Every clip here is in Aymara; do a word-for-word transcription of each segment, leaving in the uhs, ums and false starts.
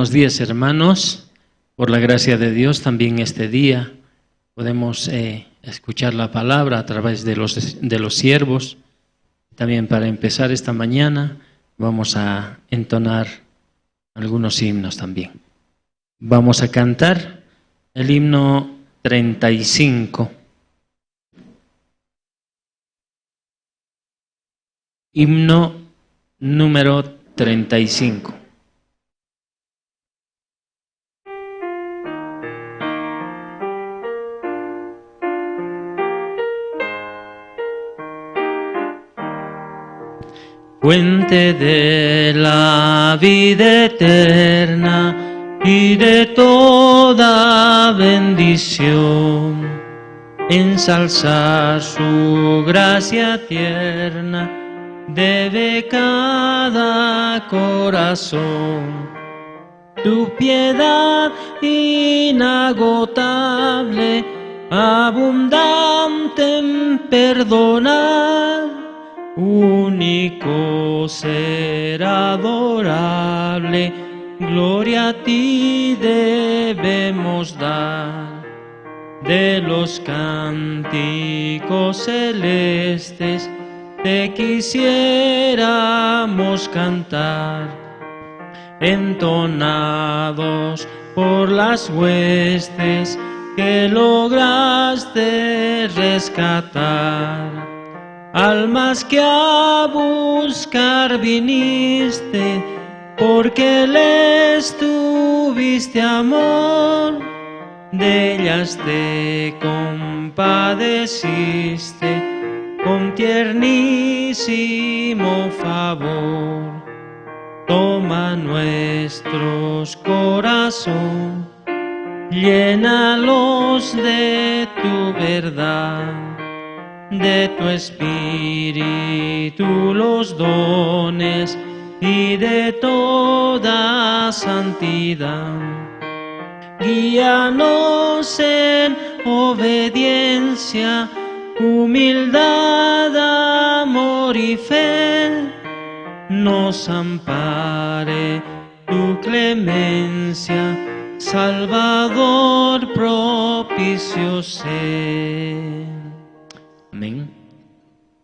Buenos días, hermanos. Por la gracia de Dios, también este día podemos, eh, escuchar la palabra a través de los, de los siervos. También para empezar esta mañana, vamos a entonar algunos himnos también. Vamos a cantar el himno treinta y cinco. Himno número treinta y cinco. Fuente de la vida eterna y de toda bendición, ensalzar su gracia tierna debe cada corazón. Tu piedad inagotable, abundante en perdonar, único ser adorable, gloria a ti debemos dar. De los cánticos celestes te quisiéramos cantar, entonados por las huestes que lograste rescatar. Almas que a buscar viniste, porque les tuviste amor, de ellas te compadeciste con tiernísimo favor. Toma nuestros corazón, llénalos de tu verdad, de tu espíritu los dones y de toda santidad. Guíanos en obediencia, humildad, amor y fe. Nos ampare tu clemencia, Salvador propicio ser. Amén.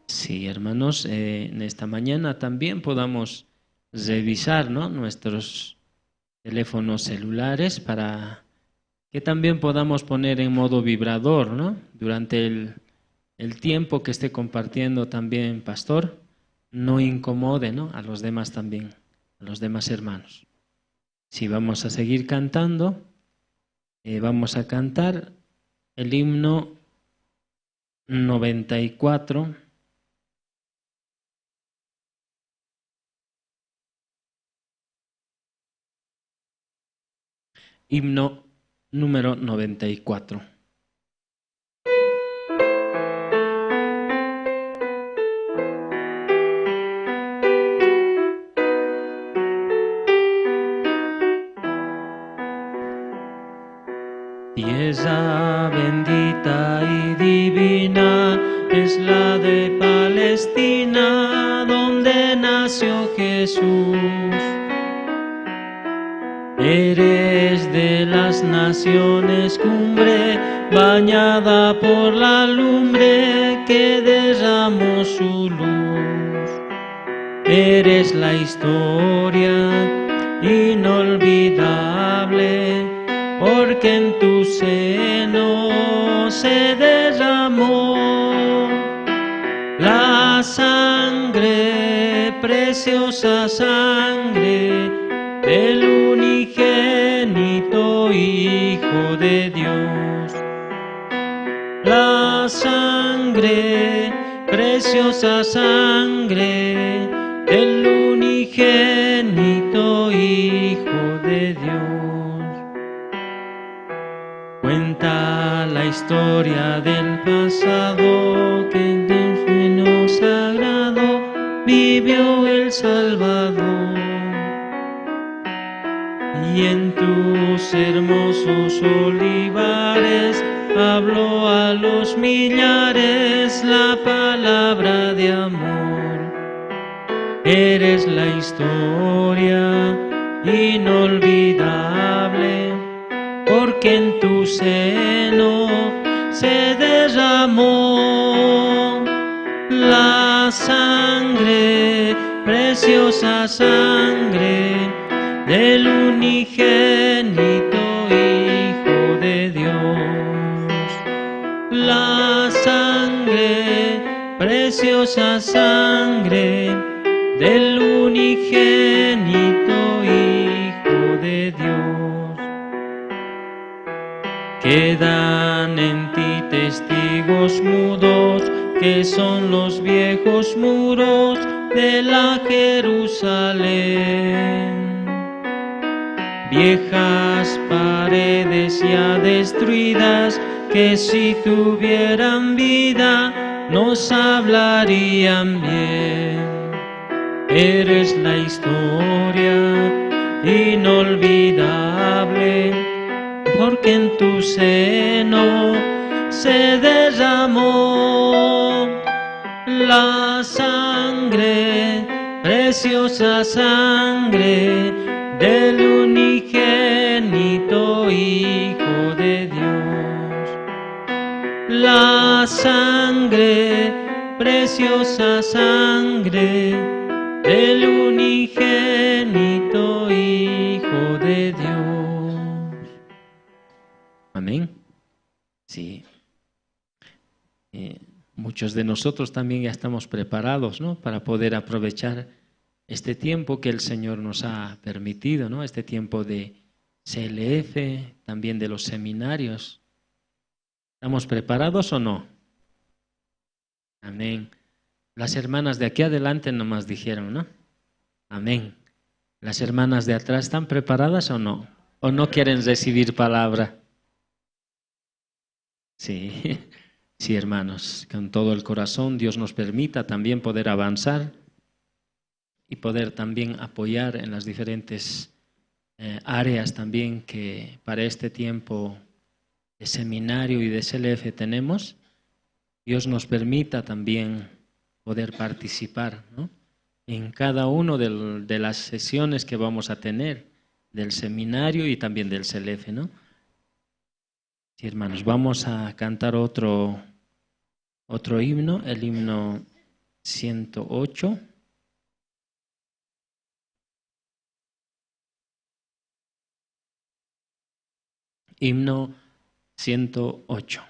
Sí, hermanos, eh, en esta mañana también podamos revisar, ¿no? Nuestros teléfonos celulares para que también podamos poner en modo vibrador, ¿no? Durante el, el tiempo que esté compartiendo también, pastor, no incomode, ¿no? A los demás también, a los demás hermanos. Si vamos a seguir cantando, eh, vamos a cantar el himno noventa y cuatro. Himno número noventa y cuatro. Tierra bendita y divina es la de Palestina, donde nació Jesús. Eres de las naciones cumbre, bañada por la lumbre que derramó su luz. Eres la historia inolvidable, porque en tu seno se derramó la sangre, preciosa sangre del unigénito Hijo de Dios. La sangre, preciosa sangre del unigénito Hijo de Dios. Cuenta la historia del pasado que en tu seno sagrado vivió el Salvador. Y en tus hermosos olivares habló a los millares la palabra de amor. Eres la historia inolvidable, porque en tu seno se derramó la sangre, preciosa sangre del unigénito Hijo de Dios. La sangre, preciosa sangre del unigénito Hijo de Dios. Quedan en ti testigos mudos, que son los viejos muros de la Jerusalén. Viejas paredes ya destruidas, que si tuvieran vida nos hablarían bien. Eres la historia inolvidable, porque en tu seno se derramó la sangre, preciosa sangre del unigénito Hijo de Dios. La sangre, preciosa sangre del unigénito Hijo de Dios. Amén. Sí. Eh, muchos de nosotros también ya estamos preparados, ¿no? Para poder aprovechar este tiempo que el Señor nos ha permitido, ¿no? Este tiempo de C L F, también de los seminarios. ¿Estamos preparados o no? Amén. Las hermanas de aquí adelante nomás dijeron, ¿no? Amén. Las hermanas de atrás, ¿están preparadas o no? ¿O no quieren recibir palabra? Sí, sí, hermanos, con todo el corazón, Dios nos permita también poder avanzar y poder también apoyar en las diferentes, eh, áreas también que para este tiempo de seminario y de C L F tenemos. Dios nos permita también poder participar, ¿no? En cada uno del, de las sesiones que vamos a tener del seminario y también del C L F, ¿no? Sí, hermanos, vamos a cantar otro, otro himno, el himno ciento ocho. Himno ciento ocho.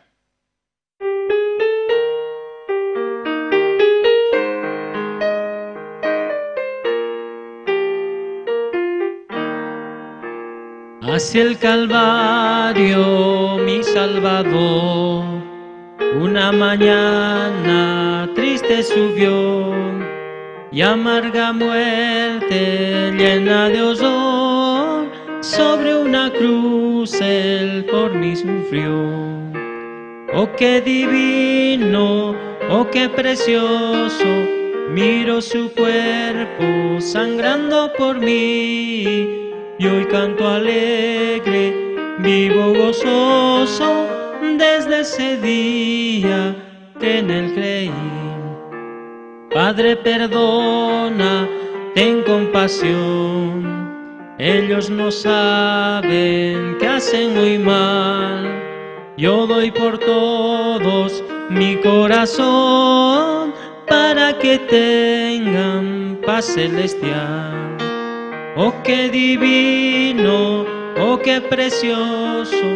Hacia el Calvario, mi Salvador, una mañana triste subió, y amarga muerte llena de horror, sobre una cruz él por mí sufrió. Oh, qué divino, oh, qué precioso, miro su cuerpo sangrando por mí. Y hoy canto alegre, vivo gozoso, desde ese día que en él creí. Padre, perdona, ten compasión. Ellos no saben que hacen muy mal. Yo doy por todos mi corazón para que tengan paz celestial. Oh, qué divino, oh, qué precioso,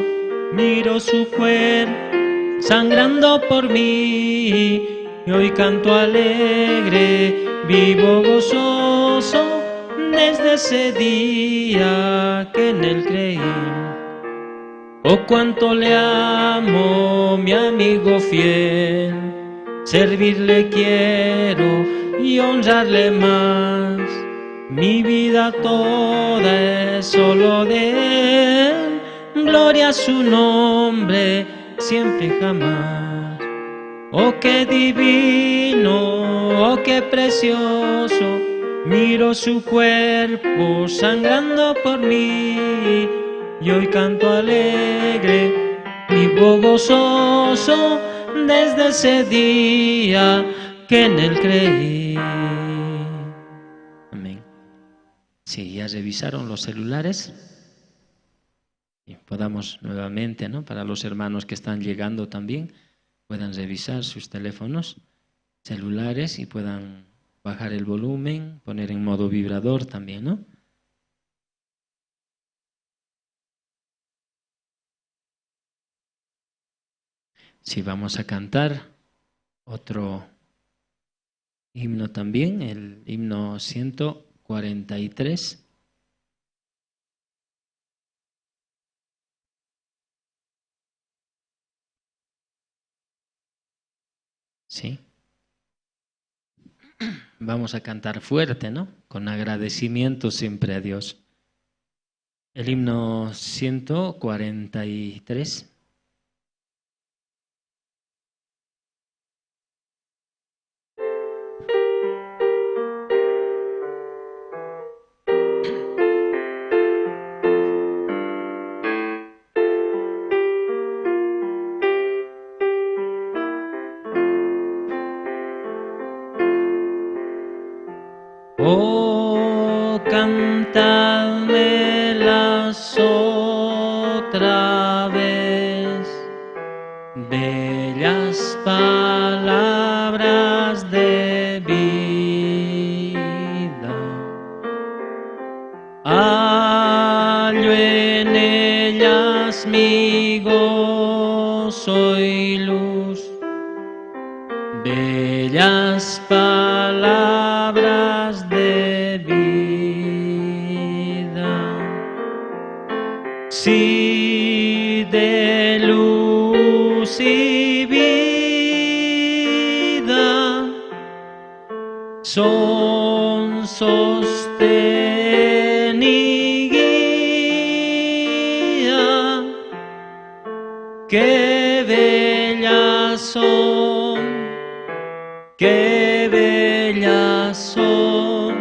miro su cuerpo sangrando por mí. Y hoy canto alegre, vivo gozoso, desde ese día que en él creí. Oh, cuánto le amo, mi amigo fiel, servirle quiero y honrarle más. Mi vida toda es solo de él, gloria a su nombre, siempre y jamás. Oh, qué divino, oh, qué precioso, miro su cuerpo sangrando por mí. Y hoy canto alegre, vivo gozoso, desde ese día que en él creí. Amén. Sí, ya revisaron los celulares. Y podamos nuevamente, ¿no? Para los hermanos que están llegando también, puedan revisar sus teléfonos celulares y puedan bajar el volumen, poner en modo vibrador también, ¿no? Sí, vamos a cantar otro himno también, el himno ciento cuarenta y tres. Sí. Vamos a cantar fuerte, ¿no? Con agradecimiento siempre a Dios. El himno ciento cuarenta y tres. Oh, cantadmelas otra vez, bellas palabras de vida. Hallo en ellas mi gozo y luz, bellas palabras de vida. Si de luz y vida son sostén y guía, qué bellas son, qué bellas son,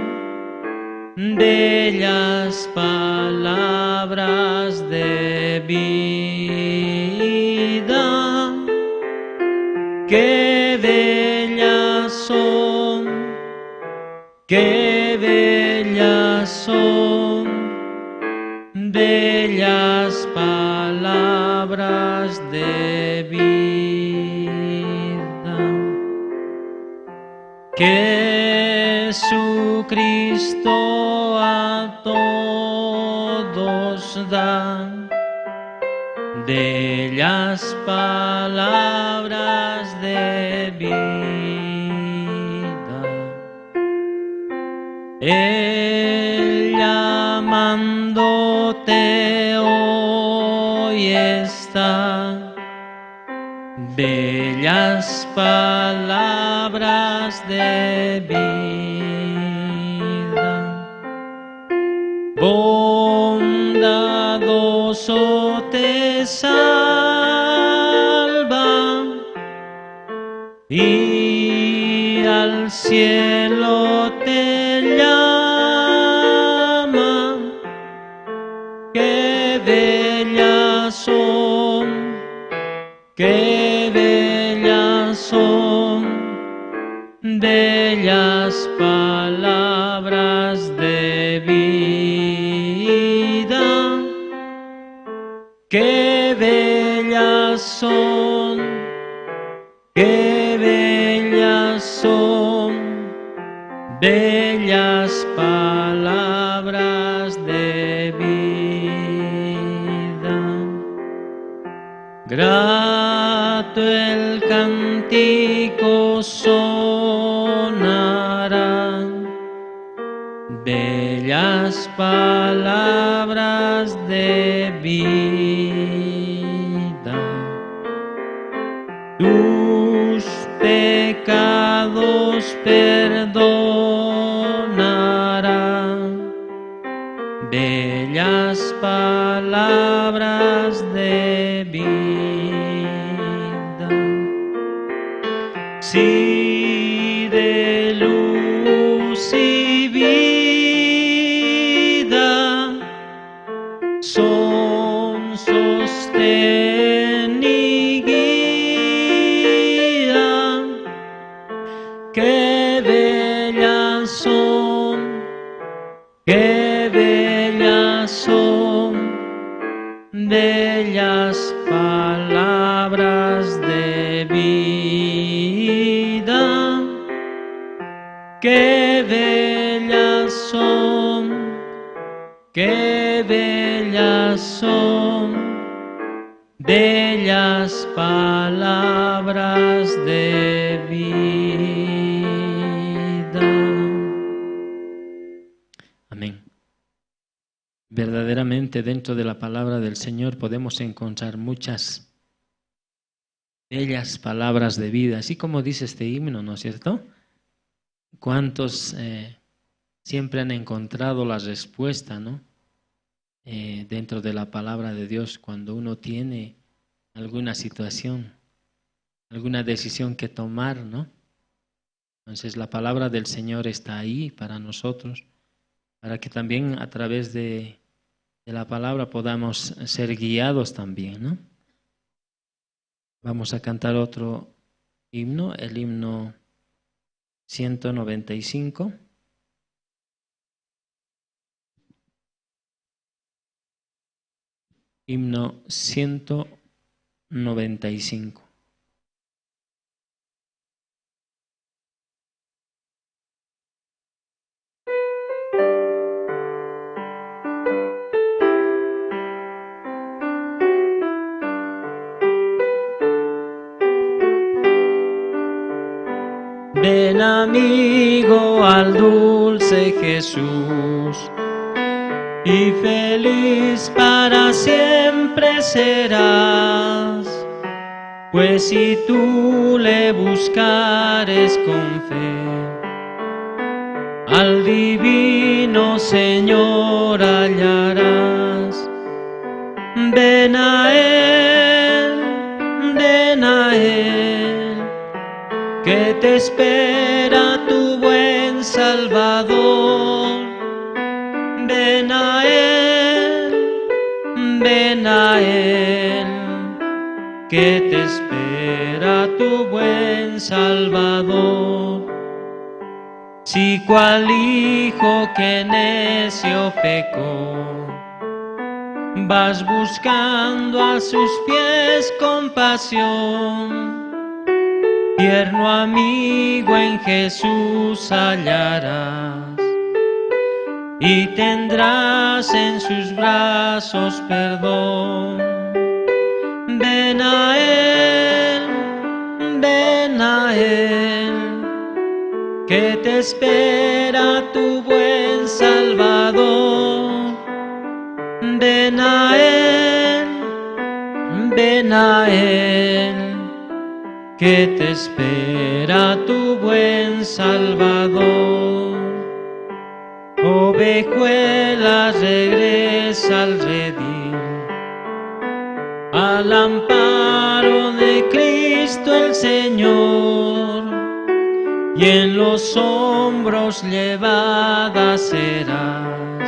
bellas palabras de vida, qué bellas son, qué bellas son, bellas palabras de vida. Jesucristo a todos da bellas palabras de vida. Él llamándote hoy está, bellas palabras de vida. Bondadoso te salva y al cielo te llama. Qué bellas son, qué bellas son, bellas palabras de vida. Qué bellas son, qué bellas son, bellas palabras de vida. Grato el cántico sonará, bellas palabras de vida. Tus pecados perdonará, bellas palabras de vida. Si de luz y vida son sostén y guía, qué bellas son, qué Qué bellas son, qué bellas son, bellas palabras de vida. Amén. Verdaderamente, dentro de la palabra del Señor podemos encontrar muchas bellas palabras de vida, así como dice este himno, ¿no es cierto? ¿Cuántos, eh, siempre han encontrado la respuesta, ¿no? Eh, dentro de la palabra de Dios, cuando uno tiene alguna situación, alguna decisión que tomar, ¿no? Entonces, la palabra del Señor está ahí para nosotros, para que también a través de, de la palabra podamos ser guiados también, ¿no? Vamos a cantar otro himno, el himno ciento noventa y cinco. Himno ciento noventa y cinco. Ven, amigo, al dulce Jesús, y feliz para siempre serás, pues si tú le buscares con fe, al divino Señor hallarás. Ven a Él, ven a Él, que te espera tu buen Salvador. Ven a Él, ven a Él, que te espera tu buen Salvador. Si cual hijo que necio pecó, vas buscando a sus pies compasión, tierno amigo en Jesús hallarás, y tendrás en sus brazos perdón. Ven a Él, ven a Él, que te espera tu buen Salvador. Ven a Él, ven a Él, que te espera tu buen Salvador. Ovejuela, regresa al redil, al amparo de Cristo el Señor, y en los hombros llevada serás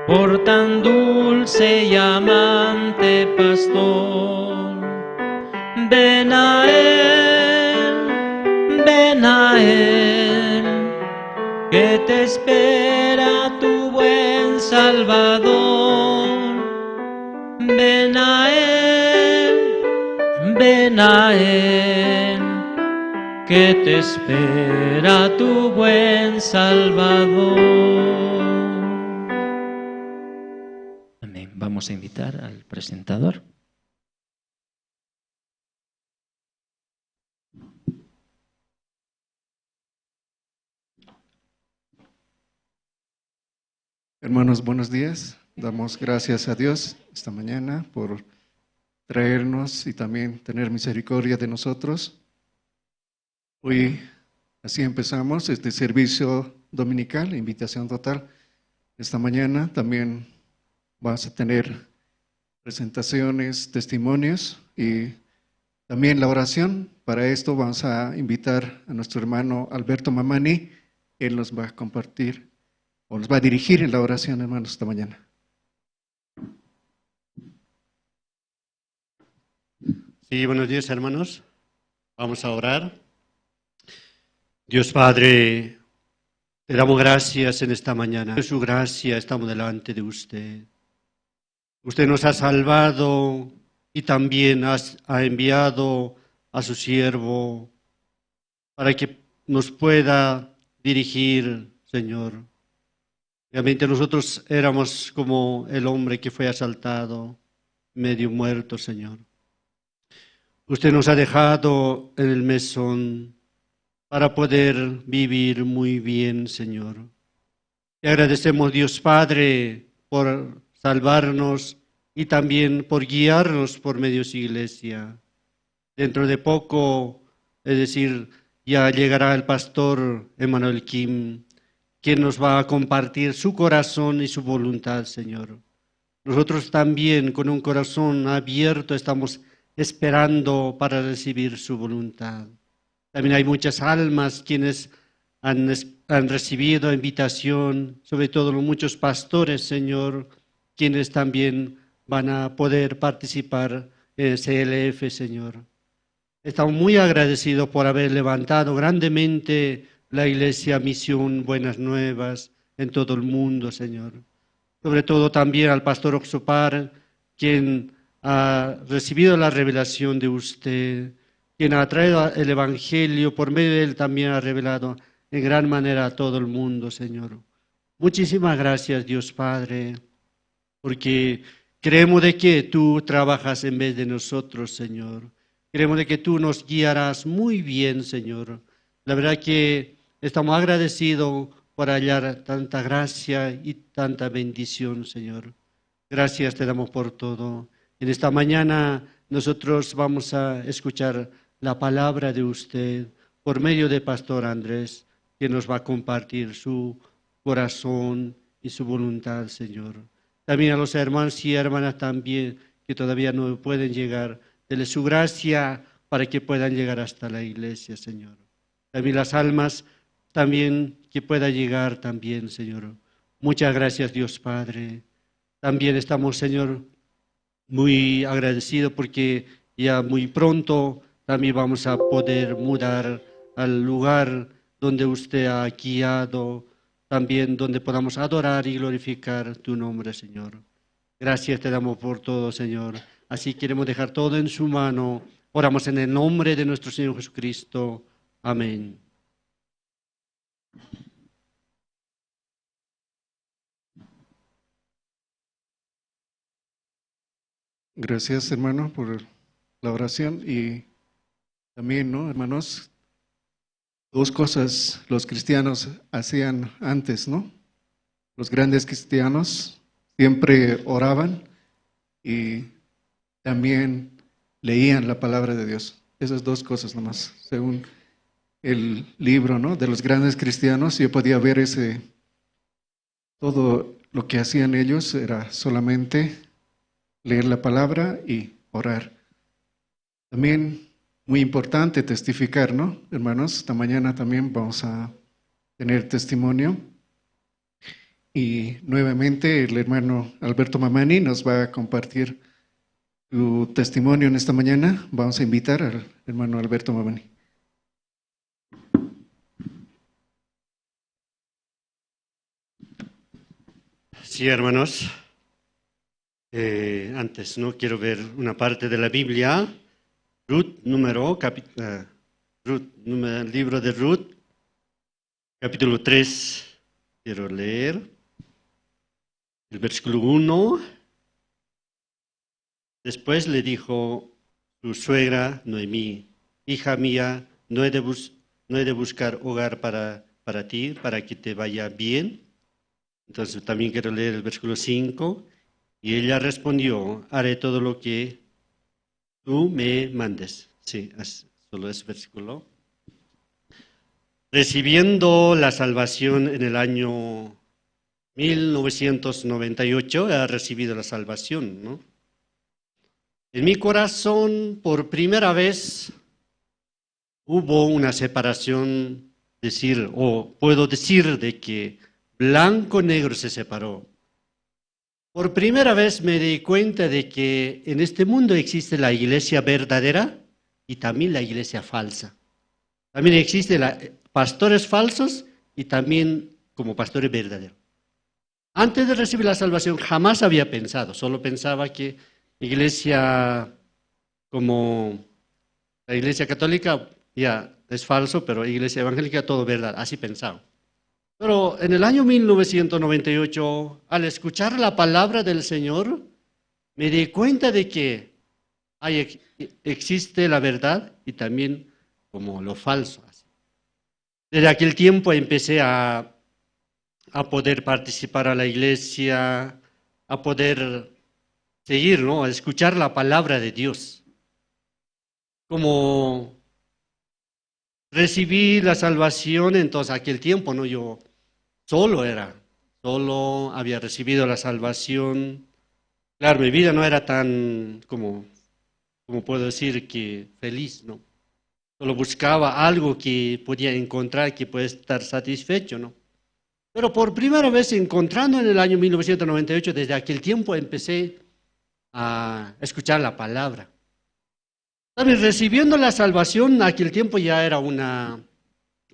por tan dulce y amante pastor. Ven a Él, ven a Él, que te espera tu buen Salvador. Ven a Él, ven a Él, que te espera tu buen Salvador. Amén. Vamos a invitar al presentador. Hermanos, buenos días. Damos gracias a Dios esta mañana por traernos y también tener misericordia de nosotros. Hoy así empezamos este servicio dominical, invitación total. Esta mañana también vamos a tener presentaciones, testimonios y también la oración. Para esto vamos a invitar a nuestro hermano Alberto Mamani. Él nos va a compartir o nos va a dirigir en la oración, hermanos, esta mañana. Sí, buenos días, hermanos. Vamos a orar. Dios Padre, te damos gracias en esta mañana. De su gracia estamos delante de usted. Usted nos ha salvado y también has- ha enviado a su siervo para que nos pueda dirigir, Señor. Realmente nosotros éramos como el hombre que fue asaltado, medio muerto, Señor. Usted nos ha dejado en el mesón para poder vivir muy bien, Señor. Te agradecemos, Dios Padre, por salvarnos y también por guiarnos por medio de su iglesia. Dentro de poco, es decir, ya llegará el pastor Emanuel Kim, quien nos va a compartir su corazón y su voluntad, Señor. Nosotros también, con un corazón abierto, estamos esperando para recibir su voluntad. También hay muchas almas quienes han, es- han recibido invitación, sobre todo los muchos pastores, Señor, quienes también van a poder participar en C L F, Señor. Estamos muy agradecidos por haber levantado grandemente la iglesia Misión Buenas Nuevas en todo el mundo, Señor. Sobre todo también al pastor Oxopar, quien ha recibido la revelación de usted, quien ha traído el evangelio, por medio de él también ha revelado en gran manera a todo el mundo, Señor. Muchísimas gracias, Dios Padre, porque creemos de que tú trabajas en vez de nosotros, Señor. Creemos de que tú nos guiarás muy bien, Señor. La verdad que estamos agradecidos por hallar tanta gracia y tanta bendición, Señor. Gracias te damos por todo. En esta mañana nosotros vamos a escuchar la palabra de usted por medio de Pastor Andrés, que nos va a compartir su corazón y su voluntad, Señor. También a los hermanos y hermanas también que todavía no pueden llegar, dele su gracia para que puedan llegar hasta la iglesia, Señor. También las almas, también que pueda llegar también, Señor. Muchas gracias, Dios Padre. También estamos, Señor, muy agradecidos porque ya muy pronto también vamos a poder mudar al lugar donde usted ha guiado, también donde podamos adorar y glorificar tu nombre, Señor. Gracias te damos por todo, Señor. Así queremos dejar todo en su mano. Oramos en el nombre de nuestro Señor Jesucristo. Amén. Gracias, hermano, por la oración. Y también, ¿no, hermanos? Dos cosas los cristianos hacían antes, ¿no? Los grandes cristianos siempre oraban y también leían la palabra de Dios. Esas dos cosas nomás, según el libro, ¿no? De los grandes cristianos, yo podía ver ese, todo lo que hacían ellos era solamente leer la palabra y orar. También muy importante testificar, ¿no, hermanos? Esta mañana también vamos a tener testimonio. Y nuevamente el hermano Alberto Mamani nos va a compartir su testimonio en esta mañana. Vamos a invitar al hermano Alberto Mamani. Sí, hermanos. Eh, antes, ¿no? Quiero ver una parte de la Biblia. Ruth, número, capi- eh, Ruth, número, libro de Ruth, capítulo tres. Quiero leer el versículo uno. Después le dijo su suegra Noemí: "Hija mía, ¿no he de bus- no he de buscar hogar para, para ti, para que te vaya bien?" Entonces también quiero leer el versículo cinco. Y ella respondió: "Haré todo lo que tú me mandes". Sí, es- solo ese versículo. Recibiendo la salvación en el año mil novecientos noventa y ocho, ha recibido la salvación, ¿no? En mi corazón, por primera vez, hubo una separación, decir, o puedo decir de que blanco-negro se separó. Por primera vez me di cuenta de que en este mundo existe la iglesia verdadera y también la iglesia falsa. También existe la, pastores falsos y también como pastores verdaderos. Antes de recibir la salvación jamás había pensado, solo pensaba que iglesia como la iglesia católica ya es falso, pero iglesia evangélica todo verdad, así pensaba. Pero en el año mil novecientos noventa y ocho, al escuchar la palabra del Señor, me di cuenta de que hay ex-, existe la verdad y también como lo falso. Desde aquel tiempo empecé a, a poder participar a la iglesia, a poder seguir, ¿no? A escuchar la palabra de Dios. Como recibí la salvación, entonces aquel tiempo, ¿no? Yo solo era, solo había recibido la salvación. Claro, mi vida no era tan, como, como puedo decir, que feliz, ¿no? Solo buscaba algo que podía encontrar, que pueda estar satisfecho, ¿no? Pero por primera vez encontrando en el año mil novecientos noventa y ocho, desde aquel tiempo empecé a escuchar la palabra. También recibiendo la salvación, aquel tiempo ya era una,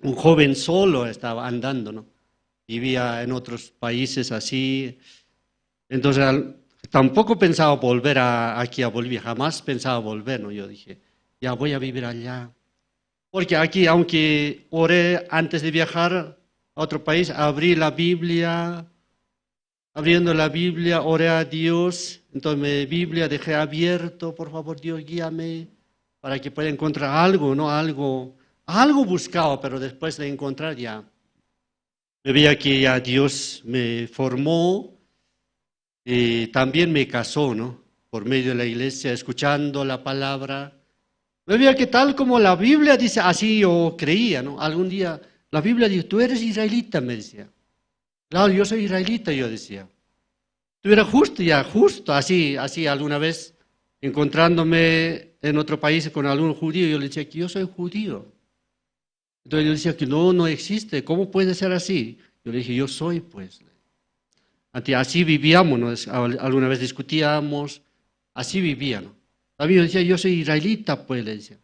un joven solo, estaba andando, ¿no? Vivía en otros países así. Entonces, al-, tampoco pensaba volver a, aquí a Bolivia, jamás pensaba volver, ¿no? Yo dije, ya voy a vivir allá. Porque aquí, aunque oré antes de viajar a otro país, abrí la Biblia, abriendo la Biblia, oré a Dios, entonces mi Biblia dejé abierto, por favor, Dios, guíame para que pueda encontrar algo, ¿no? Algo, algo buscaba, pero después de encontrar ya, me veía que ya Dios me formó y también me casó, ¿no? Por medio de la iglesia, escuchando la palabra. Me veía que tal como la Biblia dice, así yo creía, ¿no? Algún día, la Biblia dijo, "Tú eres israelita", me decía. "Claro, yo soy israelita", yo decía. "Tú eres justo", ya, justo, así, así alguna vez encontrándome en otro país con algún judío, yo le decía que yo soy judío. Entonces yo decía que no, no existe, ¿cómo puede ser así? Yo le dije, "Yo soy, pues". Ante-, así vivíamos, ¿no? Es-, al-, alguna vez discutíamos, así vivíamos. También yo decía, "Yo soy israelita", pues, le decía.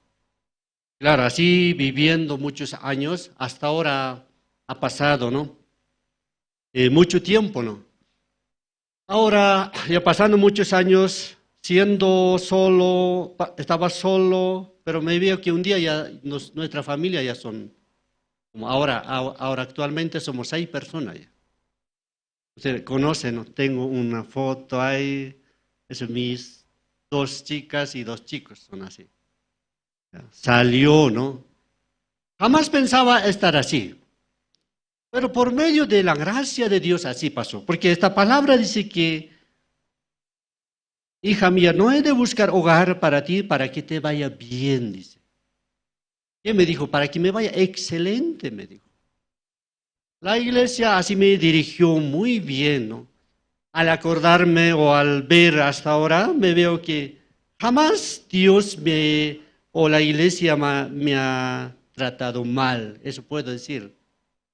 Claro, así viviendo muchos años, hasta ahora ha pasado, ¿no? Eh, mucho tiempo, ¿no? Ahora, ya pasando muchos años, siendo solo, pa-, estaba solo, pero me veo que un día ya nos-, nuestra familia ya son, como ahora, a-, ahora actualmente somos seis personas ya. Usted conoce, ¿no? Tengo una foto ahí, es mis dos chicas y dos chicos son así. Ya, salió, ¿no? Jamás pensaba estar así. Pero por medio de la gracia de Dios así pasó. Porque esta palabra dice que, "Hija mía, no he de buscar hogar para ti para que te vaya bien", dice. ¿Qué me dijo? "Para que me vaya excelente", me dijo. La iglesia así me dirigió muy bien, ¿no? Al acordarme o al ver hasta ahora, me veo que jamás Dios me, o la iglesia ma-, me ha tratado mal, eso puedo decir.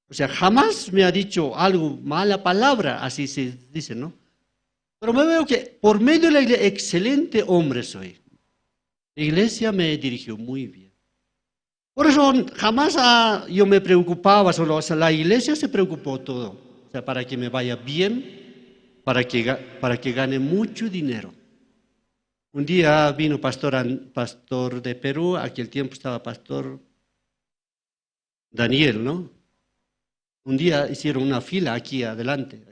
O sea, jamás me ha dicho algo, mala palabra, así se dice, ¿no? Pero me veo que por medio de la iglesia, excelente hombre soy. La iglesia me dirigió muy bien. Por eso jamás, ah, yo me preocupaba, solo, o sea, la iglesia se preocupó todo. O sea, para que me vaya bien, para que ga-, para que gane mucho dinero. Un día vino pastor an-, pastor de Perú, aquel tiempo estaba pastor Daniel, ¿no? Un día hicieron una fila aquí adelante,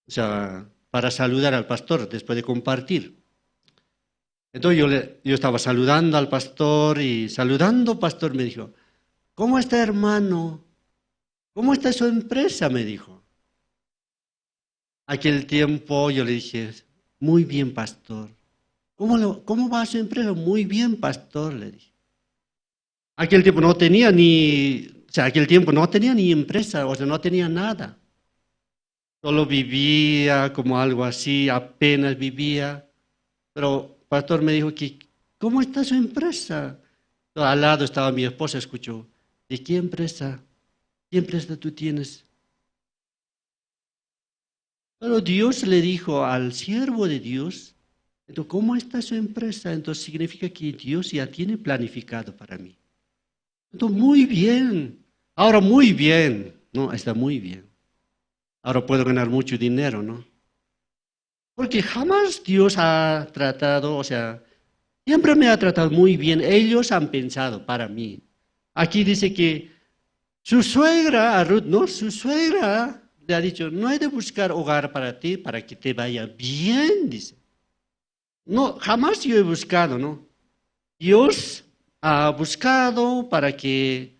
o sea, para saludar al pastor después de compartir. Entonces yo le, yo estaba saludando al pastor y saludando, pastor, me dijo, "¿Cómo está, hermano? ¿Cómo está su empresa?", me dijo. Aquel tiempo yo le dije, "Muy bien, pastor". "¿Cómo lo, cómo va su empresa?". "Muy bien, pastor", le dije. Aquel tiempo no tenía ni, o sea, aquel tiempo no tenía ni empresa, o sea, no tenía nada. Solo vivía como algo así, apenas vivía. Pero pastor me dijo que, "¿Cómo está su empresa?". Al lado estaba mi esposa, escuchó, "¿De qué empresa? ¿Qué empresa tú tienes?". Pero Dios le dijo al siervo de Dios, entonces, "¿Cómo está su empresa?". Entonces significa que Dios ya tiene planificado para mí. Entonces, muy bien. Ahora muy bien. No, está muy bien. Ahora puedo ganar mucho dinero, ¿no? Porque jamás Dios ha tratado, o sea, siempre me ha tratado muy bien. Ellos han pensado para mí. Aquí dice que Su suegra, a Ruth, ¿no? Su suegra le ha dicho, "No he de buscar hogar para ti, para que te vaya bien", dice. No, jamás yo he buscado, ¿no? Dios ha buscado para que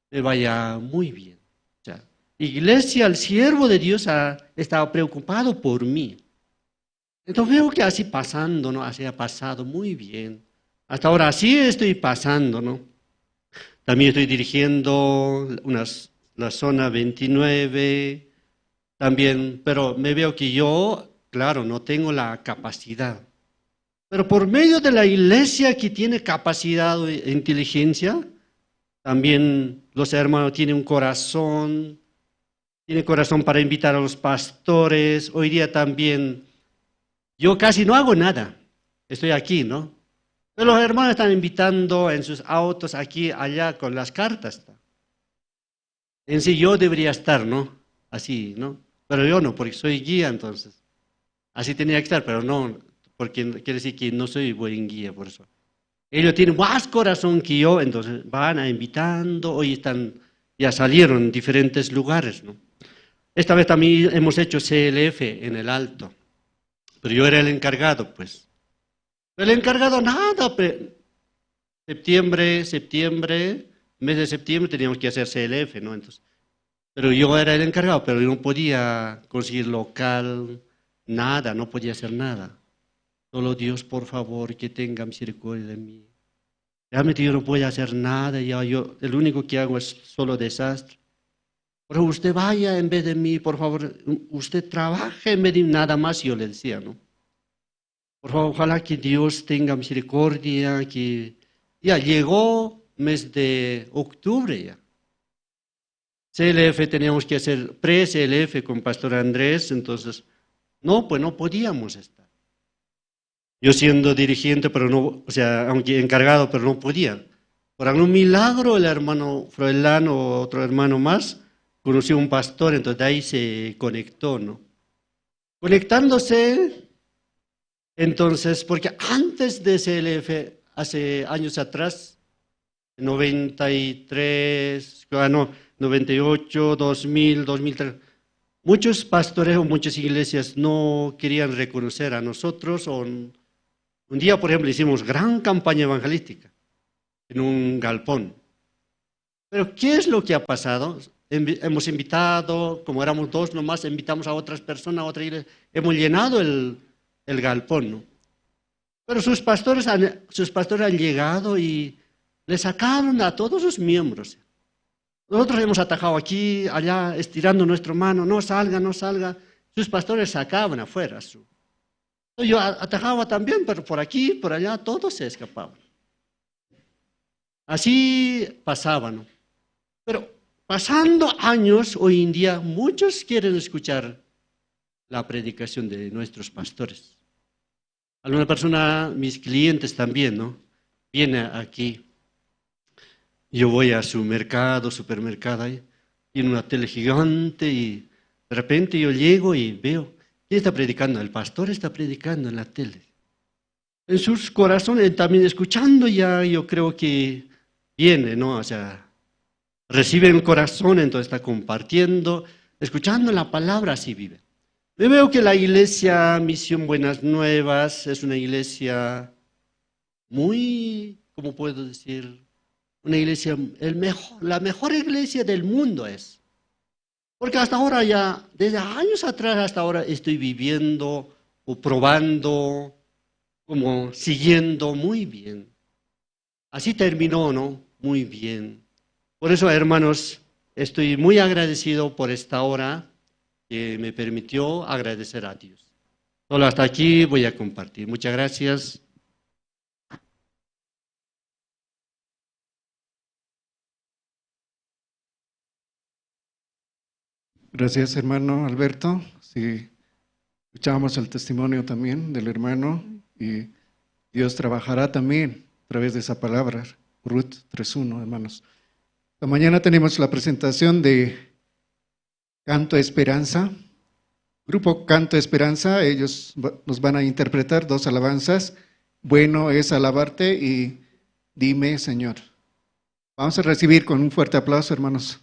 me vaya muy bien. O sea, iglesia, el siervo de Dios ha estado preocupado por mí. Entonces veo que así pasando, ¿no? Así ha pasado muy bien. Hasta ahora así estoy pasando, ¿no? También estoy dirigiendo unas, la zona veintinueve, también, pero me veo que yo, claro, no tengo la capacidad. Pero por medio de la iglesia que tiene capacidad e inteligencia, también los hermanos tienen un corazón, tiene corazón para invitar a los pastores. Hoy día también, yo casi no hago nada. Estoy aquí, ¿no? Pero los hermanos están invitando en sus autos aquí, allá, con las cartas. En sí, yo debería estar, ¿no? Así, ¿no? Pero yo no, porque soy guía, entonces. Así tenía que estar, pero no, porque quiere decir que no soy buen guía, por eso. Ellos tienen más corazón que yo, entonces van a invitando, hoy están, ya salieron diferentes lugares, ¿no? Esta vez también hemos hecho C L F en el Alto, pero yo era el encargado, pues. El encargado nada, pe-, septiembre, septiembre, mes de septiembre teníamos que hacer C L F, ¿no? Entonces, pero yo era el encargado, pero yo no podía conseguir local, nada, no podía hacer nada. Solo Dios, por favor, que tenga misericordia de mí. Realmente yo no puedo hacer nada, ya yo, el único que hago es solo desastre. Por favor, usted vaya en vez de mí, por favor, usted trabaje en vez de mí, nada más, yo le decía, ¿no? Por favor, ojalá que Dios tenga misericordia, que ya llegó mes de octubre ya. C L F teníamos que hacer pre-C L F con Pastor Andrés, entonces, no, pues no podíamos estar. Yo siendo dirigente, pero no, o sea, aunque encargado, pero no podía. Por algún milagro, el hermano Froilán o otro hermano más conoció un pastor, entonces de ahí se conectó, ¿no? Conectándose, entonces, porque antes de C L F, hace años atrás, noventa y tres, ah, no, noventa y ocho, dos mil, dos mil tres, muchos pastores o muchas iglesias no querían reconocer a nosotros. O un, un día, por ejemplo, hicimos gran campaña evangelística en un galpón. Pero, ¿qué es lo que ha pasado? Envi-, hemos invitado, como éramos dos nomás, invitamos a otras personas, a otra iglesia, hemos llenado el, el galpón, ¿no? Pero sus pastores han, sus pastores han llegado y le sacaron a todos sus miembros. Nosotros hemos atajado aquí, allá, estirando nuestra mano, "No salga, no salga". Sus pastores sacaban afuera su. Yo a-, atajaba también, pero por aquí, por allá, todos se escapaban. Así pasaba, ¿no? Pero pasando años, hoy en día, muchos quieren escuchar la predicación de nuestros pastores. Alguna persona, mis clientes también, ¿no? Viene aquí. Yo voy a su mercado, supermercado, ahí tiene una tele gigante y de repente yo llego y veo, ¿quién está predicando? El pastor está predicando en la tele. En sus corazones, también escuchando ya, yo creo que viene, ¿no? O sea, recibe en el corazón, entonces está compartiendo, escuchando la palabra, así vive. Yo veo que la iglesia Misión Buenas Nuevas es una iglesia muy, ¿cómo puedo decir? Una iglesia, el mejor, la mejor iglesia del mundo es. Porque hasta ahora ya, desde años atrás hasta ahora estoy viviendo o probando, como siguiendo muy bien. Así terminó, ¿no? Muy bien. Por eso, hermanos, estoy muy agradecido por esta hora que me permitió agradecer a Dios. Solo hasta aquí voy a compartir. Muchas gracias. Gracias, hermano Alberto. Sí, escuchamos el testimonio también del hermano y Dios trabajará también a través de esa palabra. Ruth tres uno, hermanos. Esta mañana tenemos la presentación de Canto Esperanza. Grupo Canto Esperanza, ellos va-, nos van a interpretar dos alabanzas. Bueno es alabarte y Dime, Señor. Vamos a recibir con un fuerte aplauso, hermanos.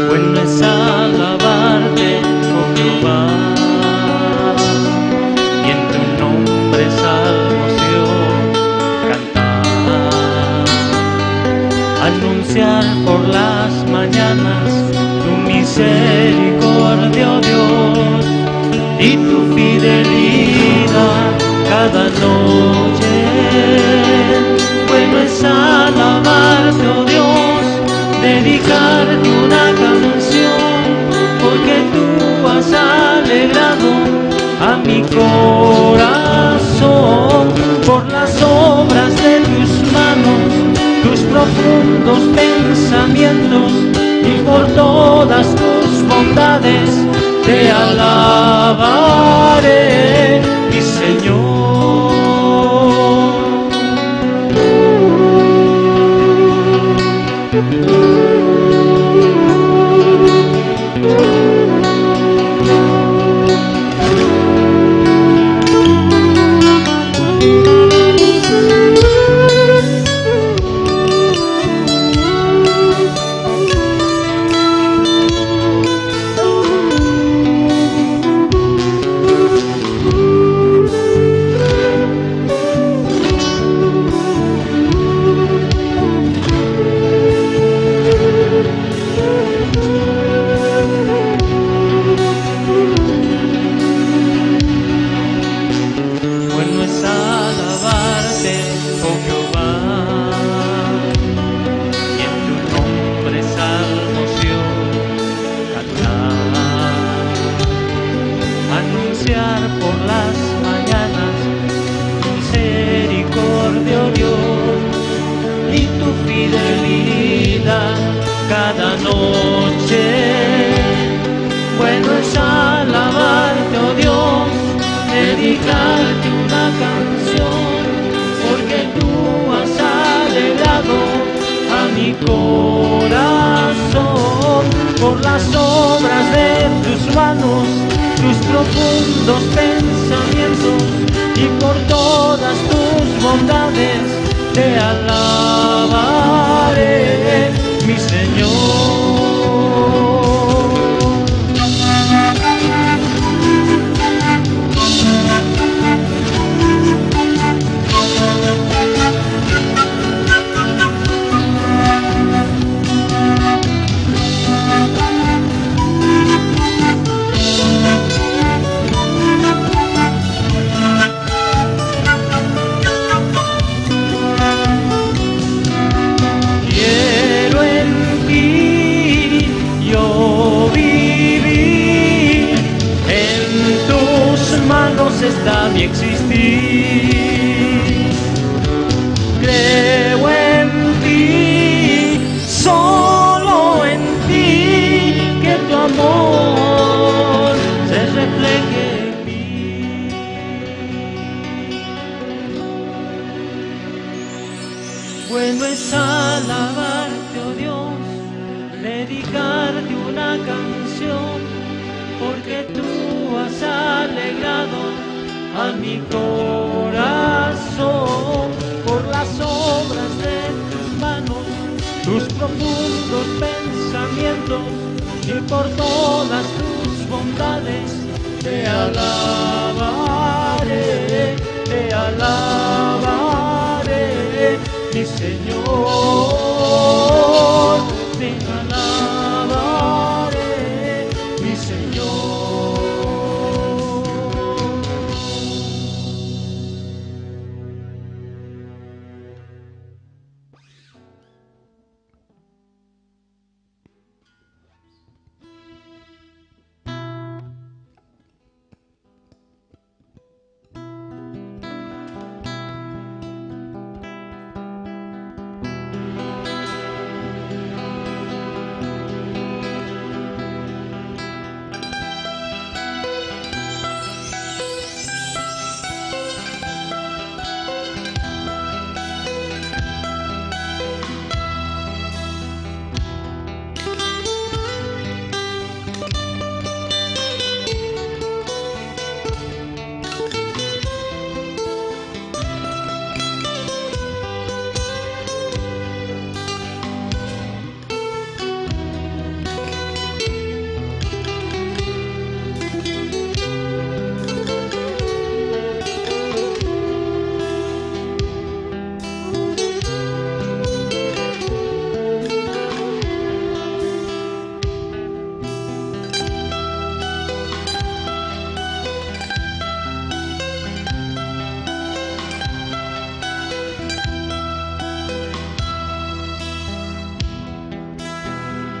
Bueno es alabarte, oh Jehová, y en tu nombre salvación cantar. Anunciar por las mañanas tu misericordia, oh Dios, y tu fidelidad cada noche. Bueno es alabarte, oh Dios, dedicarte una canción, porque tú has alegrado a mi corazón por las obras de tus manos, tus profundos pensamientos, y por todas tus bondades te alabaré, mi Señor. Bueno es alabarte, oh Jehová, y en tu nombre salvación cantar. Anunciar por las mañanas tu misericordia, oh Dios, y tu fidelidad cada noche. Bueno es alabarte, oh Dios, dedicarte una canción, porque tú has alegrado a mi corazón por las obras de tus manos, tus profundos pensamientos, y por todas tus bondades te alabaré, mi Señor. Quiero en ti yo vivir, en tus manos está mi existir. Creo en ti, solo en ti, que tu amor se refleje en mí. Bueno es alabarte, oh Dios, dedicarte una canción, porque tú has alegrado a mi corazón. Por las obras de tus manos, tus profundos pensamientos y por todas tus bondades. Te alabaré, te alabaré, mi Señor, te alabaré, mi Señor.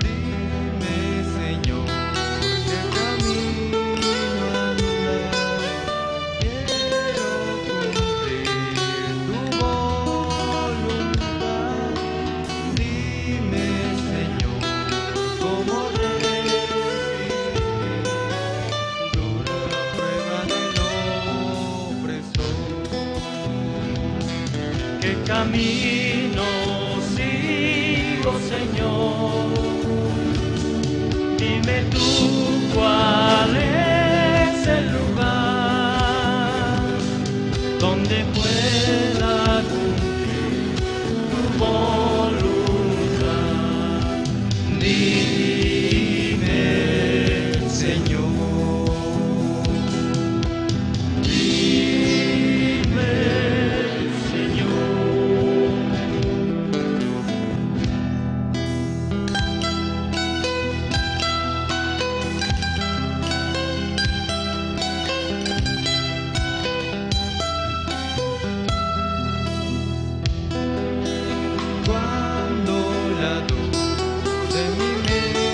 Dime, Señor, qué camino andar. Quiero cumplir tu voluntad. Dime, Señor, cómo resistir dura prueba del opresor. ¿Qué camino sigo, Señor? Dime tú cuál es el lugar donde pueda cumplir tu voluntad. Dime, Señor. Dime, Señor. Cuando la duda en mi mente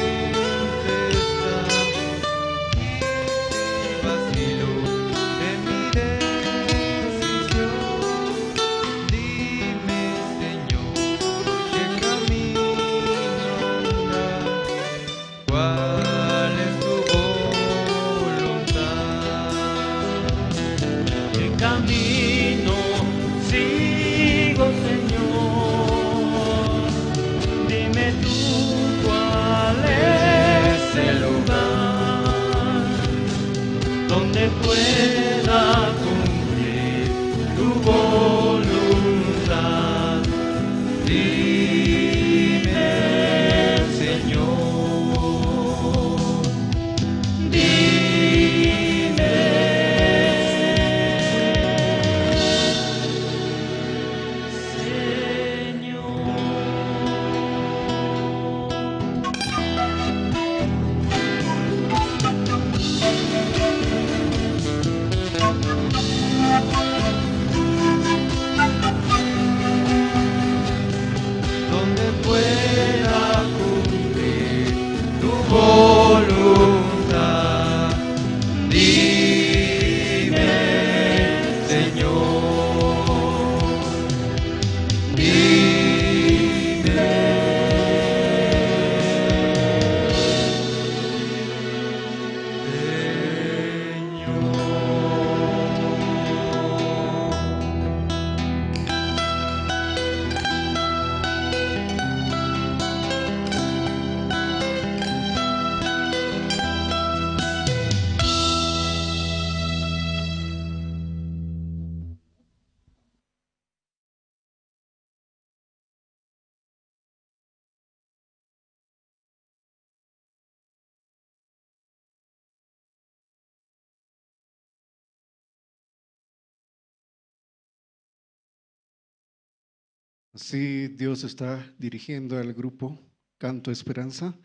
Sí, Dios está dirigiendo al grupo Canto Esperanza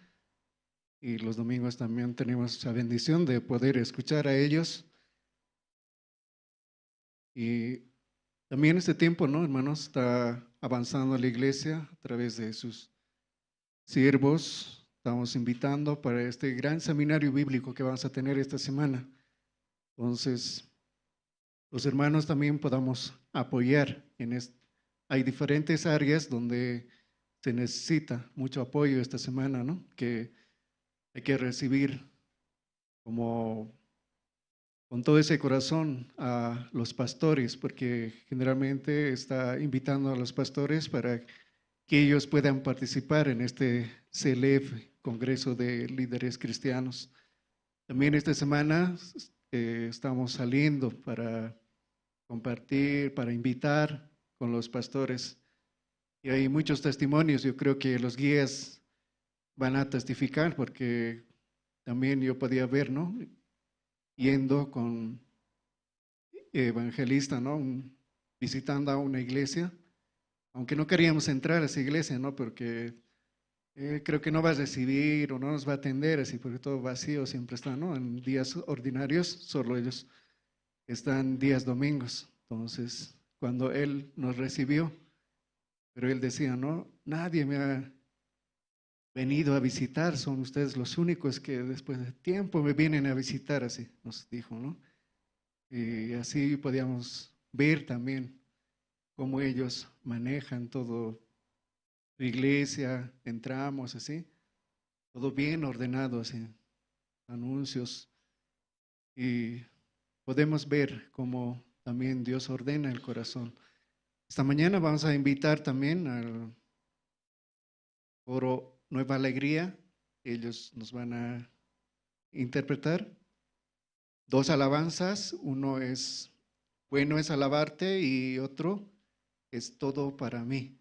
y los domingos también tenemos esa bendición de poder escuchar a ellos. Y también este tiempo, ¿no, hermanos? Está avanzando la iglesia a través de sus siervos. Estamos invitando para este gran seminario bíblico que vamos a tener esta semana. Entonces, los hermanos también podamos apoyar en este. Hay diferentes áreas donde se necesita mucho apoyo esta semana, ¿no? Que hay que recibir como con todo ese corazón a los pastores, porque generalmente está invitando a los pastores para que ellos puedan participar en este C L F, Congreso de Líderes Cristianos. También esta semana, eh, estamos saliendo para compartir, para invitar con los pastores. Y hay muchos testimonios, yo creo que los guías van a testificar, porque también yo podía ver, ¿no? Yendo con evangelista, ¿no? Un- visitando a una iglesia, aunque no queríamos entrar a esa iglesia, ¿no? Porque eh, creo que no va a recibir o no nos va a atender, así, porque todo vacío siempre está, ¿no? En días ordinarios, solo ellos están días domingos. Entonces, cuando él nos recibió, pero él decía, no, nadie me ha venido a visitar, son ustedes los únicos que después de tiempo me vienen a visitar, así nos dijo, ¿no? Y así podíamos ver también cómo ellos manejan todo su iglesia, entramos así, todo bien ordenado, así, anuncios, y podemos ver cómo también Dios ordena el corazón. Esta mañana vamos a invitar también al coro Nueva Alegría, ellos nos van a interpretar dos alabanzas, uno es Bueno es alabarte y otro es Todo para mí.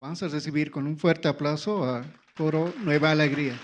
Vamos a recibir con un fuerte aplauso a coro Nueva Alegría.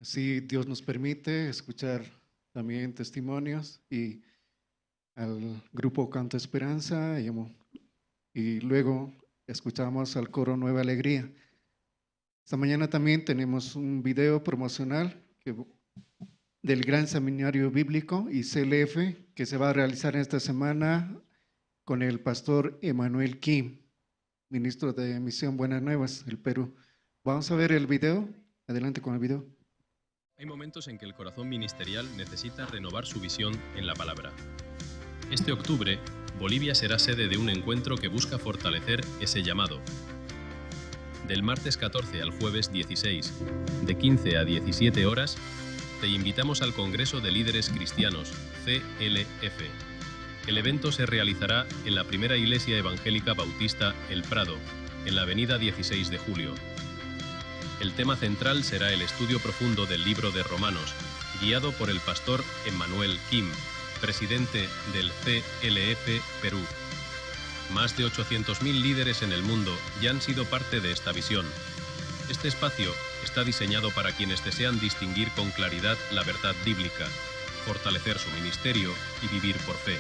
Así Dios nos permite escuchar también testimonios y al grupo Canto Esperanza y, hemos- y luego escuchamos al coro Nueva Alegría. Esta mañana también tenemos un video promocional que, del Gran Seminario Bíblico y C L F que se va a realizar esta semana con el pastor Emanuel Kim, ministro de Misión Buenas Nuevas del Perú. Vamos a ver el video. Adelante con el video. Hay momentos en que el corazón ministerial necesita renovar su visión en la palabra. Este octubre, Bolivia será sede de un encuentro que busca fortalecer ese llamado. Del martes catorce al jueves dieciséis, de quince a diecisiete horas, te invitamos al Congreso de Líderes Cristianos, C L F. El evento se realizará en la primera iglesia evangélica bautista El Prado, en la avenida dieciséis de Julio. El tema central será el estudio profundo del libro de Romanos, guiado por el pastor Emmanuel Kim, presidente del C L F Perú. Más de ochocientos mil líderes en el mundo ya han sido parte de esta visión. Este espacio está diseñado para quienes desean distinguir con claridad la verdad bíblica, fortalecer su ministerio y vivir por fe.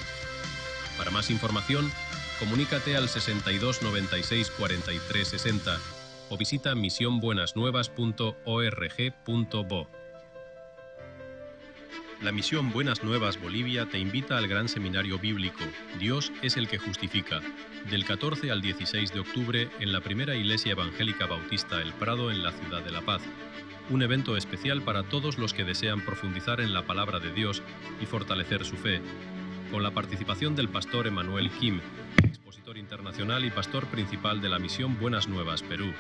Para más información, comunícate al sesenta y dos noventa y seis cuarenta y tres sesenta o visita misionbuenasnuevas punto org punto bo. La Misión Buenas Nuevas Bolivia te invita al Gran Seminario Bíblico, Dios es el que justifica, del catorce al dieciséis de octubre en la primera iglesia evangélica bautista El Prado en la ciudad de La Paz. Un evento especial para todos los que desean profundizar en la palabra de Dios y fortalecer su fe, con la participación del pastor Emanuel Kim, expositor internacional y pastor principal de la Misión Buenas Nuevas Perú.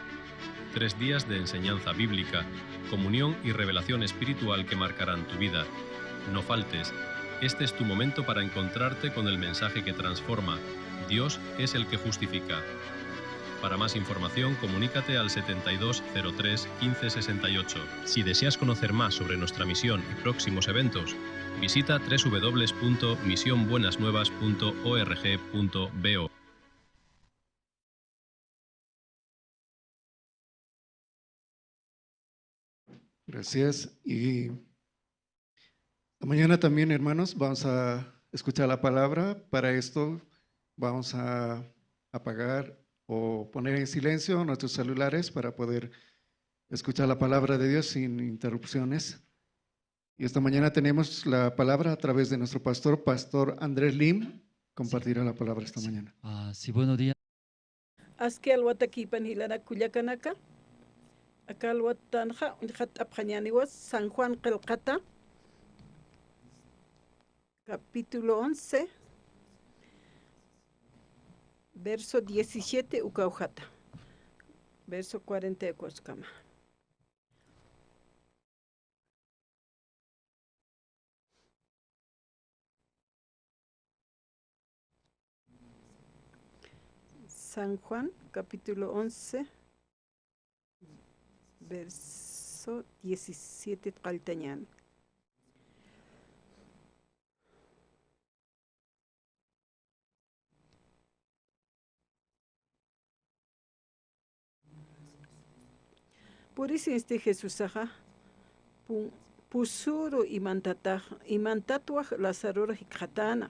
Tres días de enseñanza bíblica, comunión y revelación espiritual que marcarán tu vida. No faltes. Este es tu momento para encontrarte con el mensaje que transforma. Dios es el que justifica. Para más información, comunícate al setenta y dos cero tres quince sesenta y ocho. Si deseas conocer más sobre nuestra misión y próximos eventos, visita www.misionbuenasnuevas.org.bo. Gracias. Y mañana también, hermanos, vamos a escuchar la palabra. Para esto vamos a apagar o poner en silencio nuestros celulares para poder escuchar la palabra de Dios sin interrupciones. Y esta mañana tenemos la palabra a través de nuestro pastor, pastor Andrés Lim, compartirá la palabra esta mañana. Ah, sí, buenos días. Aski alwatakipan jilanak kullakanaka. Aka alwatanxa, uñjat'apxañaniwa San Juan qillqata, capítulo once, verso diecisiete ukawjata, verso cuarenta y cuatro kama. San Juan, capítulo once, verso diecisiete qalltañan. Purisinsti Jesusaxa pu-, pusüru imantatax, imantatwa Lazaror jikxatäna,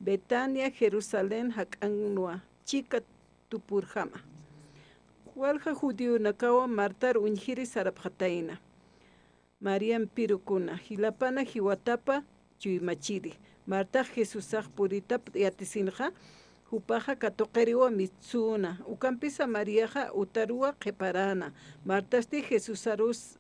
Betania, Jerusalén jak'anwa chika tupurjama. Walja judionakawa Martar uñjiri sarapxatayna. Mariampirukuna, jilapana jiwatapa chuymachiri. Martax Jesusax puritap yatisinxa, jupaxa katuqiriwa mitsüna. Ukampisa Mariaxa utaruwa qhiparäna. Martasti Jesusarus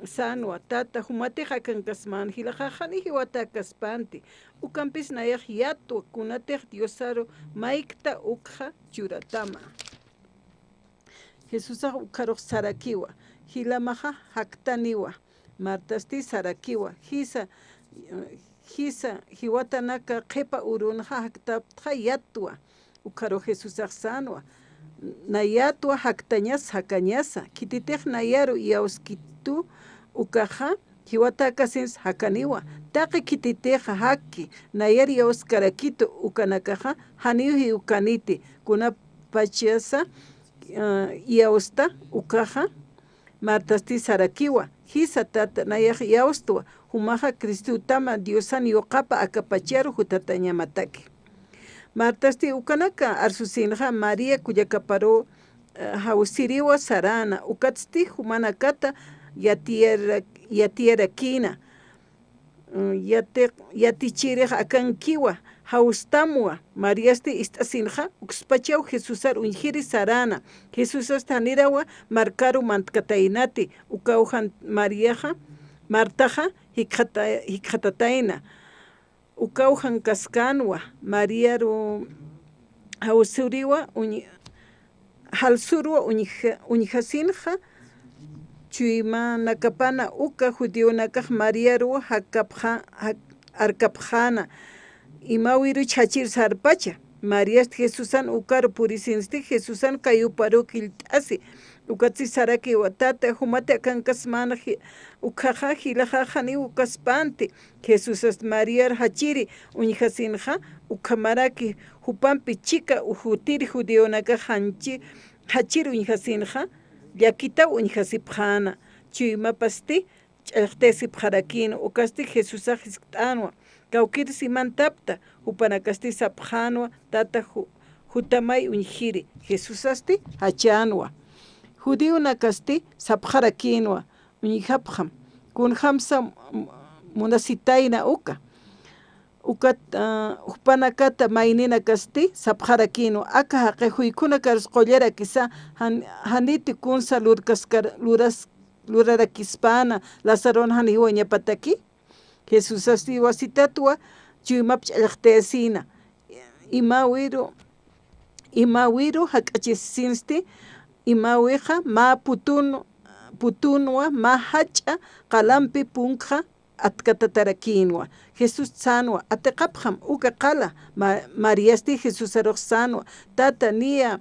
sänwa, Tata, jumatix akankasmän, jilaxax jani jiwatäkaspanti. Ukampis nayax yatwa, kunatix Diosaru maykta ukxa churatama. Jesusax ukxarux sarakiwa, jilamaxa jaktaniwa. Martasti sarakiwa, jisa, jisa, jiwatanaka qhipa urunxa jaktaptxa yatwa. Ukxarux Jesusax sänwa, nayatwa jaktañas jakañasa, khititix nayaru iyawskitu ukaxa, jiwatäkasins jakaniwa. Taqi khititix jakki, nayar iyawskarakitu ukanakaxa, janiw jiwkaniti, kunapachasa, ah, iyawsta ukaxa, Martasti sarakiwa, Jisa, tata, nayax iyawstwa, jumaxa Cristutama Diosan yuqapa akapacharu jutatañamataki. Martasti ukanaka arsusinxa María kullakaparu, eh, jawsiriwa saräna, ukatsti jumanakata yatiyara-, yatiyarakïna. Mm, yati-, yatichirix akankiwa, jawstamwa. Mariasti ist'asinxa, ukspachaw Jesusar uñjiri saräna. Jesusasti janirawa markaru mantkataynati, ukaw jan-, Mariaxa, Martaxa jikxata-, jikxatatayna. Ukaw jankaskänwa, Mariaru jawsiriwa uñ-, jalsurwa uñja-, uñjasinxa, chuymanakapana uka judionakax Mariaru jakapxa-, jak-, arkapxäna, imawiruch jachir sarpacha. Mariast Jesusan ukaru purisinsti, Jesusan kayuparu killt'asi. Ukatsi sarakiwa, tata, jumati akankasmana ji-, ukhaxa jilaxax janiw ukaspänti. Jesusast Mariar jachiri uñjasinxa, ukhamaraki jupampi chika jutiri judionakax janchi-, jachiri uñjasinxa, llakitaw uñjasipxäna, chuymapasti ch'allxtayasipxarakïna, ukasti Jesusax jiskt'änwa, kawkïris imantapta, jupanakasti sapxänwa, tata ju-, jutamay uñjiri, Jesusasti jachänwa. Judionakasti sapxarakïnwa, uñjapxam, kunjamsa m-, munasitayna uka. Ukat, ah, jupanakata mayninakasti sapxarakïnwa, aka jaqi juykhunakarus qullarakisa, jan-, janiti kunsa lurkaskar-, luras-, lurarakispäna, Lazarón janiw wañapataki. Jesusasti wasitatwa chuymap ch'allxtayasïna. Imawiru, imawiru jak'achisinsti, imawixa mä putun-, putunwa mä jach'a qalampi punkxa atkatatarakinwa. Jesús sänwa, atiqapxam uka qala. Ma-, Mariasti Jesusarux sänwa, Tata, niya,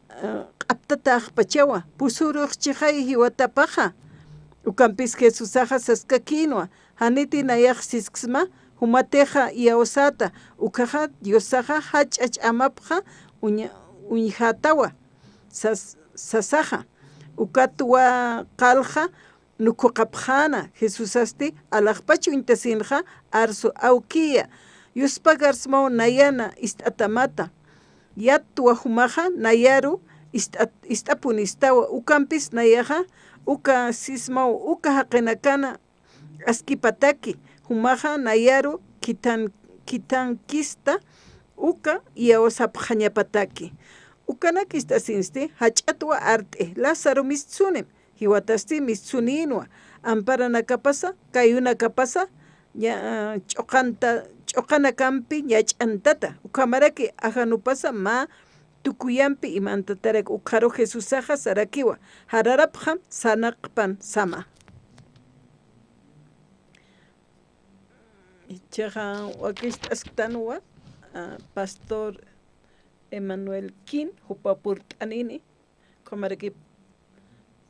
eh, q'aptataxpachawa, pusurux chixay jiwatapaxa. Ukampis Jesusaxa saskakinwa, janiti nayax sisksma, jumatixa iyawsata, ukhaxa Diosaxa jach'a ch'amapxa uña-, uñjatawa, sas-, sasaxa. Ukatwa qalxa nukhuqapxäna. Jesusasti alaxpach uñtasinxa arsu, awkiya, yuspagarsmaw nayana ist'atamata. Yatwa jumaxa nayaru ist'at-, ist'apunistawa, ukampis nayaxa uka sismaw uka jaqinakana askipataki, jumaxa nayaru khithan-, khithankista uka iyawsapxañapataki. Ukanak ist'asinsti, jach'atwa art'i, Lázaro mistsunim, jiwatasti mistsunïnwa, amparanakapasa, kayunakapasa, ña-, ch'uqanta-, ch'uqanakampi ñach'antata, ukhamaraki ajanupasa mä tukuyampi imantatarak, ukharu Jesusaxa sarakiwa, jararapxam sanaqpan sama. Ichaxa wakicht'asktanwa, ah, pastor Emanuel Quin, jupa purt'anini, ukhamaraki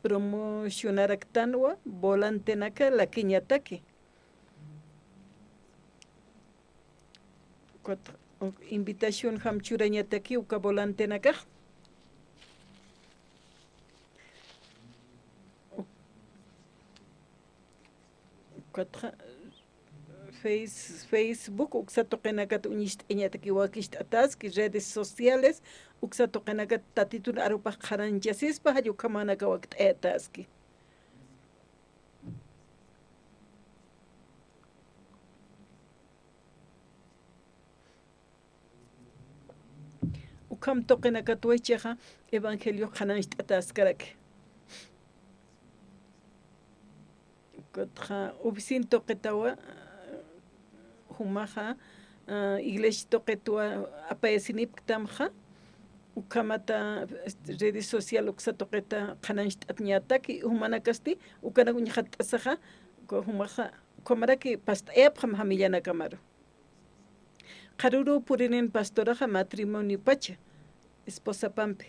promocionaraktanwa volantenaka lakiñataki. Ukat, uk invitación jam churañataki uka volantenakax. Ukatxa, Face-, Facebook uksa tuqinakat uñist'añataki, wakicht'ataski, redes sociales uksa tuqinakat tatitun arupax qhanañchasispa, jall ukhamanaka wakt'ayataski. Ukham tuqinakatwa jichhaxa evangelio qhanañcht'ataskaraki. Ukatxa oficina tuqitawa, jumaxa, ah, iglesia tuqitwa apayasinipktamxa, ukhamata, este, redes social uksa tuqita qhanañcht'atñataki, jumanakasti ukanak uñjatt'asaxa, uka jumaxa, ukhamaraki past'ayapxam familianakamaru. Qharüruw purinin pastoraxa matrimoniopacha, esposapampi.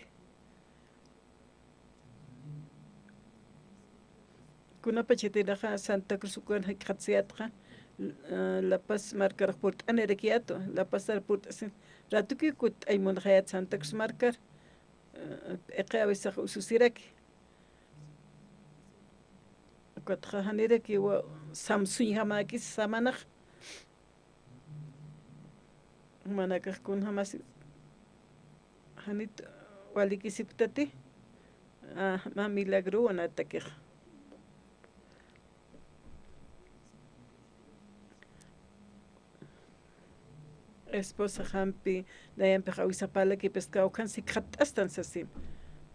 Kunapachatïnaxa Santa Cruz ukan jikxatasiyätxa, eh, La Paz markarux purt'anirakiyätwa, La Pazar purt'asin, ratukiw kutt'añ munxayät Santa Cruz markar, eh, p'iqi awisax ususiraki. Ukatxa janirakiwa samsuñjamäkis samanax. Jumanakax kunjamasi janit walikisipktati, a, mä milagruwa natakixa. Esposa jampi, nayampix awisapalakipis kawkhan sikxatt'astan sasin.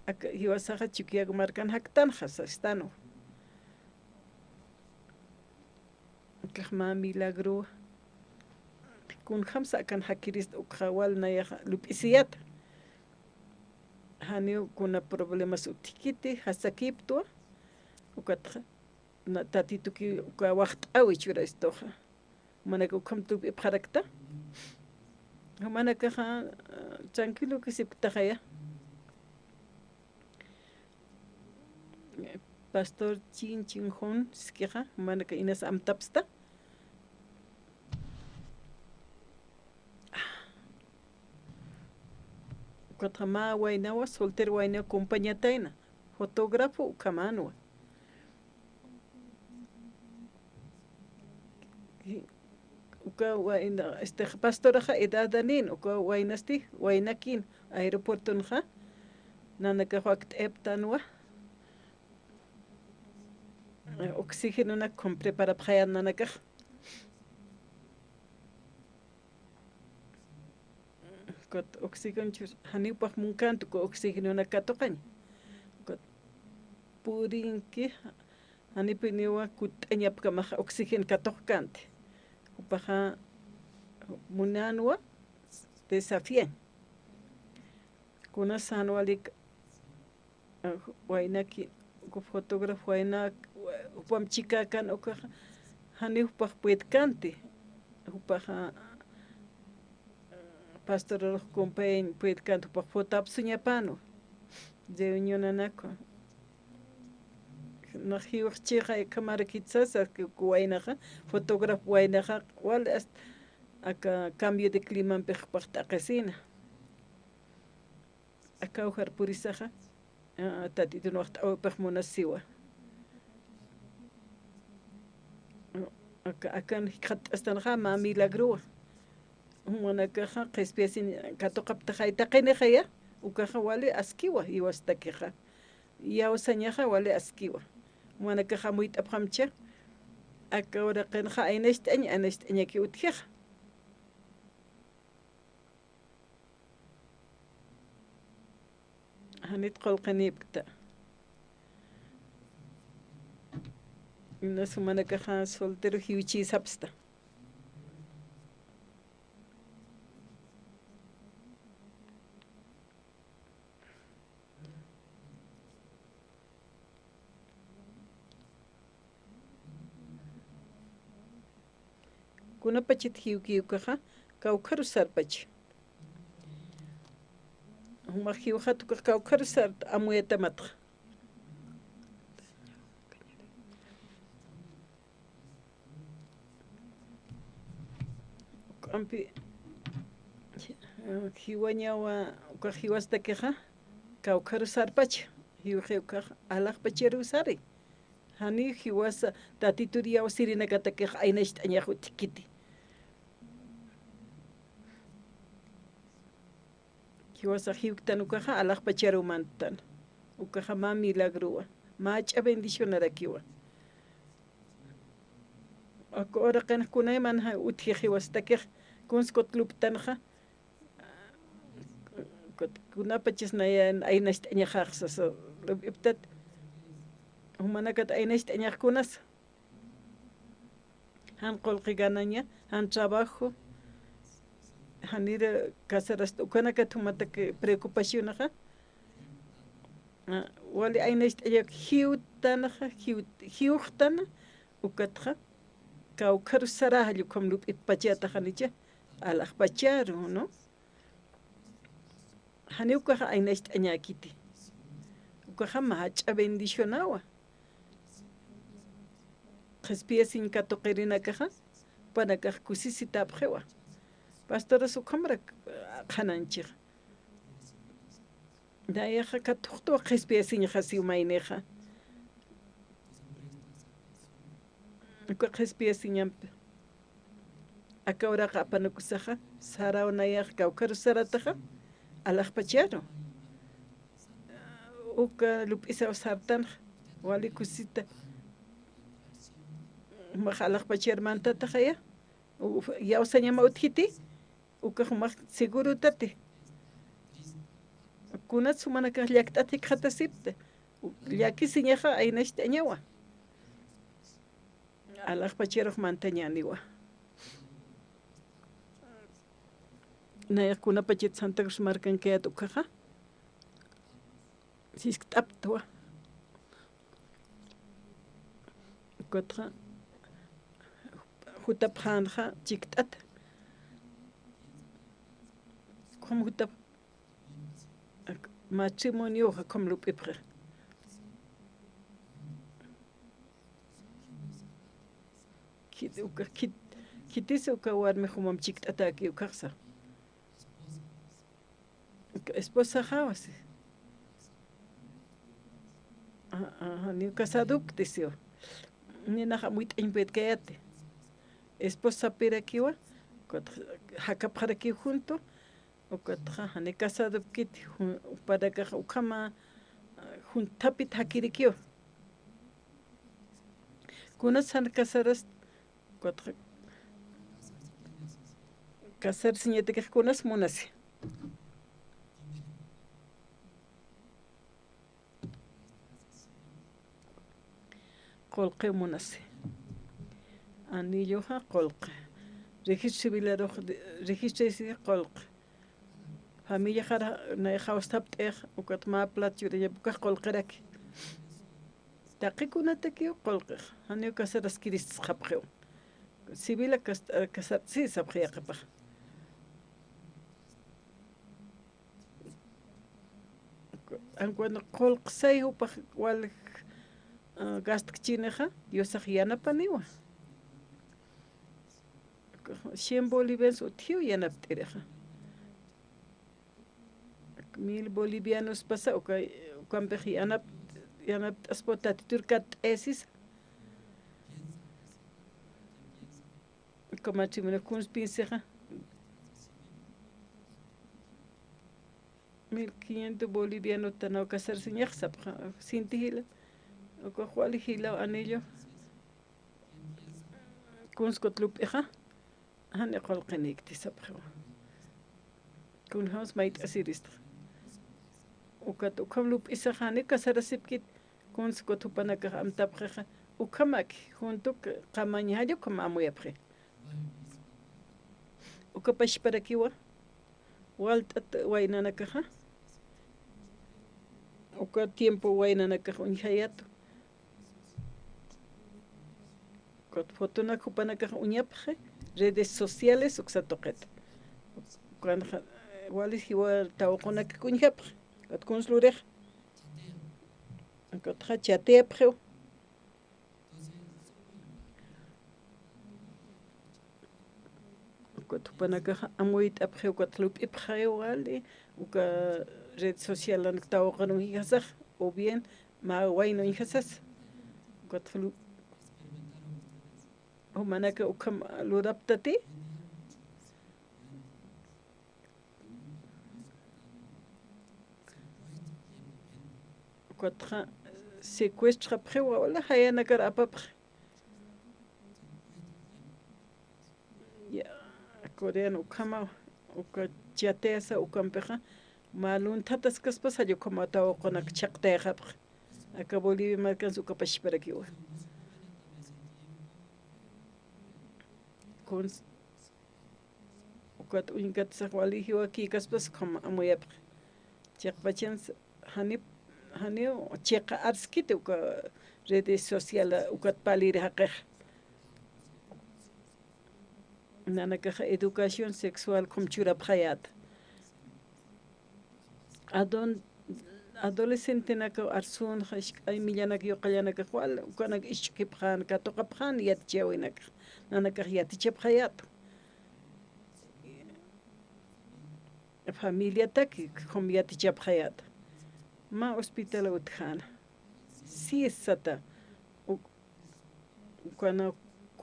Aka jiwasaxa Chukiyawu markan jaktanxa sastanwa. Akax mä milagruwa. Kunjamsa akan jakirista ukxa wal nayaxa lup'isiyata. Janiw kuna problemas utjkiti, jasakiptwa. Ukatxa, na, Tatituki uka waxt'äwi churastuxa. Jumanakax ukham lup'ipxarakta. Jumanakaxa, ah, tranquilokisipktaxaya. Pastor Chin Chin Jun siskixa, jumanakax inas amtapsta. Ukatxa mä waynawa, soltero waynawa, compañatayna, fotógrafo ukhamänwa. Uka wayna, este, pastoraxa edadanin, uka waynasti, waynakin, aeropuertonxa, nanakax wakt'ayaptanwa, oxigenonak ukham preparapxayan nanakax. Ukat oxígeno chus, janiw jupax munkänti uka oxigenonak katuqañ. Ukat purinki, janipiniwa kutt'añapkamaxa oxígeno katuqkänti. Jupaxa munänwa, desafiañ. Kunas jan walik, ah, waynaki, uka fotógrafo waynak, jupam chikäkän ukaxa, janiw jupax puedkänti, jupaxa, ah, pastorarux compañañ puedkänti, jupax fotapsuñapänwa, reunionanakwa. Nax jiwxchixa, akhamarakichasa, uka waynaxa, fotógrafo waynaxa, wal hasta aka cambio de climampix jupax t'aqhisina. Aka ujar purisaxa, ah, Tatitun waxt'äwipix munasiwa. Aka, akan jikxatt'astanxa mä milagruwa. Jumanakaxa qhispiyasiñ katuqaptaxay taqinixaya, ukaxa wali askiwa jiwastakixa. Iyawsañaxa wali askiwa. Jumanakax amuyt'apxamcha, aka uraqinxa aynacht'añ, aynacht'añaki utjixa. Janit qullqinipkta. Inas jumanakaxa soltero jiwchïsapsta. Kunapachat jiwki ukaxa, kawkharus sarpacha. Jumax jiwxat ukax kawkharus sarta amuyatamatxa. Ukhampi, jiwañawa, ukax jiwastakixa, kawkharus sarpacha, jiwxi ukax alaxpacharuw sari. Janiw jiwasa Tatitur iyawsirinakatakix aynacht'añax utjkiti. Jiwasax jiwktan ukaxa alaxpacharuw manttan. Ukaxa mä milagruwa, mä jach'a bendicionarakiwa. Aka uraqinx kunaymanxa utji jiwastakix, kuns kut lup'tanxa, kut kunapachas nayan aynacht'añaxax sasa lup'iptat, jumanakat aynacht'añax kunasa. Jan qullqi ganaña, jan trabajo, janir casarasta, ukanakat jumatak preocupacionaxa. Ah, wali aynacht'añak jiwtanaxa, jiw-, jiwxtana, ukatxa, kawkharus saraxalla ukham lup'ipachätaxanicha, alaxpacharu, ¿no? Janiw ukaxa aynacht'añäkiti. Ukaxa mä jach'a bendicionawa. Qhispiyasiñ katuqirinakaxa, jupanakax kusisitapxiwa. Pastoras ukhamarak, ah, qhanañchixa. Nayaxa katuqtwa qhispiyasiñxasiw maynixa. Uka qhispiyasiñampi. Aka uraqa apanukusaxa, saraw nayax kawkharus sarataxa, alaxpacharu. Uka lup'isaw sartanxa, wali kusita. Jumax alaxpachar mantataxaya, u-, yawsañama utjiti, uka jumax segurotati. Kunats jumanakax llakt'at jikxatasipta, u-, llakisiñaxa aynacht'añawa. Alaxpacharux mantañäniwa. Nayax kunapachat Santa Cruz markankayät ukkhaxa, siskt'aptwa. Ukatxa, jutapxänxa chikt'ata. Ukham jutap-, ak-, matrimonioxa ukham lup'ipxi. Khit-, uka khit-, khitis uka warmi jumam chikt'atäki ukkhaxa. Uka esposaxawa si. A-, a-, janiw casadopkti siwa. Ninax amuyt'añpuyat kayäti. Esposapirakiwa, ukat jakapxarakiw junto, ukatxa jani casadopkiti, jun-, jupanakax ukhama, junthapit jakirikiwa. Kunas jan casarasti, ukatxa casarsiñatakix kunas munasi. Qullqiw munasi. Anilloxa qullqi. Registro civilarux, registro civil qullqi. Familiaxar nayax jawstapt'ix, ukat mä plata churañap ukax qullqiraki. Taqikunatakiw qullqix, janiw casaraskiristxapxiw. Civila cas-, casart'si sapxi yaqhipax. Aunque qullqsay jupax wal, ah, gastkchinixa, Diosax yanapaniwa. Cien bolivianos utjiw yanapt'irixa. Mil bolivianospasa uka, ukampix yanap-, yanapt'aspa Tatitur katt'ayasisa. Uka matrimonio kunsa piensixa. Mil quinientos bolivianotanaw casarsiñax sapxa, sinti jila. Ukax wali jilaw anillo. Kunsa ukat lup'ixa, jani qullqinïkti sapxiwa. Kunjams mayt'asiristxa. Ukat ukham lup'isax jani casarasipkit, kunsa ukat jupanakax amtapxixa, ukhamaki, junto qamañjalla ukham amuyapxi. Uka pachparakiwa, walt'at waynanakaxa, uka tiempo waynanakax uñjayätu. Ukat fotonak jupanakax uñapxi, redes sociales uksa tuqit. Ukanxa, wali jiwa tawaqunakak uñjapxi, ukat kunsa lurix. Ukatxa chateapxiw. Ukat jupanakax amuyt'apxiw, ukat lup'ipxayaw wali, uka red socialanak tawaqunakax uñjasax, o bien mä wayna uñjasas. Ukat lu-, jumanaka ukham luraptati. Ukatxa secuestrapxiwa, wala jayanakar apapxi. Ya, coreano ukhama, uka chateasa ukampixa, mä lunthataskaspas jall ukhama tawaqunaka chhaqtayxapxi. Aka Bolivia markansa uka pachparakiwa. Kuns-, ukat uñkatsax wali jiwa kïkaspas ukham amuyapxi. Chiqpachansa jani, janiw chiqa arskiti uka redes social ukat palir jaqix. Nanakax educación sexual ukham churapxayäta. Adon-, adolescentenaka arsunxa, isk'ay millanak yuqallanakax wal ukanak isch'ukipxän, katuqapxän yatichäwinakax, nanakax yatichapxayätu. Familiataki ukham yatichapxayäta. Mä hospital utjäna. Sies sata. U-, ukana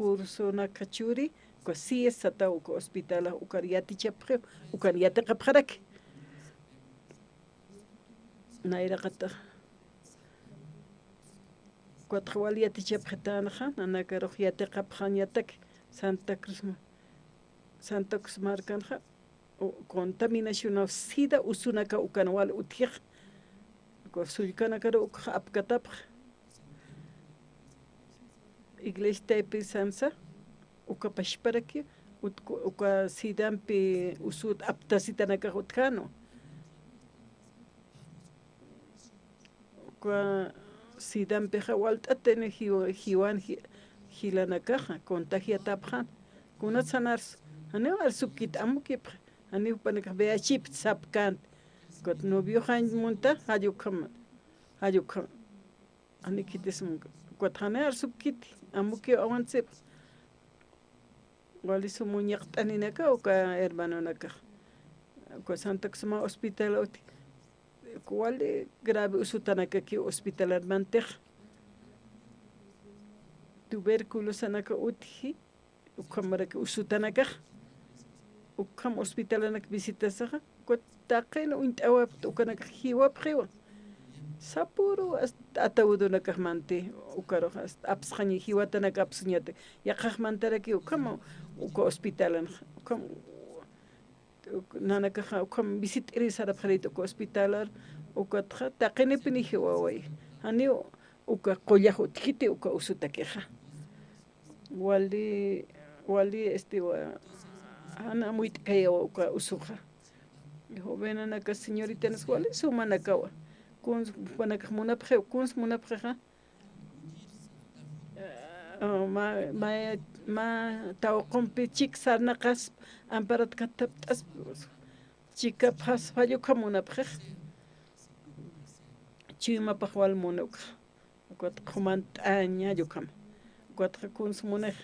Cursonak churi, uka sies sataw uka hospitalax ukar yatichapxi, ukan yatiqapxaraki. Nayraqatax. Ukatxa wal yatichapxitänxa, nanakarux yatiqapxañatak Santa Cruz ma-, Santa Cruz markanxa, u-, contaminacionaw sida usunaka ukan wal utjix. Uka sullkanakaru ukxa apkatapx. Iglesia taypi sansa, uka pachparaki, utku-, uka sidampi usut aptasitanakax utjänu. Uka sidampixa walt'atini jiwa-, jiwan ji-, jilanakaxa, contagiatapxan. Kunat sanars, janiw arsupkit amukipx, janiw jupanakax V I H-pt sapkant. Ukat novioxañ munta, jall ukham, jall ukham. Jani khitis munka. Ukat jani arsupkiti, amukiw awansipx. Wali sum uñaqt'aninaka uka hermanonakax. Uka Santa Cruz mä hospital uti. Wali grave usutanakakiw hospitalar mantix. Tuberculosanaka utji, ukhamaraki usutanakax. Ukham hospitalanak visitasaxa, ukat taqin uñt'awapta ukanakax jiwapxiwa. Sapüru hasta ataúdunakax manti, ukarux hasta apsxañi jiwatanaka apsuñata. Yaqhax mantaraki ukham uka hospitalanxa, ukham nanakaxa, ukham visit'iri sarapxarïta uka hospitalar, ukatxa taqinipini jiwaway. Janiw uka qullax utjiti uka usutakixa. Wali, wali, este, wa-, jan amuyt'kayawa uka usuxa. Jovenanaka, señoritanas, wali sumanakawa. Kuns jupanakax munapxi, kuns munapxixa. Ah, ma, ma, ma tawqumpi chik sarnaqas, amparat kattapt'as, chikapxas, jall ukham munapxix. Chuymapax wal muni ukxa. Ukatxa qhumant'aña jall ukham. Ukatxa kuns munix.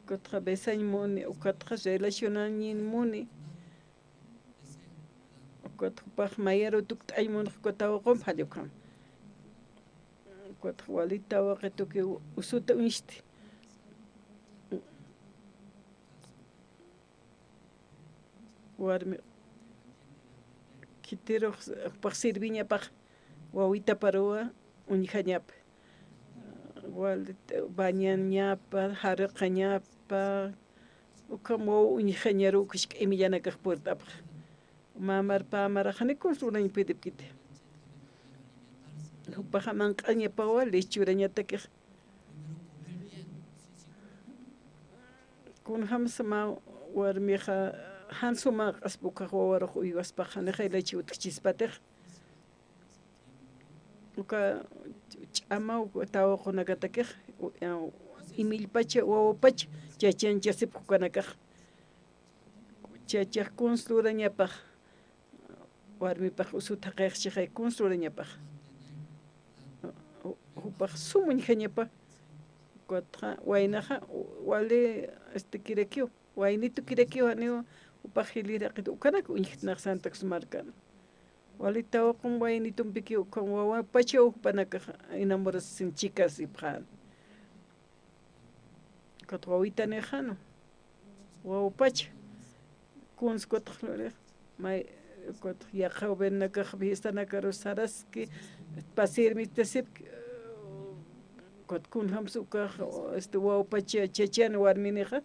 Ukatxa besañ muni, ukatxa relacionañin muni. Ukatxa jupax mayaru tukt'añ munix uka tawaqump jall ukham. Ukatxa wali tawaqituki usuta uñsti. Warmi khitirux jupax sirviñapax wawitaparuwa uñjañapa. Wal bañañapa, jarüqañapa, ukham waw uñjañaru ukhach k'imillanakax puert'apxa. Mamar pamarax jani kuns lurañ pidipkiti. Jupaxa manq'añapawa lechurañatakix. Kunjamsa mä warmixa jan suma q'aspa ukax wawarux uywaspax, janixay leche utjchispatix. Uka ch'amaw tawaqunakatakix, u-, u-, imillpacha, wawapacha, chachanchasipx ukanakax. Chachax kuns lurañapax, warmipax usut jaqix chixay kuns lurañapax. Jupax sum uñjañapa, ukatxa waynaxa, wali, este, kirakiw, waynitu kirakiw, janiw jupax jilïr jaqit ukanak uñjtnax Santa Cruz markan. Wali tawaqum waynitumpikiw, ukham wawapachaw jupanakax enamorasisin chikasipxän. Ukat wawitanïxanu, wawapacha. Kuns ukatx lurix, may, ukatx yaqha jovenanakax fiestanakarus saraski, pasir mistasipki, ukat kunjamsa ukax, este, wawapacha chachan warminixa.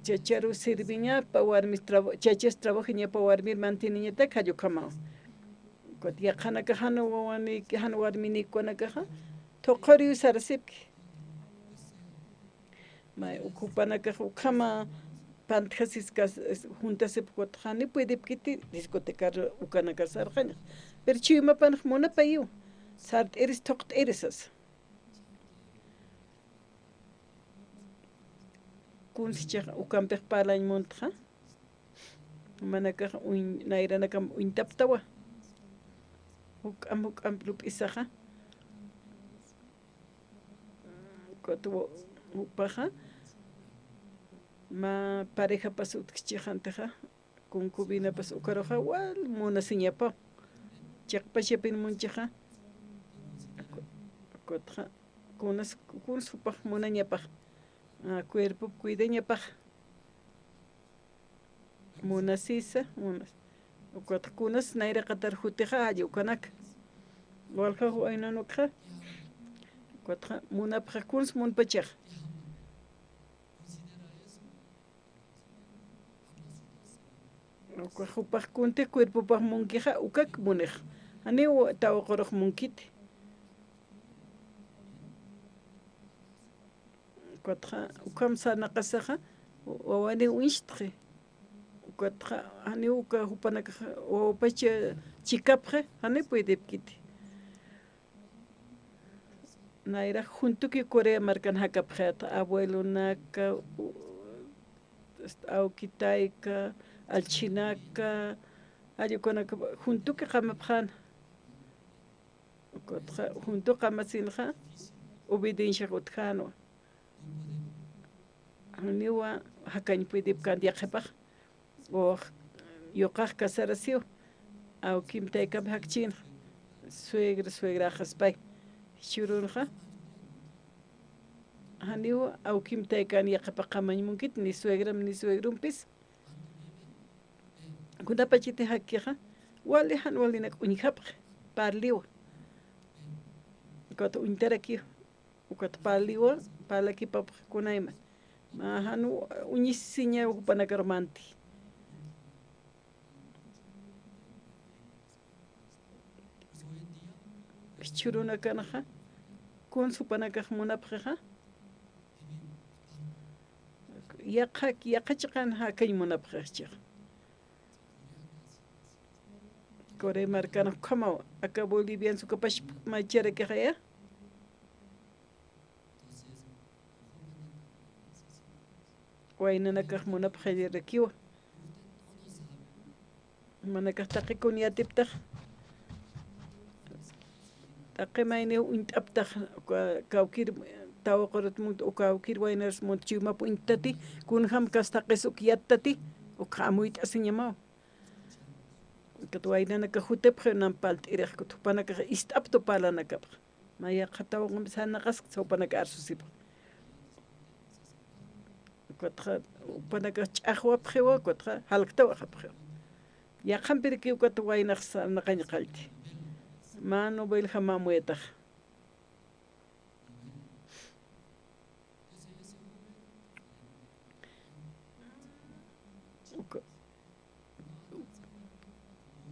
Chacharu sirviñapa warmis traba-, chachas trabajañapa warmir mantiniñatak jall ukhamaw. Ukat yaqhanakax jan wawanïki, jan warminïki ukanakaxa, thuqhuriw sarasipki. May uk jupanakax ukhama pantjasiskas, es, juntasipki ukat jani puedipkiti discotecar ukanakar sarxañax. Pero chuymapanx munapayiw, sart'iris thuqt'iris sasa. Kunsichax ukampix parlañ muntxa, jumanakax uñ-, nayranakam uñtaptawa. Juk'am, juk'amp lup'isaxa. Ukat wa-, jupaxa, mä parejapas utjchixantixa, concubinapas ukaruxa wal munasiñapaw. Chiqpachapin munchixa, ukatxa, Kunas, kuns jupax munañapax, ah, cuerpop cuidañapax. Munasisa, munas. Ukat kunas nayraqatar jutixa, alli ukanak. Walja juwaynanukxa. Ukatxa munapxa kuns munpachax. Uka jupax kunti cuerpopax munkixa, ukak munix. Janiw tawaqurux munkiti. Ukatxa, ukham sarnaqasaxa, wawaniw uñstxi. Ukatxa, janiw uka jupanakax, wawapacha chikapxi, janiw puydipkiti. Nayrax juntuki Corea markan jakapxi, abuelonaka, u-, awkitayka, allchinaka, alli ukanaka, juntuki qamapxäna. Ukatxa, juntu qamasinxa, obedienciax utjänwa. Janiwa jakañ puydipkänti yaqhipax, o yuqax casarasiw, awkim taykamp jakchïnxa, suegra, suegraxaspay, jichhürunxa, janiw awkim taykan yaqhipax qamañ munkit, ni suegramp, ni suegrumpis. Kunapachiti jakixa, wali jan walinak uñjapxi, parliwa. Ukat uñtarakiw, ukat parliwa, parlakipapxi kunayman. Mä jan uñisiña jupanakar manti. Jichhürunakanxa, kuns jupanakax munapxixa. Yaqha, yaqha chiqan jakañ munapxixchix. Corea markan ukhamaw, aka Bolivian sukapach maycharakixaya. Waynanakax munapxillarakiwa. Manakax taqi kun yatiptax, taqi mayniw uñt'aptax, uka kawkir tawaqurut munt, uka kawkir waynaras munt chuymap uñttati, kunjam kas taqis uk yattati, ukxa amuyt'asiñamaw. Ukat waynanakax jutipxi, nam parlt'irix, ukat jupanakax ist'aptu parlanakapx. Mä yaqha tawaqumpi sarnaqasksa jupanakax arsusipxi. Ukatxa, jupanakax ch'axwapxiwa, ukatxa jalktawapxiwa. Yaqhampiraki ukat waynax sarnaqañ qallti. Mä noveljam amuyatax. Uka,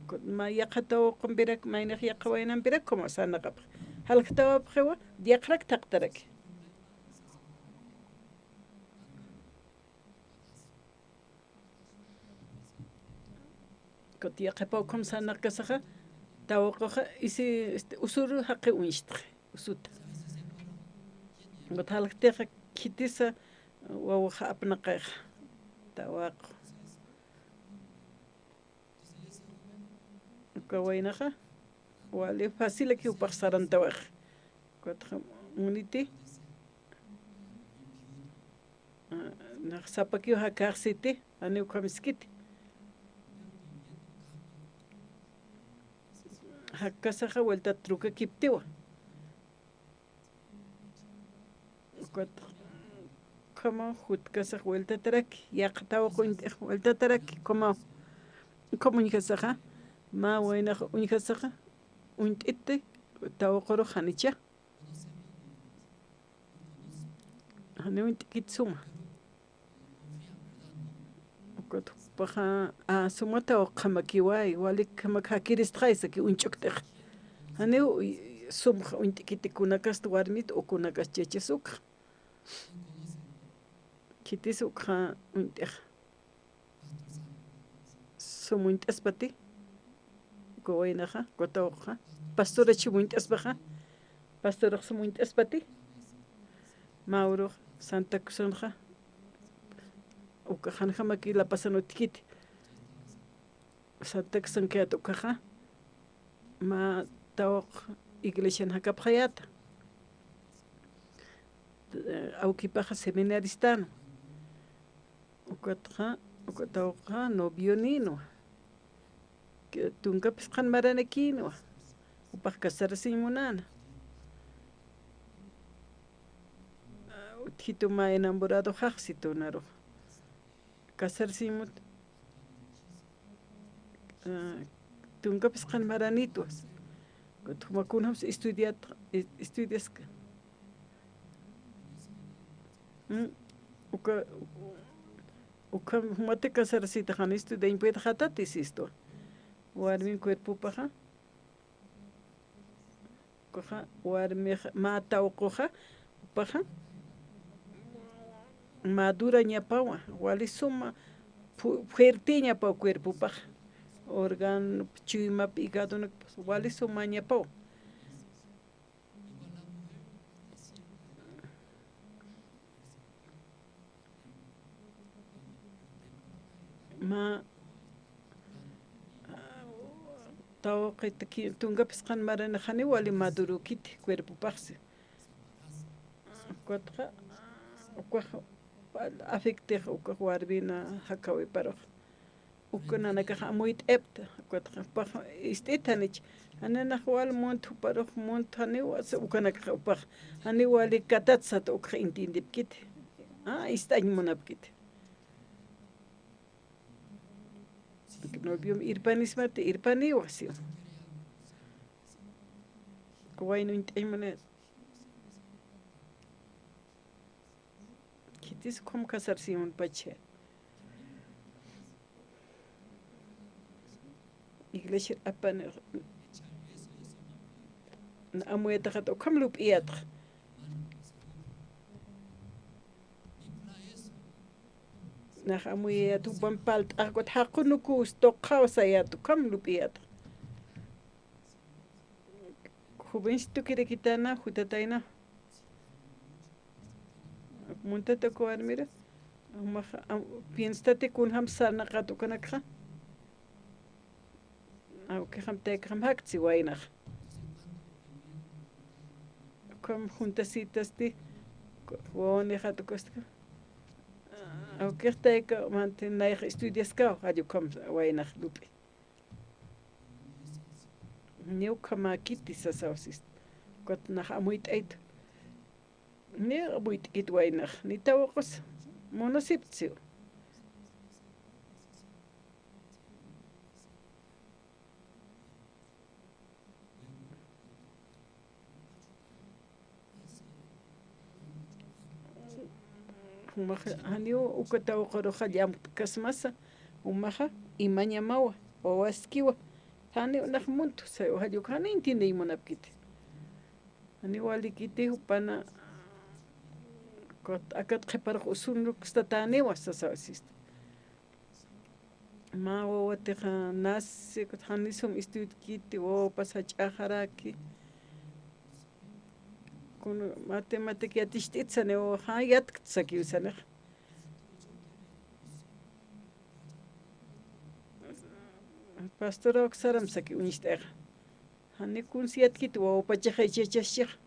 uka, mä yaqha tawaqumpirak, mayniq yaqha waynampirak, como sarnaqapxi. Jalktawapxiwa, yaqharak thaqtaraki. Ukat yaqhipaw ukham sarnaqkasaxa, tawaquxa, isi, este, usur jaqi uñstxi, usuta. Ukat jalktixa khitisa, wawaxa apnaqayxa, tawaqu. Uka waynaxa, wali facilaki jupax sarantawax. Ukatxa muniti, ah, nax sapakiw jakaxsiti, janiw ukham iskiti. Jakkasaxa vuelta trukakiptiwa. Ukat, ukhamaw jutkasax vueltataraki, yaqha tawaqu uñt'ix vueltataraki, ukhamaw. Ukham uñjasaxa, mä waynax uñjasaxa, uñt'iti, tawaqurux janicha. Janiw uñt'kit suma. Ukat jupaxa, a, sumata ukhamakiway, walik jamak jakiristxay saki uñch'ukt'ix. Janiw, sum uñt'kiti kunakasti warmit o kunakasti chachas ukxa. Khitis ukxa uñt'ix. Sum uñt'aspati, uka waynaxa, uka tawaqxa, pastorach sum uñt'aspaxa, pastorax sum uñt'aspati, mä urux Santa Cruzanxa, uka janjamaki La Pazan utjkiti. Santa Cruzan kayat ukaxa, mä tawaq iglesian jakapxayäta. Awkipaxa seminaristan. Ukatxa, uka tawaqxa novioninwa. Tunkapis qhan maranakïnwa. Jupax casarasiñ munäna. Jitu mä enamorado jaqsi tunarux. Casarsimut, ah, tunka phisqan maranitwa. Juma kunjams estudiat, estudiaska. Mm, uka, uka jumati casarasita jan estudiañ puede jatati sistu. Warmin cuerpopaxa. Ukaxa, warmixa, mä tawquxa, jupaxa, madurañapawa, wali suma fu-, fuerteñapaw cuerpopaxa, órgano, chuymap, hígadonakpas, wali sumañapaw. Mä, tawqit ki-, tunka phisqan maranix janiw wali madurukiti cuerpopaxsi. Ukatxa, ukax afectix ukax warmina jakawiparux. Uka nanakax amuyt'ipta, ukatxa, pax ist'it janich. Jan nanax wal munt juparux munt janiw, ukanakax upax janiw wali katat sat ukax entiendipkiti. Ah, ist'añ munapkiti. Noviom irpanismati, irpaniwa siwa. Waynuñt'añ munat. Khitis ukham casarsimunpacha. Iglesia apan amuyataxat ukham lup'iyatax. Nax amuyayat jupam palt'axkut jaqunukus tuqaw sayat ukham lup'iyatax. Jovencito kirakitana, jutatayna. Muntata uka warmira. Jumax, am, pienstati kunjam sarnaqat ukanakxa. Awkixam taykaxam jaktsi waynax. Ukham juntasitasti, wawanixat ukastka. Awkix tayka manti nayx estudiaskaw, jall ukham waynax lup'i. Niw ukhamäkiti sasaw sist. Ukat nax amuyt'aytu. Niw amuyt'kit waynax, ni tawaqus munasiptsiw. Jumaxa, janiw uka tawaqurux llamk'asmasa, jumaxa imañamawa, wawaskiwa, janiw nax muntu, sa, jall uka janiw entiendeñ munapkiti. Janiw walikiti jupana, akat qhiparux usunrukstataniwa, sasaw sist. Mä wawatixa nasi, jani sum estuditkiti, wawapas jach'axaraki. Kun matemática yaticht'it sani wawaxa, yatkt sakiw sanix. Pastora, uksaram saki uñst'axa. Jani kuns yatkit wawapachaxa, yachachaschixa.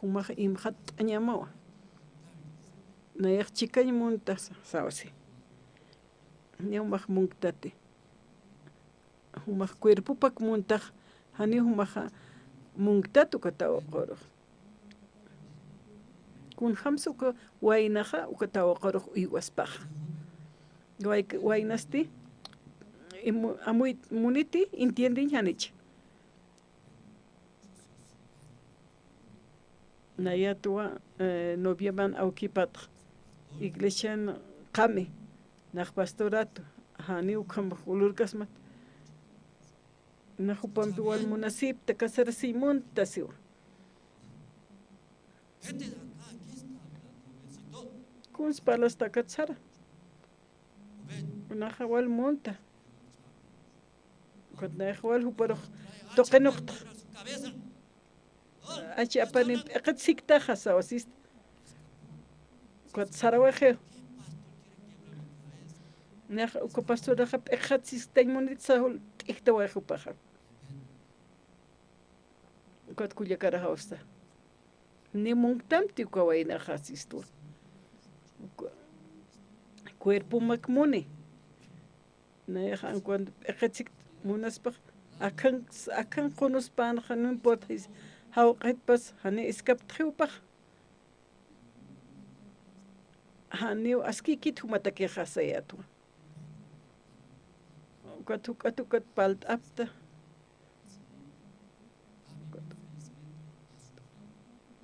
Jumax imxatt'añamawa. Nayax chikañ munta sa-, sawsi. Niw jumax munktati. Jumax cuerpopak muntax, janiw jumaxa munktat uka tawaqurux. Kunjamsa uka waynaxa uka tawaqurux uywaspaxa. Way-, waynasti, imu-, amuy-, muniti, entiendeñ janich. Nayatwa, eh, noviaman awkipatx, iglesian qami, nax pastoratu, jani ukham ulurkasmat. Nax jupampi wal munasipta, casarasiñ munta siwa. Kuns parlasta akat sara. Naxa wal munta. Ukat nayax wal juparux tuqinuqta. Achi apanim p'iqit siktaxa sawa sist. Ukat sarawaxiw. Nax uka pastoraxa p'iqat siktañ munit saw t'ijtawayxi jupaxa. Ukat kullakaraxawsta. Ni munktamti uka waynaxa sistwa. Uka cuerpomak muni. Nayax en cuanto p'iqitsik munaspax, akhan, akhan qunuspänxa, no importa, jawq'itpas, jani escaptxiw pax. Janiw askïkit jumatakixa sayätwa. Ukat, ukat, ukat parlt'apta.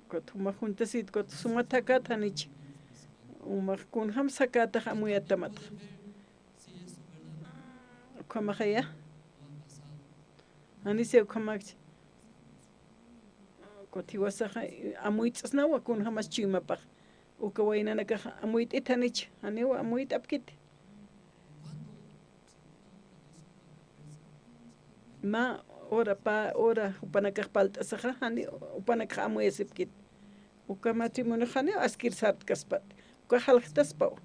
Ukat jumax juntasit, ukat sumat jakäta janich. Jumax kunjam sakätax amuyatamatxa. Ukhamaxaya. Janisiw ukhamakchi. Ukat jiwasaxa amuyt'snawa kunjamas chuymapax. Uka waynanakax amuyt'it janich, janiw amuyt'apkit. Mä hora pä hora jupanakax parlt'asaxa, jani jupanakax amuyasipkit. Uka matrimoniox janiw askir sartkaspati. Uka jaljtaspaw.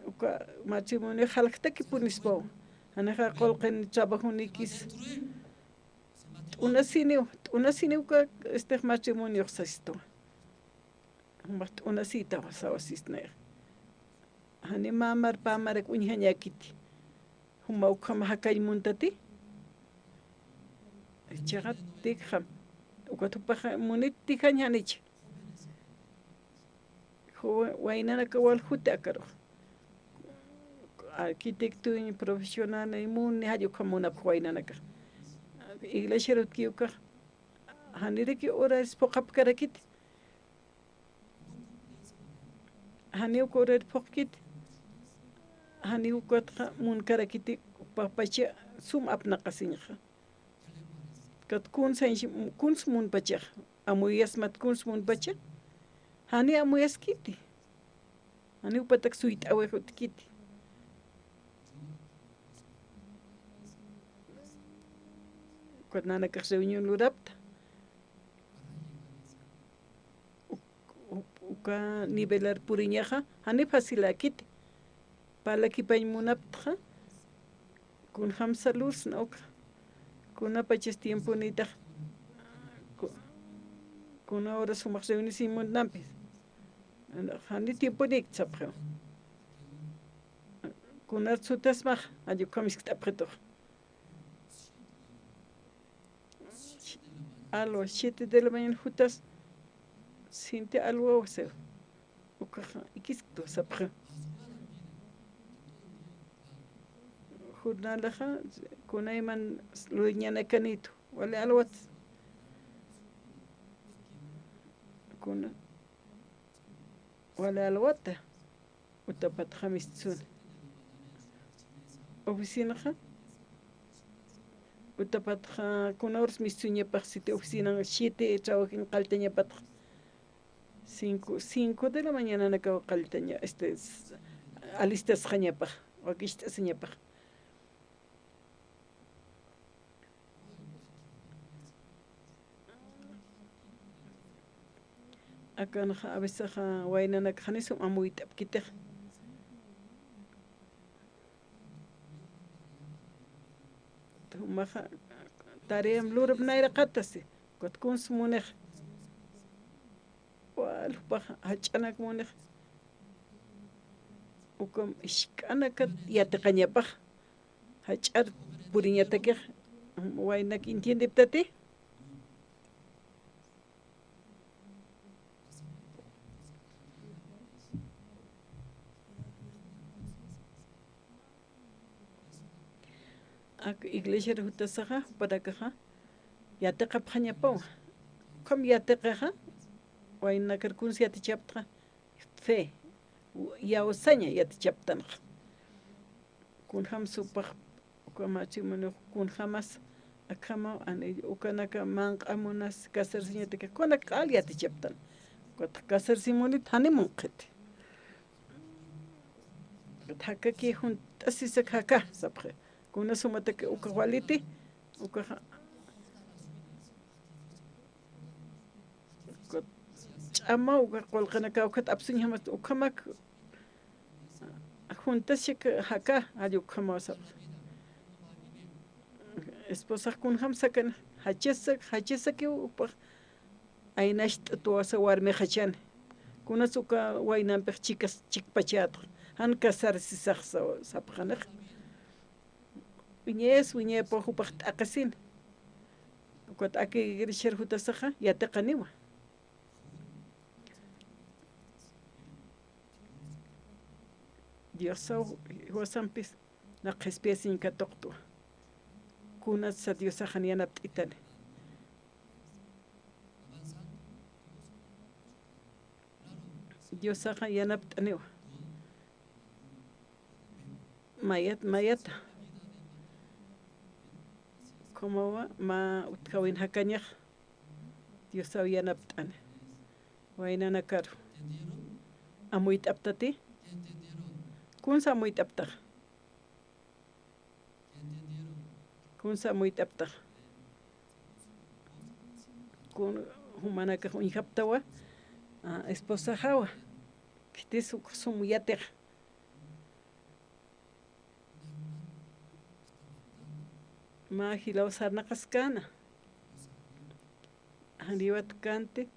Uka matrimoniox jaljtakipunispaw. Janixa qullqin trabajonikis. T'unasiniw, t'unasiniw uka, este, matrimoniox sasistu. Jumax t'unasïtawa sawasisnaya. Jani mä mar pä marak uñjañäkiti. Juma ukham jakañ muntati. Chiqat tikxam. Ukat jupax munit tikañ janich. Ju-, waynanaka wal juti akarux. Arquitectoñ, profesionalay muni, jall ukham munapx waynanakax. Iglesiar utki ukax. Janiraki horaris phuqhapkarakiti. Janiw uka horar phuqkiti. Janiw ukatxa munkarakiti, papacha sum apnaqasiñxa. Kat kunsañ, kuns munpachax. Amuyasmat kuns munpacha. Jani amuyaskiti. Jani jupatak suyt'awix utjkiti. Ukat nanakax reunión lurapta. Uk-, uk-, uka nivelar puriñaxa, jani faciläkiti. Parlakipañ munaptxa, kunjamsa lursna ukxa. Kunapachas tiemponïtax, ku-, kuna horas jumax reunisiñ munapis. Jani tiemponïkti sapxiw. Kunar sutasmax, jall ukham jiskt'apxitux. Alwa, siete de la mañana jutas, sinti alwaw siw. Ukax ikisktu sapxi. Jornalaxa, kunayman luriñanakanitu, wali alwat. Kuna, wali alwata. Utapatxa mistsuni. Oficinaxa. Utapatxa, kuna horas mistsuñapax, siti oficinan siete trabajin qalltañapatxa. Cinco, cinco de la mañananakaw qalltaña, este, s-, alistasxañapax, wakicht'asiñapax. Akanxa, a veces, waynanakax jani sum amuyt'apkitix. Jumaxa, taream lurap nayraqatasi, ukat kuns munix. Wal jupax jach'anak munix. Ukham jisk'anakat yatiqañapax. Jach'ar puriñatakix, waynak entiendeptati. Ak iglesiar jutasaxa, jupanakaxa, yatiqapxañapawa. Ukham yatiqixa, waynakar kuns yatichaptxa, fe, iyawsaña yatichaptanxa. Kunjamsa jupax, uka matrimonio kunjamas, akhamaw, ani ukanaka manq'a munas casarsiñataki, kunak q'al yatichaptan. Ukat casarsimunit jani munqhiti. Ukat jakaki junt'asisak jaka, sapxi. Kuna sumataki ukax waliti, ukaxa, ukat ch'ama, uka qullqinaka ukat apsuñjamat, ukhamak juntas jaka, jalla ukhamaw sapxi. Esposax kunjam sakan, jachasak, jachasakiw jupax aynacht'atuwasa warmixachani. Kunas uka waynampix chikas, chikpachätxa, jan casarsisaxsa sapxanix. Wiñayas, wiñayapux jupax t'aqisini. Ukat akïkirïchir jutasaxa, yatiqaniwa. Diosaw jiwasampis, na qhispiyasiñ katuqtwa. Kunatsa Diosaxan yanapt'itani. Diosaxan yanapt'aniwa. Mayat, mayata. Como mä utjawin jakañax Diosaw yanapt'ani. Waynanakaru. ¿Amuyt'aptati? ¿Kunsa amuyt'aptax? ¿Kunsa amuyt'aptax? Kun jumanakax uñjaptawa, ah, esposaxawa. Khitis uk sum yatix. Mä jilaw sarnaqaskäna. Janiwat kanti.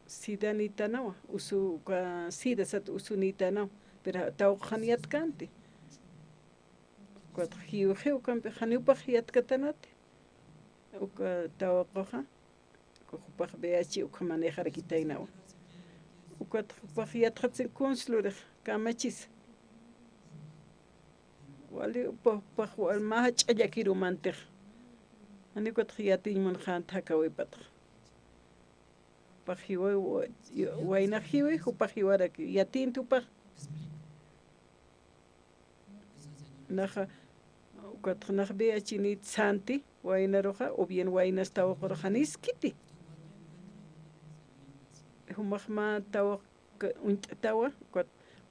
Sida nïtanawa, usu, uka sida sat usu nïtanawa, pero tawqu jan yatkanti. Ukat jiwxi ukampi janiw jupax yatkatanati. Uka tawquxa, uka jupax V I H uka manejarakitaynawa. Ukat jupax yatxatsin kuns lurix, kamachis. Wali jupax, jupax wal mä jach'a llakirumantix. Janiw ukatx yatiñ munxänti jakäwipatx. Jupax jiwa, wa-, waynax jiwi, jupax jiwarak, yatïnti jupax. Naxa, ukatx nax V I H nït sänti, waynaruxa, o bien waynas tawqurux janiskiti. Jumax mä tawq uñt'atawa, ukat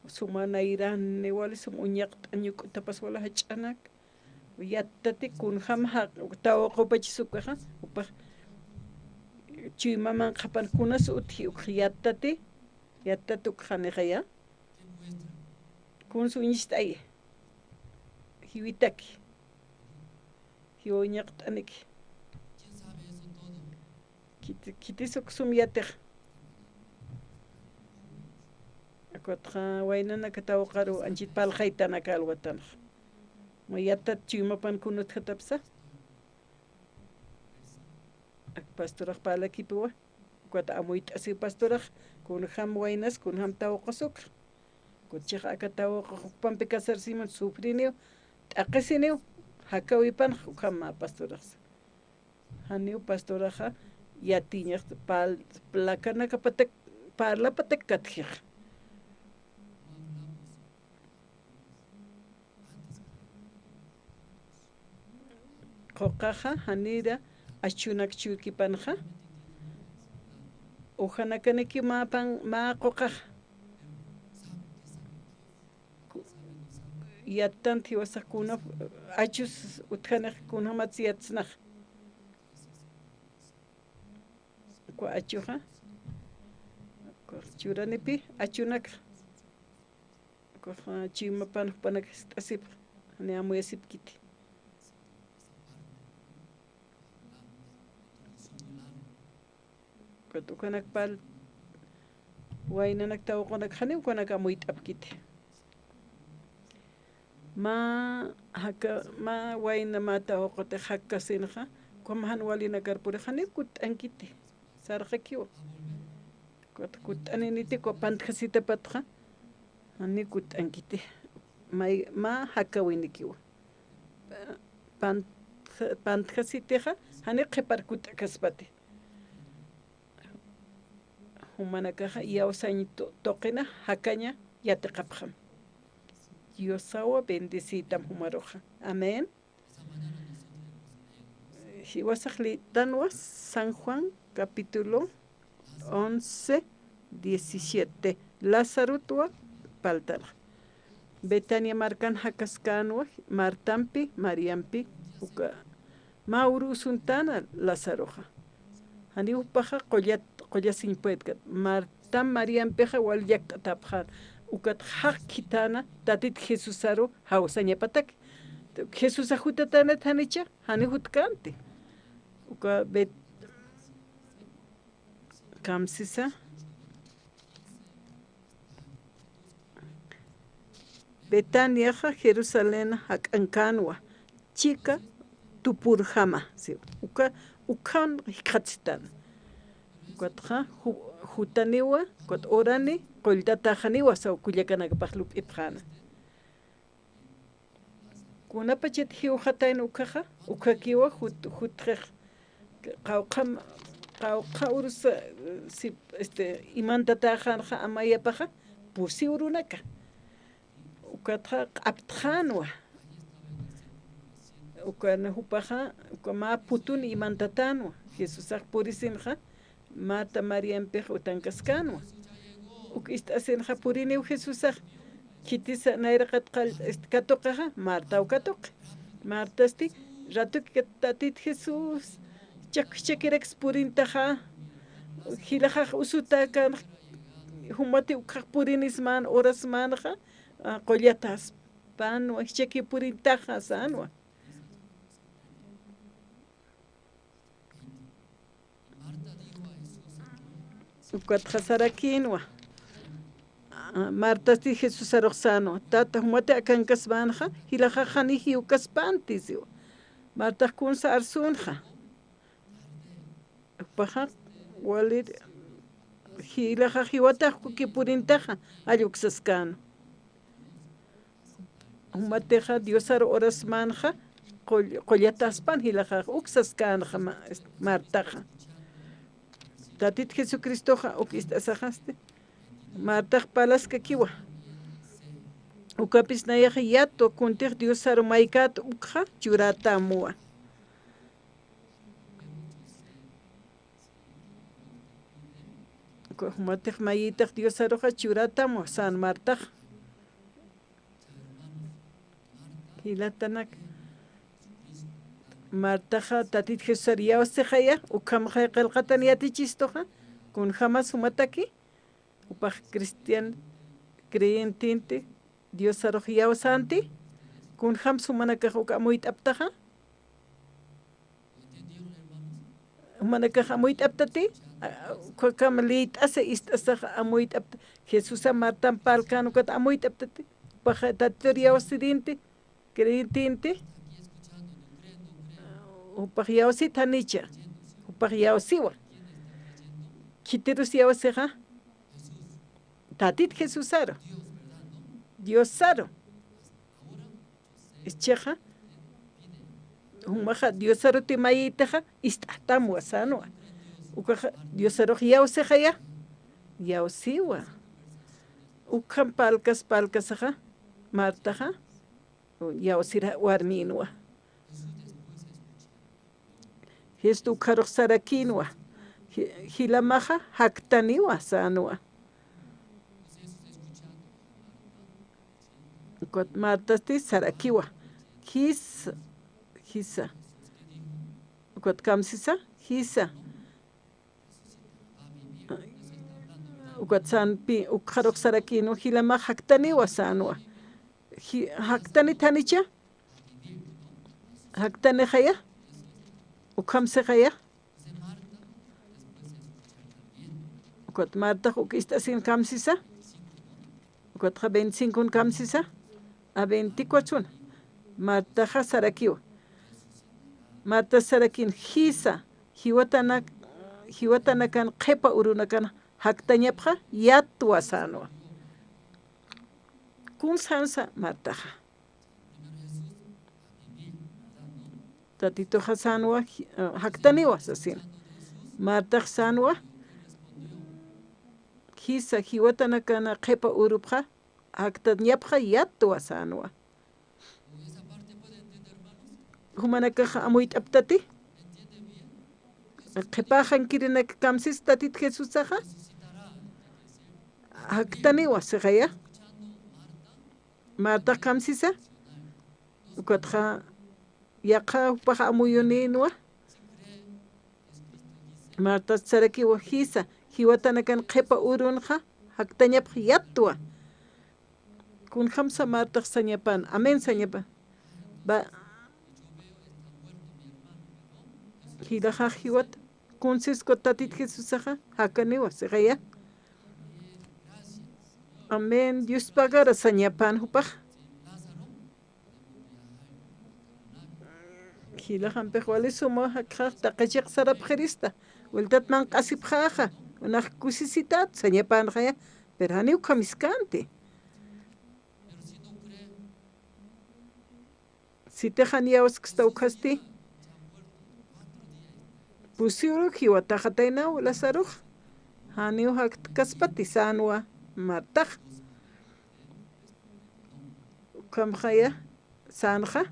suma nayrani wali sum uñaqt'añ uk'utapas wala jach'anak. Yattati kunjam ja-, tawqupachis ukaxa, jupax chuyma manqhapan kunas utji ukx yattati, yattati ukx janixaya. Kuns uñist'ayi. Jiwitaki. Jiwa uñaqt'aniki. Khiti-, khitis uk sum yatix. Ukatxa waynanaka tawqaru anchhit parlxaytanaka alwatanxa. Mä yattat chuymapan kun utjatapsa. Ak pastorax parlakipiwa. Ukat amuyt'asiw pastorax, kunjam waynas, kunjam tawqus ukx. Ukat chix aka tawqux jukpampi casarsimun sufriniw, t'aqisiniw, jakäwipanx ukham mä pastoraxsa. Janiw pastoraxa yatiñax pal-, placanakapatak, parlapatak katjix. Quqaxa janira achunak chuykipanxa. Ujanakanikiw mä pan, mä quqaxa. Ku-, yattant jiwasax kunap achus utjanix kunjamatsa yatsnax. Uka achuxa, uka churanipi achunakxa. Ukaxa chuymapan jupanak jiskt'asipxa, jani amuyasipkiti. Ukat ukanak pal, waynanak tawqunak janiw ukanak amuyt'apkiti. Mä jaka, mä wayna mä tawqutix jakkasinxa, ukham jan walinakar purixa janiw kutt'ankiti, sarxakiwa. Ukat kutt'aniniti, uka pantjasitapatxa, janiw kutt'ankiti. May, mä jakäwinikiwa. Pant-, pantjasitixa, janiw qhipar kutt'akaspati. Jumanakaxa iyawsañ tu-, tuqina jakaña yatiqapxam. Diosawa bendeciytam jumaruxa. Amén. Jiwasax lïtanwa San Juan capítulo once, diecisiete. Lazarotwa parltanxa. Betania markan jakaskänwa, Martampi, Mariampi, uka mä uru usuntana Lazaroxa. Janiw jupaxa qullat, qullasiñ puedkat. Martam Mariampixa wal llakt'atapxän. Ukat jaqkhitäna Tatit Jesusaru jawsañapatak. Jesusax jutatanat janicha, janiw jutkänti. Uka Bet-, kamsisa. Betaniaxa Jerusalén jak'ankänwa, chika tupurjama, si, uka, ukan jikxatsitana. Ukatxa ju-, jutaniwa, ukat urani, qulltataxaniwa, saw kullakanakapax lup'ipxäna. Kunapachat jiwxatayna ukaxa, ukakiwa jut-, jutxix qawqham-, qawqha urusa, si, este, imantatäxänxa amayapaxa, pusi urunaka. Ukatxa q'aptxänwa. Ukan jupaxa, uka mä putun imantatänwa. Jesusax purisinxa, Marta Mariampix utankaskänwa. Uk ist'asinxa puriniw Jesusax, khitisa nayraqat qall-, est-, katuqixa, Martaw katuqi. Martasti, ratuki kat-, Tatit Jesús, jichhak-, jichhakiraks purintaxa, jilaxax usutäkän, jumati ukhax purinismän, urasmänxa, a, qullatäspänwa, jichhaki purintaxa sänwa. Ukatxa sarakïnwa. A, Martasti Jesusarux sänwa. Tata, jumati akankasmänxa, jilaxax jani jiwkaspänti siwa. Martax kunsa arsünxa. Jupaxa, walir, jilaxax jiwatax kuki purintaxa, jall uksaskänwa. Jumatixa Diosaru urasmänxa, qull-, qullatäspän jilaxax uksaskänxa ma-, Martaxa. Tatit Jesucristoxa uk ist'asaxasti, Martax parlaskakiwa. Ukapis nayax yatwa kuntix Diosaru maykät ukxa churätamwa. Jumatix mayïtax Diosaruxa churätamwa sän Martax. Jilatanak, Martaxa Tatit Jesusar iyawsixaya, ukhamxay qillqatan yatichistuxa, kunjamas jumataki, jupax cristian creyentinti, Diosarux iyawsänti, kunjams jumanakax uk amuyt'aptaxa, jumanakax amuyt'aptati, a, a, ukhakam liyt'asa ist'asax amuyt'apta, Jesusa Martam parlkän ukat amuyt'aptati, jupax Tatitur iyawsirinti, creyentinti, jupax iyawsit janicha, jupax iyawsiwa. Khitirus iyawsixa, Tatit Jesusaru, Diosaru. Jichhaxa, jumaxa Diosaruti mayïtaxa, ist'atamwa sänwa. Ukaxa, Diosarux iyawsixaya, iyawsiwa. Ukham parlkas parlkasaxa, Martaxa, iyawsir warmïnwa. Jesustu ukharux sarakïnwa, ji-, jilamaxa jaktaniwa sänwa. Ukat Martasti sarakiwa, jisa, jisa. Ukat kamsisa, jisa. Ukat sänpi, ukharux sarakïnwa, jilamax jaktaniwa sänwa. Ji-, jaktanit janicha, jaktanixaya, ukhamsixaya. Ukat Martax uk ist'asin kamsisa. Ukatxa veinticinco kamsisa. A veinticuatro. Martaxa sarakiwa. Marta sarakin jisa, jiwatanak-, jiwatanakan qhipa urunakan jaktañapxa yatwa sänwa. Kunsansa Martaxa. Tatituxa sänwa, ji-, jaktaniwa sasin. Martax sänwa, jisa, jiwatanakan qhipa urupxa, jaktañapxa yatwa sänwa. Jumanakax amuyt'aptati. Qhipäxankirinak kamsis Tatit Jesusaxa. Jaktaniwa sixaya. Martax kamsisa. Ukatxa yaqha jupax amuyunïnwa. Marta sarakiwa jisa, jiwatanakan qhipa urunxa, jaktañapx yatwa. Kunjamsa Martax sañapan, amén sañapan. Ba-, jilaxax jiwat, kunsis ukat Tatit Jesusaxa, jakaniwa, sixaya. Amén, Dios pagara sañapan jupax. Jilaxampix wali suma jakxax taqi chiq sarapxirista. Wiltat manq'asipxäxa, unax kusisitat sañapänxaya, pero janiw ukham iskanti. Sitix jan iyawsksta ukhasti, pusi uru jiwataxataynaw Lazarux, janiw jaktkaspat sänwa Martax. Ukhamxaya sänxa,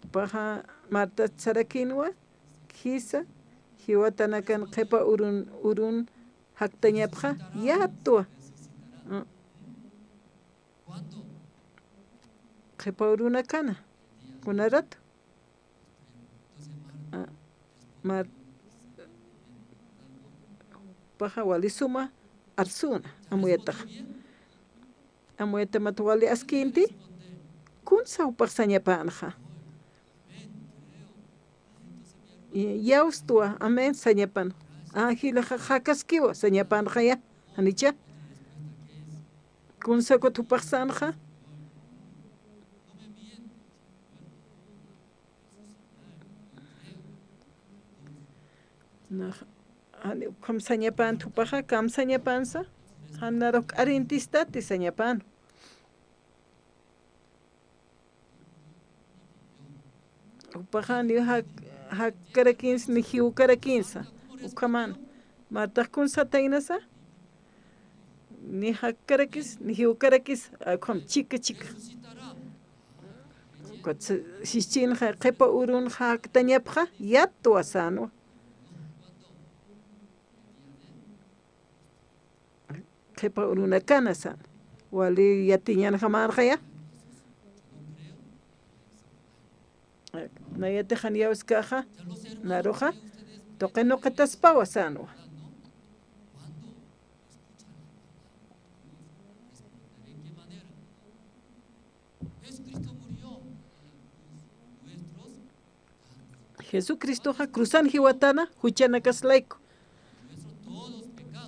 jupaxa Martat sarakïnwa, khisa jiwatanakan qhipa urun, urun jaktañapxa yatwa. Mm. Qhipa urunakana, kuna ratu. Ah, Mar-, jupaxa wali suma arsuna, amuyatax. Amuyatamat wali askïnti, kunsa jupax sañapänxa. Iyawstwa, amén, sañapan. Jilaxa jakaskiwa, sañapänxaya, janicha. Kunsa ukat jupax sänxa. Nax, jani ukham sañapänti jupaxa, kamsañapansa, jan narux k'arintistati sañapän. Jupaxa ni jak-, jakkarakinsa, ni jiwkarakinsa, ukhaman. Martax kunsa sataynasa, ni jakkarakis, ni jiwkarakis, ukham chika, chika. Ukat si-, sischinxa qhipa urun jaktañapxa, yatwa sänwa. Qhipa urunakana sän. Wali yatiñanxamänxaya. Nayatix jan iyawskaxa, naruxa, tuqi nuqitaspawa sänwa. Jesucristoxa cruzan jiwatana juchanakas layku.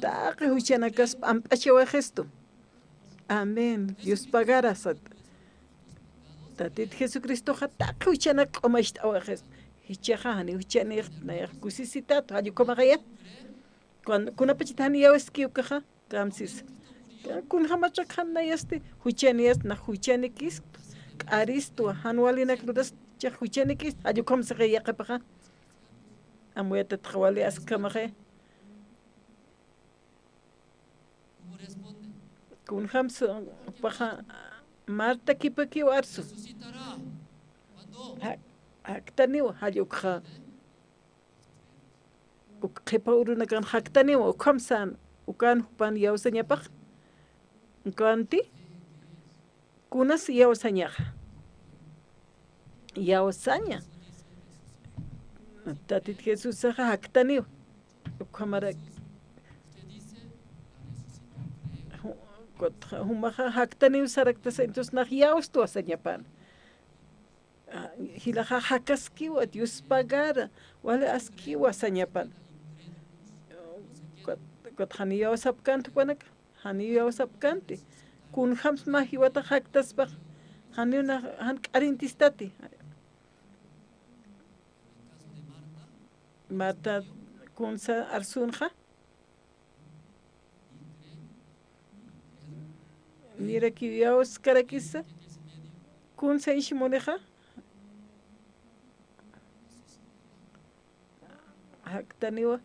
Taqi juchanakas p'amp'achawaxistu. Amén. Dios pagara sat. Tatit Jesucristoxa taqi juchanak q'umacht'awaxis. Jichhaxa jani juchanix, nayax kusisitat, jall ukhamaxaya. Kun-, kunapachat jan iyawskiw ukaxa. Kamsis. Kunjamachak jan nayasti, juchaniyast, nax juchanikis, k'aristwa, jan walinak luras, chax juchanikis, jall ukham sixi yaqhipaxa. Amuyatatxa wali askhamaxi. Kunjamsa, jupaxa, Marta kipakiw arsu. Ja-, jaktaniwa, jall ukxa. Uk qhipa urunakan jaktaniwa, ukham sän, ukan jupan iyawsañapax. Ukanti, kunas iyawsañaxa. Iyawsaña. Tatit Jesusaxa jaktaniwa. Ukhamarak. Ju-, kut-, jumaxa jaktaniw saraktasa, entonces nax iyawstwa sañapan. Ah, jilaxa jakaskiwa, Dios pagara, wali askiwa sañapan. Ukat, ukat janiw iyawsapkänti jupanaka, janiw iyawsapkänti. Kunjams mä jiwatax jaktaspax, janiw nax, jan k'arintistati. Marta kunsa arsunxa. Nirakiw iyawskarakisa, kunsa insimunixa, jaktaniwa,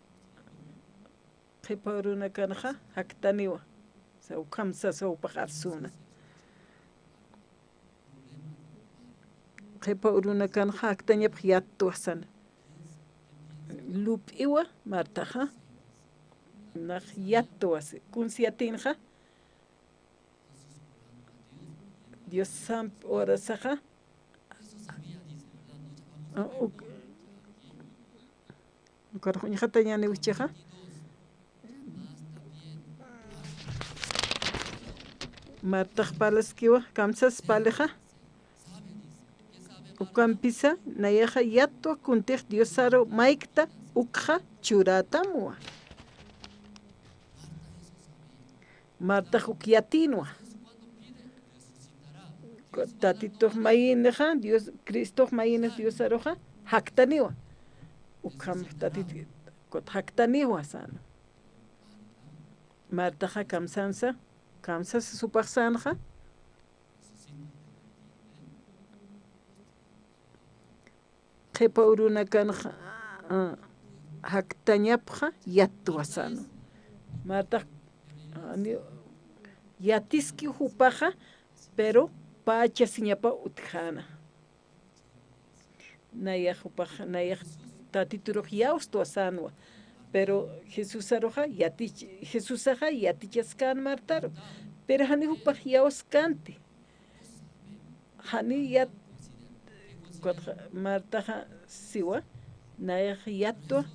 qhipa urunakanxa, jaktaniwa, sa ukham sasa jupax arsuna. Qhipa urunakanxa jaktañapax yatwa sän. Lup'iwa Martaxa. Nax yatwa si. Kunsa yatinxa. Diosamp orasaxa. Uk-, Ukarux uñjatañäniw jichhaxa. Martax parlaskiwa, kamsas parlixa. Ukampisa, nayaxa yatwa kuntix Diosaru maykta ukxa churätamwa. Martax uk yatïnwa. Tatitux mayinixa, Dios, Cristux mayinix Diosaruxa, jaktaniwa. Ukham tatit, kut jaktaniwa sänwa. Martaxa kamsansa, kamsasa supax sänxa. Qhipa urunakanxa, ah, jaktañapxa yatwa sänwa. Martax, ah, ni, yatiski jupaxa, pero pachasiñapa utjäna. Nayax jupax, nayax Tatiturux iyawstwa sänwa. Pero Jesusaruxa yatich, Jesusaxa yatichaskän Martaru. Pero jani jupax iyawskänti. Jani yat, kutxa Martaxa siwa, nayax yattwa.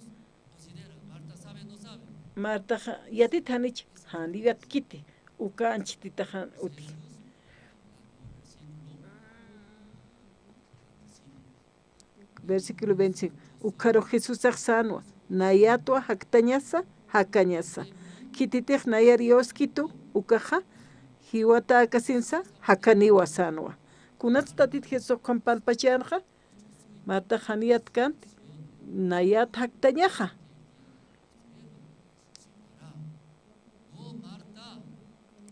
Martaxa yatit janich, jani yatkiti, uka anchhititax jan utji. Versículo veinticinco. Ukharux Jesusax sänwa, nayatwa jaktañasa, jakañasa. Khititix nayar iyawskitu, ukaxa, jiwatäkasinsa, jakaniwa sänwa. Kunats Tatit Jesús ukham parlpachänxa, Martax jani yatkänti, nayat jaktañaxa.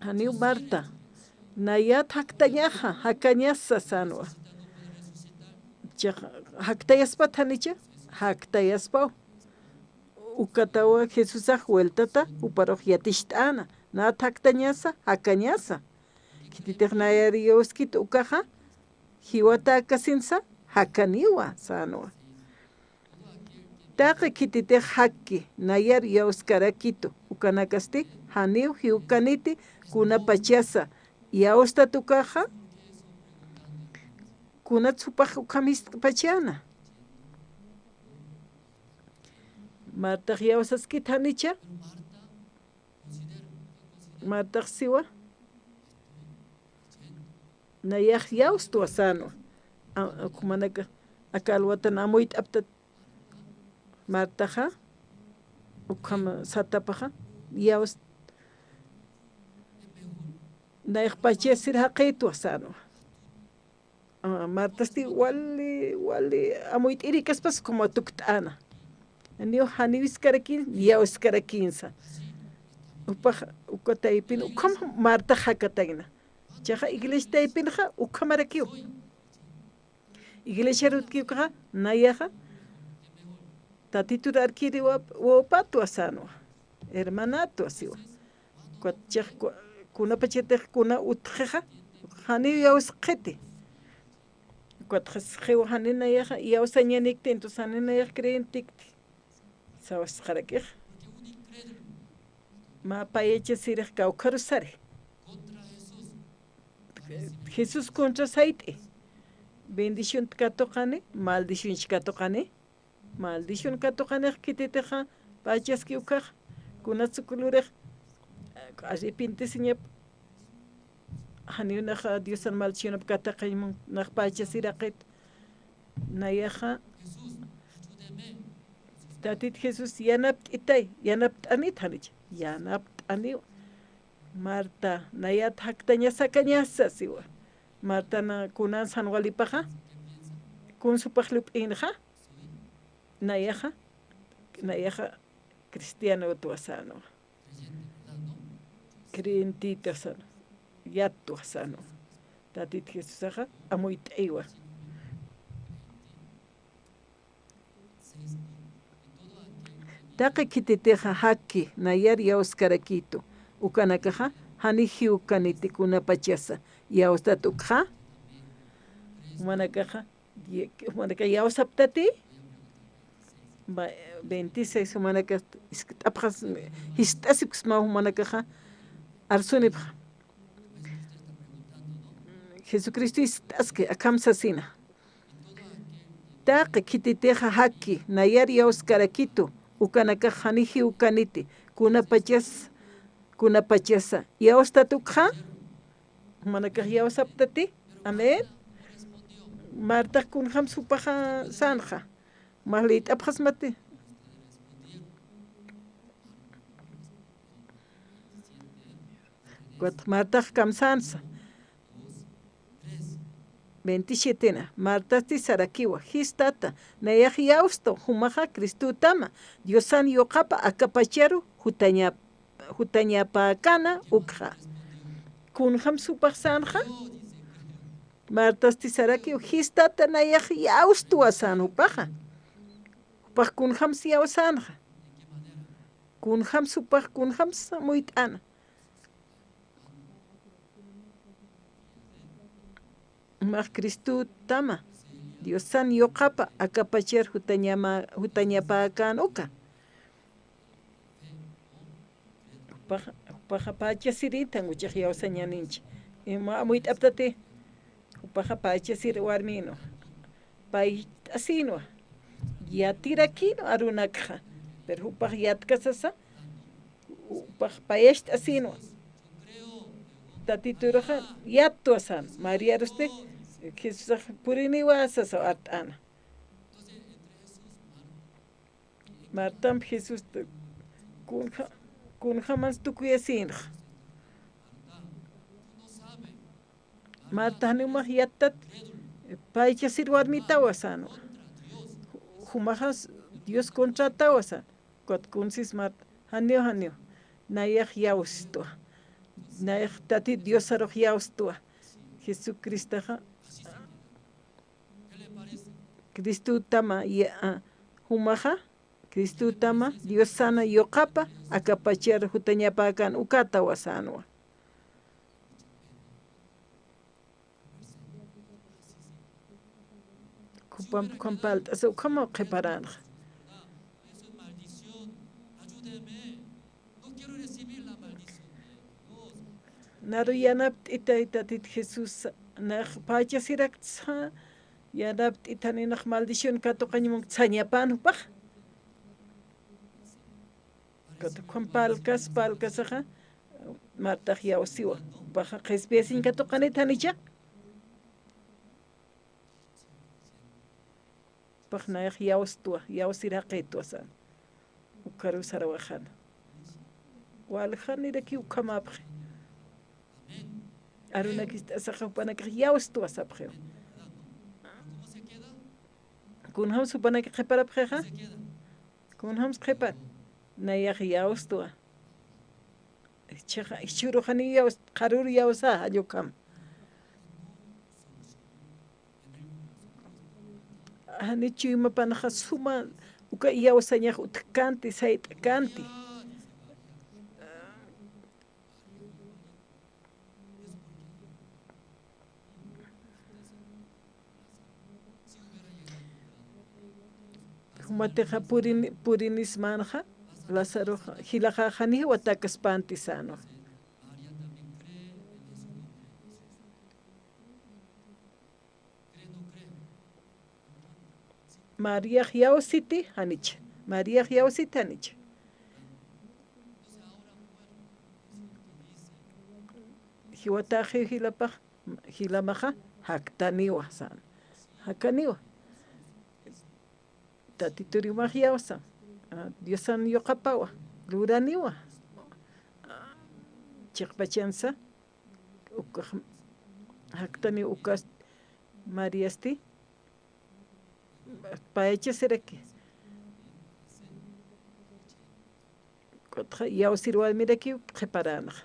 Janiw Marta, nayat jaktañaxa, jakañasa sänwa. Chiqa, jaktayaspat janicha, jaktayaspaw. Ukatawa Jesusax vueltata, juparux yaticht'äna, nayat jaktañasa, jakañasa. Khititix nayar iyawskit ukaxa, jiwatäkasinsa, jakaniwa sänwa. Taqi khititix jakki, nayar iyawskarakitu, ukanakasti, janiw jiwkaniti, kunapachasa, iyawstat ukaxa, kunats jupax ukham jiskt'pachäna. Martax iyawsaskit janicha, Martax siwa, nayax iyawstwa sänwa. A, a, jumanaka, aka alwatan amuyt'apxtat Martaxa, ukham satapaxa, iyaws, nayax pachasir jaqïtwa sänwa. Ah, Martasti wali, wali amuyt'irïkaspas como tukt'äna. Janiw, janiw jiskarakin, iyawskarakinsa. Jupax, uka taypin, ukham Martax jakatayna. Chiqa iglesia taypinxa, ukhamarakiw. Iglesiar utjkiwkaxa, nayaxa, Tatitur arkiri wawapatwa sänwa, hermanatwa siwa. Ukat chiqa ku-, kunapachatix kuna utjixa, janiw iyawsqiti. Ukat jisqiw jani nayaxa iyawsañanikti, entonces jani nayax creyentikti. Sawasxarakix. Mä payachasirix kawkharusari. Jesús contra sayt'i. Bendicionta katuqani, maldicionchi katuqani. Maldición katuqanix khititixa, pachaski ukax, kunatsukulurix, arrepentisiñap, janiw naxa Diosan maldicionap kataqiñ mun, nax pachasiraqit, nayaxa, Tatit Jesús yanapt'itay, yanapt'anit janich, yanapt'aniw. Marta, nayat jaktañasa, jakañasa siwa. Marta na kunan jan walipaxa, kun supax lup'inxa, nayaxa, nayaxa cristianotwa sänwa. Creyentitwa sänwa. Yattwa sänwa. Tatit Jesusaxa amuyt'aywa. Taqi khititixa jakki, nayar iyawskarakitu, ukanakaxa, jani jiwkaniti kunapachasa, iyawstat ukxa, jumanakaxa, ye-, jumanakax iyawsaptati, va-, veintiséis, jumanakax, jiskt'apxas, jiskt'asipxsma jumanakaxa, arsunipxa. Jesucristo jiskt'aski, akham sasina. Taqi khititixa jakki, nayar iyawskarakitu, ukanakax jani jiwkaniti, kunapachas, kunapachasa, iyawstat ukxa, jumanakax iyawsaptati, amén. Martax kunjam supaxa sänxa, mä liyt'apxasmati. Ukat Martax kamsänsa. Veintisiete na, Martasti sarakiwa, jistata, nayax yawstwa, jumaxa Cristutama, Diosan yuqapa akapacharu jutaña-, jutañapäkana ukxa. Kunjam supax sanxa? Martasti sarakiwa, jistata, nayax yawstwa san jupaxa. Jupax kunjam yawsanxa. Kunjam supax, kunjam samuyt'ana. Max Cristutama, Diosan yuqapa akapachar jutañama-, jutañapäkän uka. Jupaxa, jupaxa pachasiritan uchax yawsañaninchi. Ima amuyt'aptati, jupaxa pachasir warminwa. Payt'asinwa. Yatirakinwa arunakxa. Pero jupax yatkasasa, jupax payacht'asinwa. Tatituruxa yattwa san, Mariarusti Jesusax puriniwa sasa art'ana. Martamp Jesusta kunja-, kunjamansa tukuyasinxa. Marta janiw max yattat, paychasir warmitawa sanwa. Jumaxas Dios contratawa san. Ukat kunsis Marta, janiw, janiw. Nayax yawstwa. Nayax Tatit Diosarux yawstwa. Jesucristoxa, Cristutama, ya, a, jumaxa, Cristutama, Diosana yuqapa, akapachar jutañapäkän ukatawa sanwa. Jupamp ukham palt'asa ukhamaw qhiparanxa. Naru yanapt'itay Tatit Jesús, nax pachasiraktsa, yanapt'itani nax maldición katuqañ munk sañapan jupax. Katuqam palkas, palkasaxa, Martax yawsiwa. Jupaxa qhispiyasiñ katuqanit janicha. Jupax nayax yawstwa, yawsir jaqitwa san. Ukaru sarawaxana. Waljanirakiw ukhamäpxi. Arunakist'asaxa jupanakax yawstwa sapxiw. Kunjams jupanakax qhiparapxixa? Kunjams qhipar? Nayax yawstwa. Jichhaxa, jichhürux janiw yaws-, qharür yawsa, jall ukham. Jani chuymapanxa suma uka iyawsañax utjkänti, sayt'känti. Jumatixa purini-, purinismänxa, Lazaroxa, jilaxax janiw watäkaspänti sänwa. Mariax yawsiti janich. Mariax yawsiti janich. Jiwataxiw jilapax, jilamaxa, jaktaniwa san. Jakaniwa. Tatituriw max yawsam. A, Diosan yuqapawa. Luraniwa. A, chiqpachansa. Ukax jaktani ukas Mariasti payachasiraki. Ukatxa yawsir warmirakiw qhiparänxa.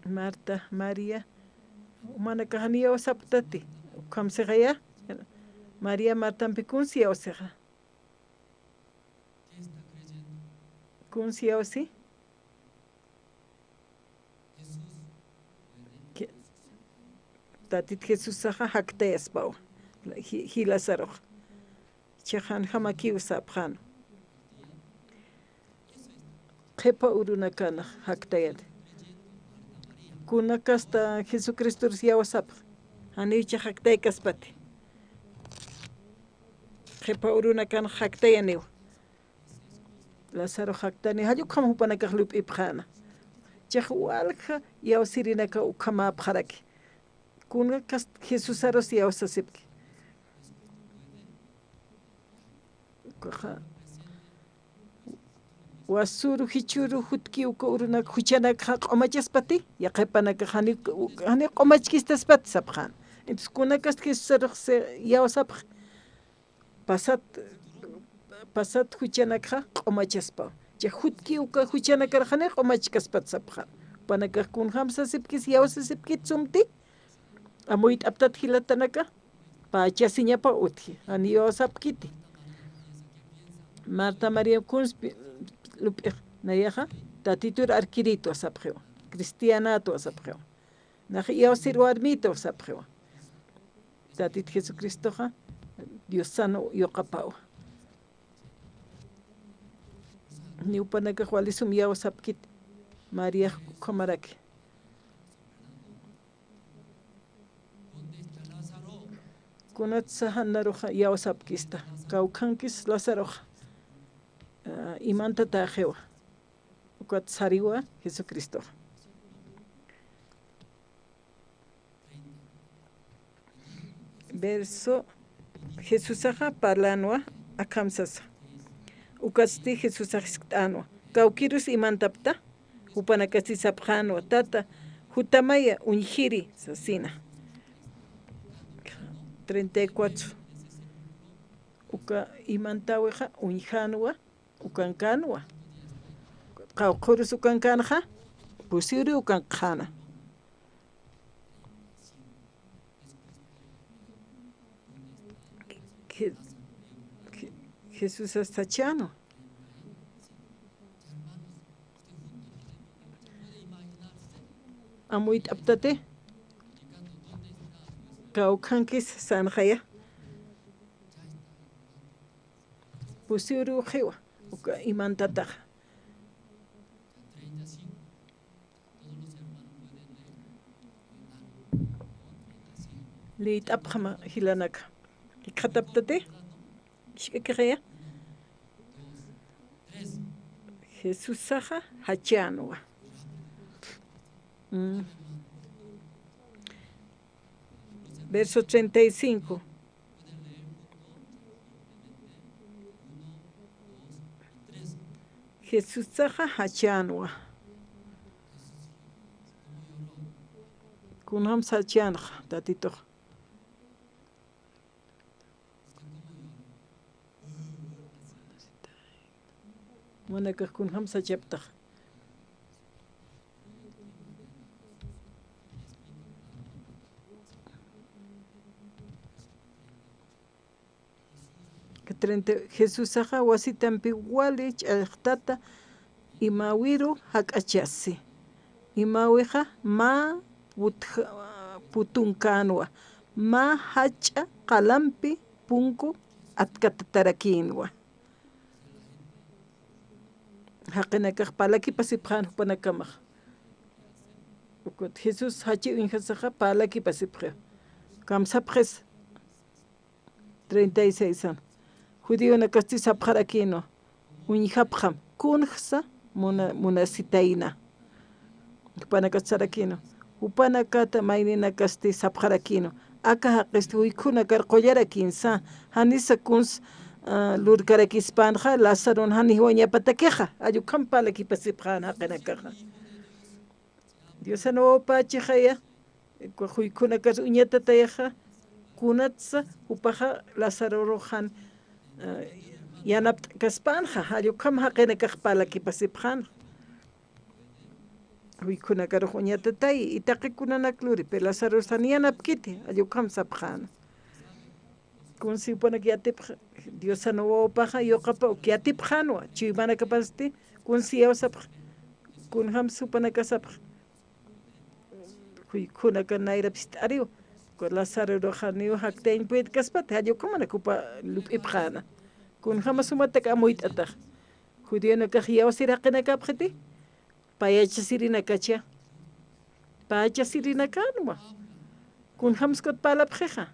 Marta, María, jumanakax jani yawsapktati. Ukham sixaya, María Martampi kunsi yawsixa. Kunsi yawsi. Ki-, Tatit Jesusaxa jaktayaspawa, ji-, jilasarux. Chiqan jamakiw sapxan. Qhipa urunakan jaktayani. Kunakasta Jesucristorus yawsapx. Janiw chiq jaktaykaspati. Qhipa urunakan jaktayaniw. Lázaro jaktani, jall ukham jupanakax lup'ipxäna. Chiq walja yawsirinaka ukhamäpxaraki. Kunakas Jesusarus yawsasipki. Ukaxa, Wasüru, jichhüru, jutkiw uka urunak juchanakxa q'umachaspati, yaqhipanakax jani, jani q'umachkistaspat sapxän. Entonces, kunakasti Jesusarux iyawsapxi, pasat, pasat juchanakxa q'umachaspaw. Chay jutkiw uka juchanakar jani q'umachkaspat sapxän. Jupanakax kunjam sasipkis, iyawsasipkit sumti, amuyt'aptat jilatanaka, pachasiñapa utji, jani iyawsapkiti. Marta María, kuns pi-, lup'ix, nayaxa, Tatitur arkirïtwa sapxiwa, cristianätwa sapxiwa. Nax iyawsir warmïtwa sapxiwa. Tatit Jesucristoxa Diosan yuqapawa. Janiw jupanakax wali sum iyawsapkiti, Mariax ukhamaraki. Kunatsa jan naruxa iyawsapkista, kawkhankis Lazaroxa, ah, imantatäxiwa. Ukat sariwa Jesucristoxa. Verso, Jesusaxa parlänwa akham sasa. Ukatsti Jesusax jiskt'änwa, kawkïrus imantapta, jupanakasti sapxänwa, Tata, jutamaya uñjiri sasina. Treinta y cuatro. Uka imantäwixa uñjänwa, ukankänwa. Qawqhürus ukankänxa, pusi uri ukankxäna. Je-, Je-, Jesusas sachänwa. Amuyt'aptati, kawkhankis sanxaya. Pusi uri uxiwa, uka imantataxa. Liyt'apxam jilanaka. Jikxataptati, jisk'akixaya. Jesusaxa jachänwa. Mm. Verso treinta y cinco. Jesusaxa jachänwa. Kunjam sachänxa, Tatitux. Jumanakax kunjam sachaptax. Treinta, Jesusaxa wasitampi wali ch'allxtata imawiru jak'achasi. Imawixa mä putja-, putunkänwa, mä jach'a qalampi punku atkatatarakïnwa. Jaqinakax parlakipasipxän jupanakamax. Ukat Jesús jachi uñjasaxa parlakipasipxiw. Kamsapxis. Treinta y seis an. Judíonakasti sapxarakïnwa, uñjapxam, kunjsa muna-, munasitayna. Jupanakasti sarakïnwa. Jupanakata mayninakasti sapxarakïnwa, aka jaqisti juykhunakar qullarakïnsa, janisa kuns, ah, lurkarakispänxa, Lazaron janiw wañapatakixa, jall ukham parlakipasipxän jaqinakaxa. Diosan wawapächixaya, juykhunakar uñatatayaxa, kunatsa jupaxa Lazarorux jan, eh, yanapt'kaspänxa, jall ukham jaqinakax parlakipasipxänxa. Juykhunakar uñatatay, y taqi kunanak luri, pero Lazarus jan yanapkiti, jall ukham sapxäna. Kunsi jupanak yatipx, Diosan wawapaxa yuqapa uk yatipxänwa, chuymanakapasti, kunsi iyawsapx, kunjams jupanakasapx. Juykhunaka nayrap jist'ariw, Lazarorux janiw jaktayañ puytkaspati, jall ukhamanak jupa lup'ipxäna. Kunjamas jumatak amuyt'atax. Judíonakax iyawsir jaqinakapxiti, payachasirinakacha. Payachasirinakänwa. Kunjams ukat parlapxixa.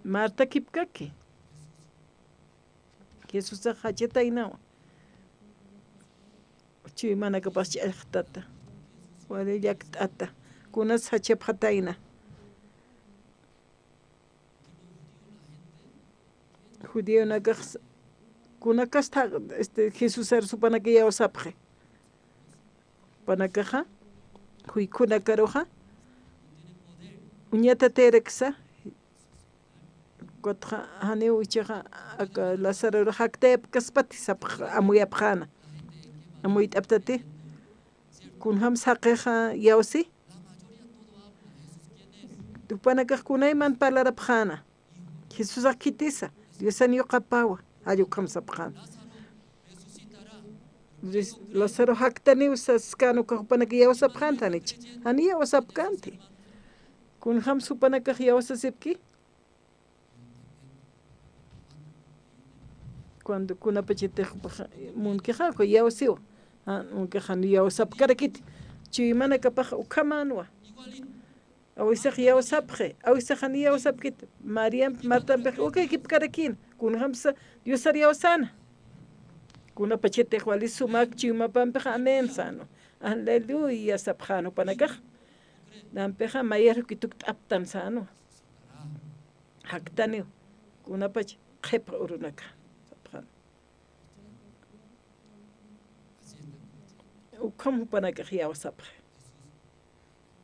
Marta kipkaki. Jesusax jachataynawa. Chuymanakapas ch'allxtata. Wali llakt'ata. Kunas jachapxatayna. Judíonakax Kunakasta, este, Jesusar jupanaka iyawsapxi. Jupanakaxa, juykhunakaruxa, uñatatiraksa, kutxa, janiw ichaxa, aka Lazaror jaktayapkaspati sapx, amuyapxäna. Amuyt'aptati. Kunjams jaqixa iyawsi. Jupanakax kunayman parlarapxäna. Jesusax khitisa, Diosan yuqapawa, jall ukham sapxäna. Ris-, Lázaro jaktaniw saskän ukax jupanakax iyawsapxänti, janich, jani iyawsapkänti. Kunjams jupanakax iyawsasipki. Cuando kunapachatix munkixa, uka iyawsiwa. Ah, munkixa jani iyawsapkarakiti. Chuymanakapax ukhamänwa. Awisax iyawsapxi, awisax jani iyawsapkiti. Mariampi, Martampix uka jikipkarakïna. Kunjamsa Diosar iyawsäna. Kunapachatix wali sumak chuymapampix amén sänwa. Aleluya sapxän jupanakax. Nampixa mayar juk'it tukt'aptan sänwa. Jaktaniw, kunapach qhipx urunaka, sapxän. Ukham jupanakax iyawsapxi.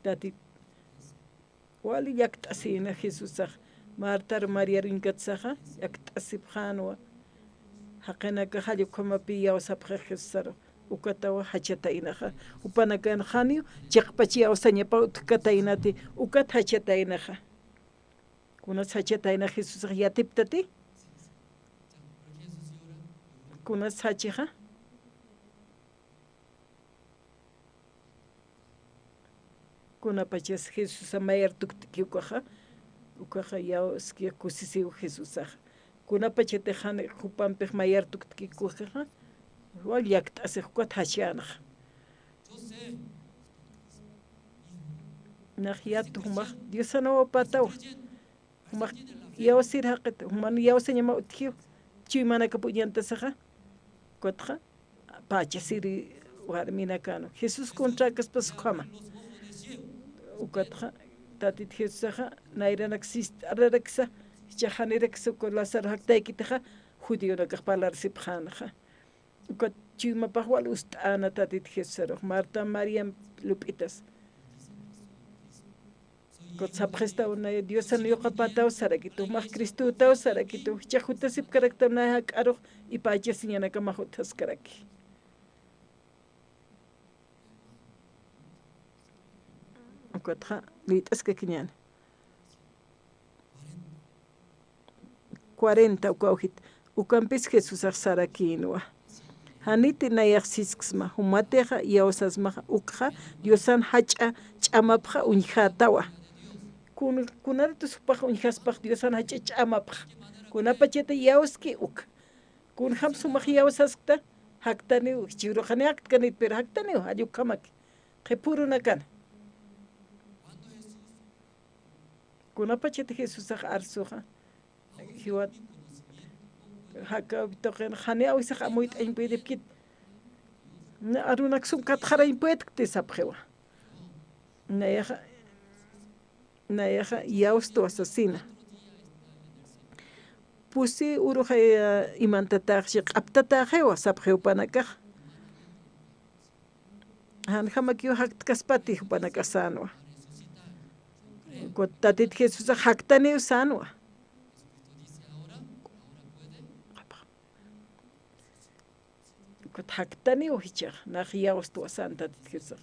Tatit, wali llakt'asïna Jesusax, Martar, Mariar uñkatsaxa, llakt'asipxänwa. Jaqinakax jall ukhamapï iyawsapxi Jesusaru, ukatawa jachataynaxa. Jupanakan janiw, chiqpach iyawsañapaw utjkataynati, ukat jachataynaxa. Kunas jachatayna Jesusax yatiptati. Kunas jachixa. Kunapachas Jesusa mayar tukt'ki ukaxa. Ukaxa iyawski kusisiw Jesusax. Kunapachatix jan jupampix mayar tukt'ki ukaxa. Wal llakt'asix ukat jachänaxa. Nax yat jumax Diosanaw apätawa. Jumax iyawsir jaqit, juman iyawsañamaw utjiw, chuymanakap uñantasaxa, ukatxa, pachasiri warminakan, Jesús contrakaspas ukhama. Ukatxa, Tatit Jesusaxa, nayranak sist'araraksa, jichhax janiraksa, uka Lázaro jaktaykitixa, judíonakax parlarsipxänaxa. Ukat chuymapax wal ust'äna Tatit Jesusarux, Marta, Mariam lup'itas. Ukat sapxistaw, nay Diosan yuqapätaw sarakitu, jumax Cristutaw sarakitu, jichhax jutasipkarakta nay jak'arux, ipachasiñanakamax utjaskaraki. Ukatxa, liyt'askakiñäni. Cuarenta uka ujit. Ukampis Jesusax sarakïnwa. Janiti nayax sisksma, jumatixa iyawsasmaxa ukxa, Diosan jach'a ch'amapxa uñjätawa. Kun-, kunaratus jupax uñjaspax Diosan jach'a ch'amapxa. Kunapachati iyawski uk. Kunjams jumax iyawsaskta, jaktaniw, jichhürux jani jaktkanit, pero jaktaniw, jall ukhamaki. Qhipürunakana. Kunapachati Jesusax arsuxa, jiwat, jakaw tuqin, jani awisax amuyt'añ puedipkit. Na arunak sum katxarañ puedkti sapxiwa. Nayaxa, nayaxa iyawstwa sasina. Pusi uruxa, eh, imantataxchi q'aptataxiwa sapxiw jupanakax. Janjamakiw jaktkaspati jupanakax sänwa. Ukat Tatit Jesusax jaktaniw sänwa. Ukat jaktaniw jichhax, nax iyawstwa sän Tatit Jesusax.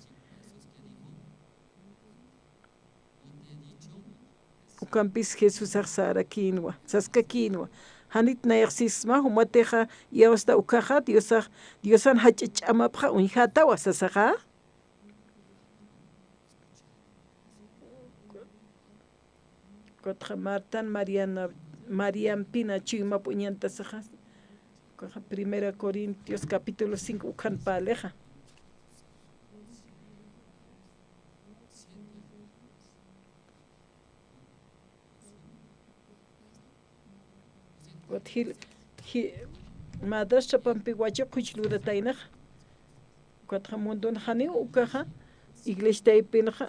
Ukampis Jesusax sarakïnwa, saskakïnwa. Janit nayax sisksma, jumatixa iyawsta ukhaxa, Diosax, Diosan jach'a ch'amapxa uñjätawa sasaxa. Ukatxa Martan, Mariana, Mariampina chuymap uñantasaxa. Ukaxa Primera Corintios capítulo cinco ukhan parlixa. Ukat jil, ji-, madrastrapampi wachuq quch lurataynaxa. Ukatxa mundun janiw ukaxa, iglesiataypinxa,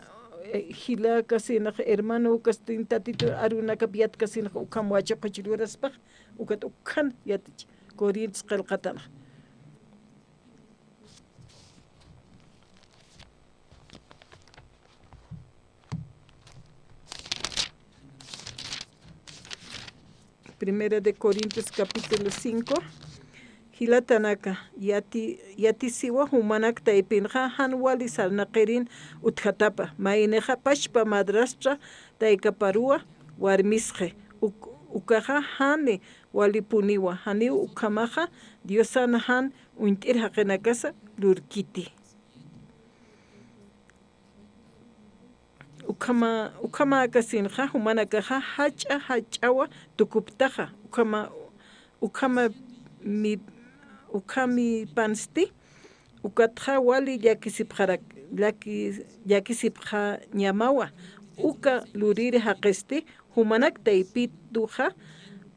eh, jilakasinaxa, hermanokastin Tatitu arunakap yatkasinaxa, ukham wachuq quch luraspax, ukat ukhan yatichi. Corintios qillqatanxa. Primera de Corintios capítulo cinco. Jilatanaka, yati-, yatisiwa jumanak taypinxa jan wali sarnaqirin utjatapa, maynixa pachpa madrastra taykaparuwa warmisxi, uk-, ukaxa jani walipuniwa, janiw ukhamaxa Diosan jan uñt'ir jaqinakasa lurkiti. Ukhama-, ukhamäkasinxa, jumanakaxa jach'a jach'awa tukuptaxa, ukhama-, ukhama mi-, ukhamipansti, ukatxa wali llakisipxarak-, llaki-, llakisipxañamawa, uka luriri jaqisti, jumanak taypituxa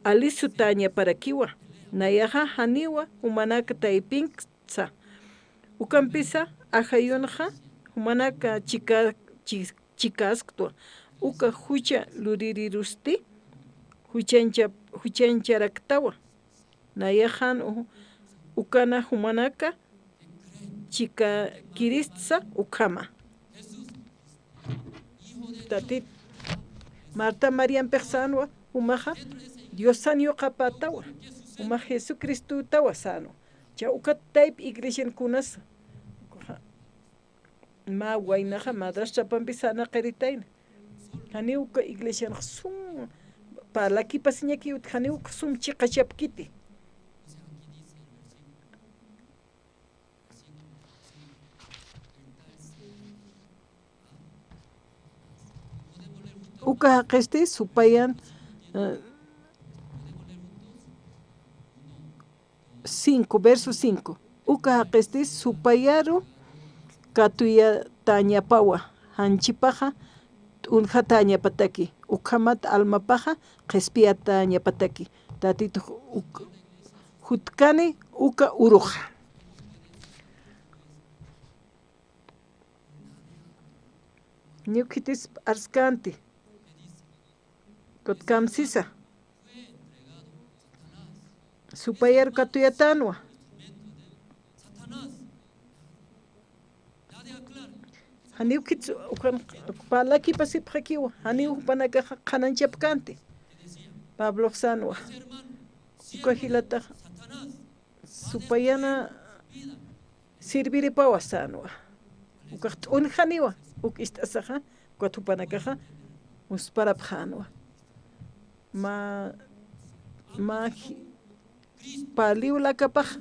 alisutäñaparakiwa, nayaxa janiwa jumanak taypinktsa. Ukampisa ajayunxa jumanaka chika-, chi-, chikasktwa, uka jucha luririrusti juchancha-, juchancharaktawa. Nayaxan u-, ukana jumanaka chikakiristsa ukhama. Tatit, Marta Mariampix sänwa, jumaxa Diosan yuqapätawa, jumax Jesucristotawa sänwa. Cha ukat tayp iglesian kunasa. Mä waynaxa madrastrapampi sarnaqiritayna. Janiw uka iglesianxa sum parlakipasiñakiw, janiw uka sum chiqachapkiti. Uka jaqisti supayan, eh, cinco, verso cinco. Uka jaqisti supayaru katuyatäñapawa, janchipaxa t'unjatäñapataki, ukhamat almapaxa qhispiyatäñapataki. Tatitux uk-, jutkani uka uruxa. Niw khitis arskanti. Kutkamsisa. Supayar katuyatänwa. Janiw khits ukan parlakipasipxakiwa, janiw jupanakaxa qhanañchapkänti. Pablox sänwa. Uka jilatax supayana sirviripawa sänwa. Ukax t'unjaniwa, uk ist'asaxa, ukat jupanakaxa musparapxänwa. Mä, mä ji-, parliw lakapax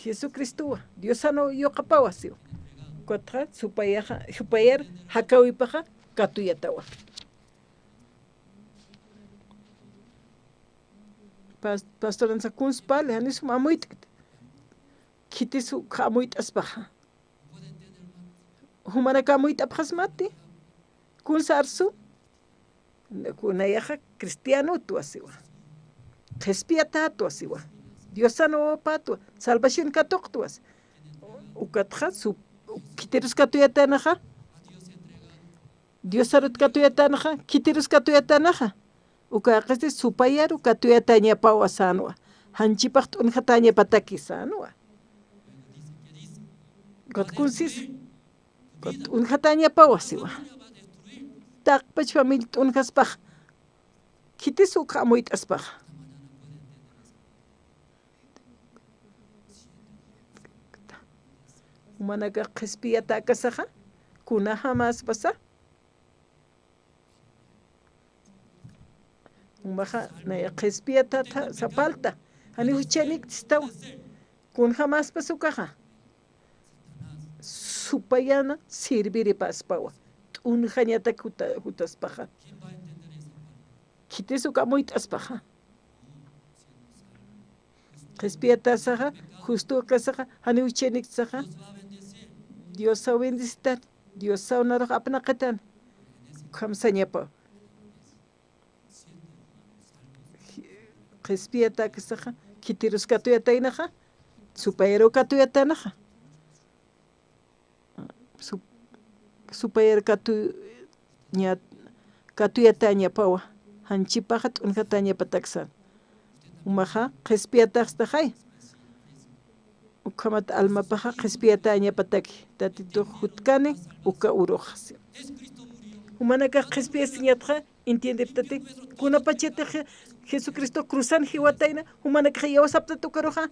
Jesucristowa, Diosan yuqapawa siwa. Ukatxa supayaxa, supayar jakäwipaxa katuyatawa. Pas-, pastoransa kuns parli, janiw sum amuyt'kti. Khitis uk amuyt'aspaxa. Jumanak amuyt'apxasmati. Kuns arsu. Nayaxa cristianotwa siwa. Qhispiyatätwa siwa. Diosan wawapätwa. Salvación katuqtwa si. Ukatxa su-, khitirus katuyatänxa. Diosarut katuyatänxa, khitirus katuyatänxa. Uka jaqisti supayaru katuyatäñapawa sänwa. Janchipax t'unjatäñapataki sänwa. Ukat kunsis, ukat t'unjatäñapawa siwa. Taqpach familia t'unjaspax. Khitis uk amuyt'aspax. Jumanakax qhispiyatäkasaxa, kunjamaspasa. Jumaxa, naya qhispiyatäta sapalta, janiw juchaniktstawa. Kunjamaspas ukaxa. Supayana sirviripaspawa. T'unjañatak juta-, jutaspaxa. Khitis uk amuyt'aspaxa. Qhispiyatasaxa, justokasaxa, janiw juchaniktsaxa, Diosaw bendicitan, Diosaw narux apnaqitan, ukham sañapa. Qhispiyatakisaxa, khitirus katuyataynaxa, supayaru katuyataynaxa. Sup-, supayar katu-, ña-, katuyatañapawa, janchipaxa t'unjatañapataksan. Jumaxa qhispiyataxstaxay. Ukhamat almapaxa qhispiyatäñapataki, Tatitux jutkani uka uruxa. Jumanakax qhispiyasiñatxa, entiendeptati, kunapachatix Jesucristo cruzan jiwatayna, jumanakax iyawsaptati ukaruxa.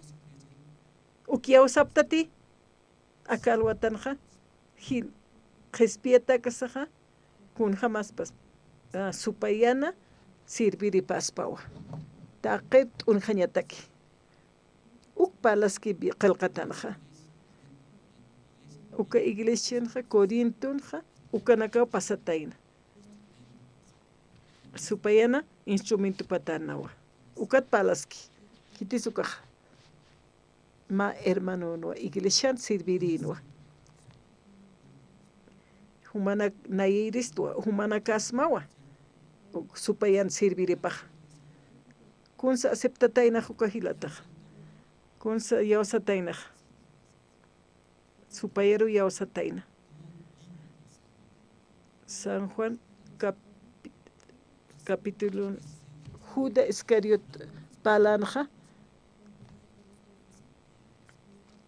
Uk iyawsaptati, aka alwatanxa, jil qhispiyatäkasaxa, kunjämaspas, ah, supayana sirviripaspawa. Taqi t'unjañataki. Uk parlaski bi-, qillqatanxa. Uka iglesianxa, Corintonxa, ukanakaw pasatayna. Supayana instrumentopatänawa. Ukat parlaski. Khitis ukaxa. Mä hermanonwa, iglesian sirvirinwa. Jumanak nayristwa, jumanakasmawa. Supayan sirviripaxa. Kunsa aceptataynax uka jilataxa. Kunsa iyawsataynax. Supayaru iyawsatayna. San Juan cap-, capítulo, Juda Iscariot parlanxa,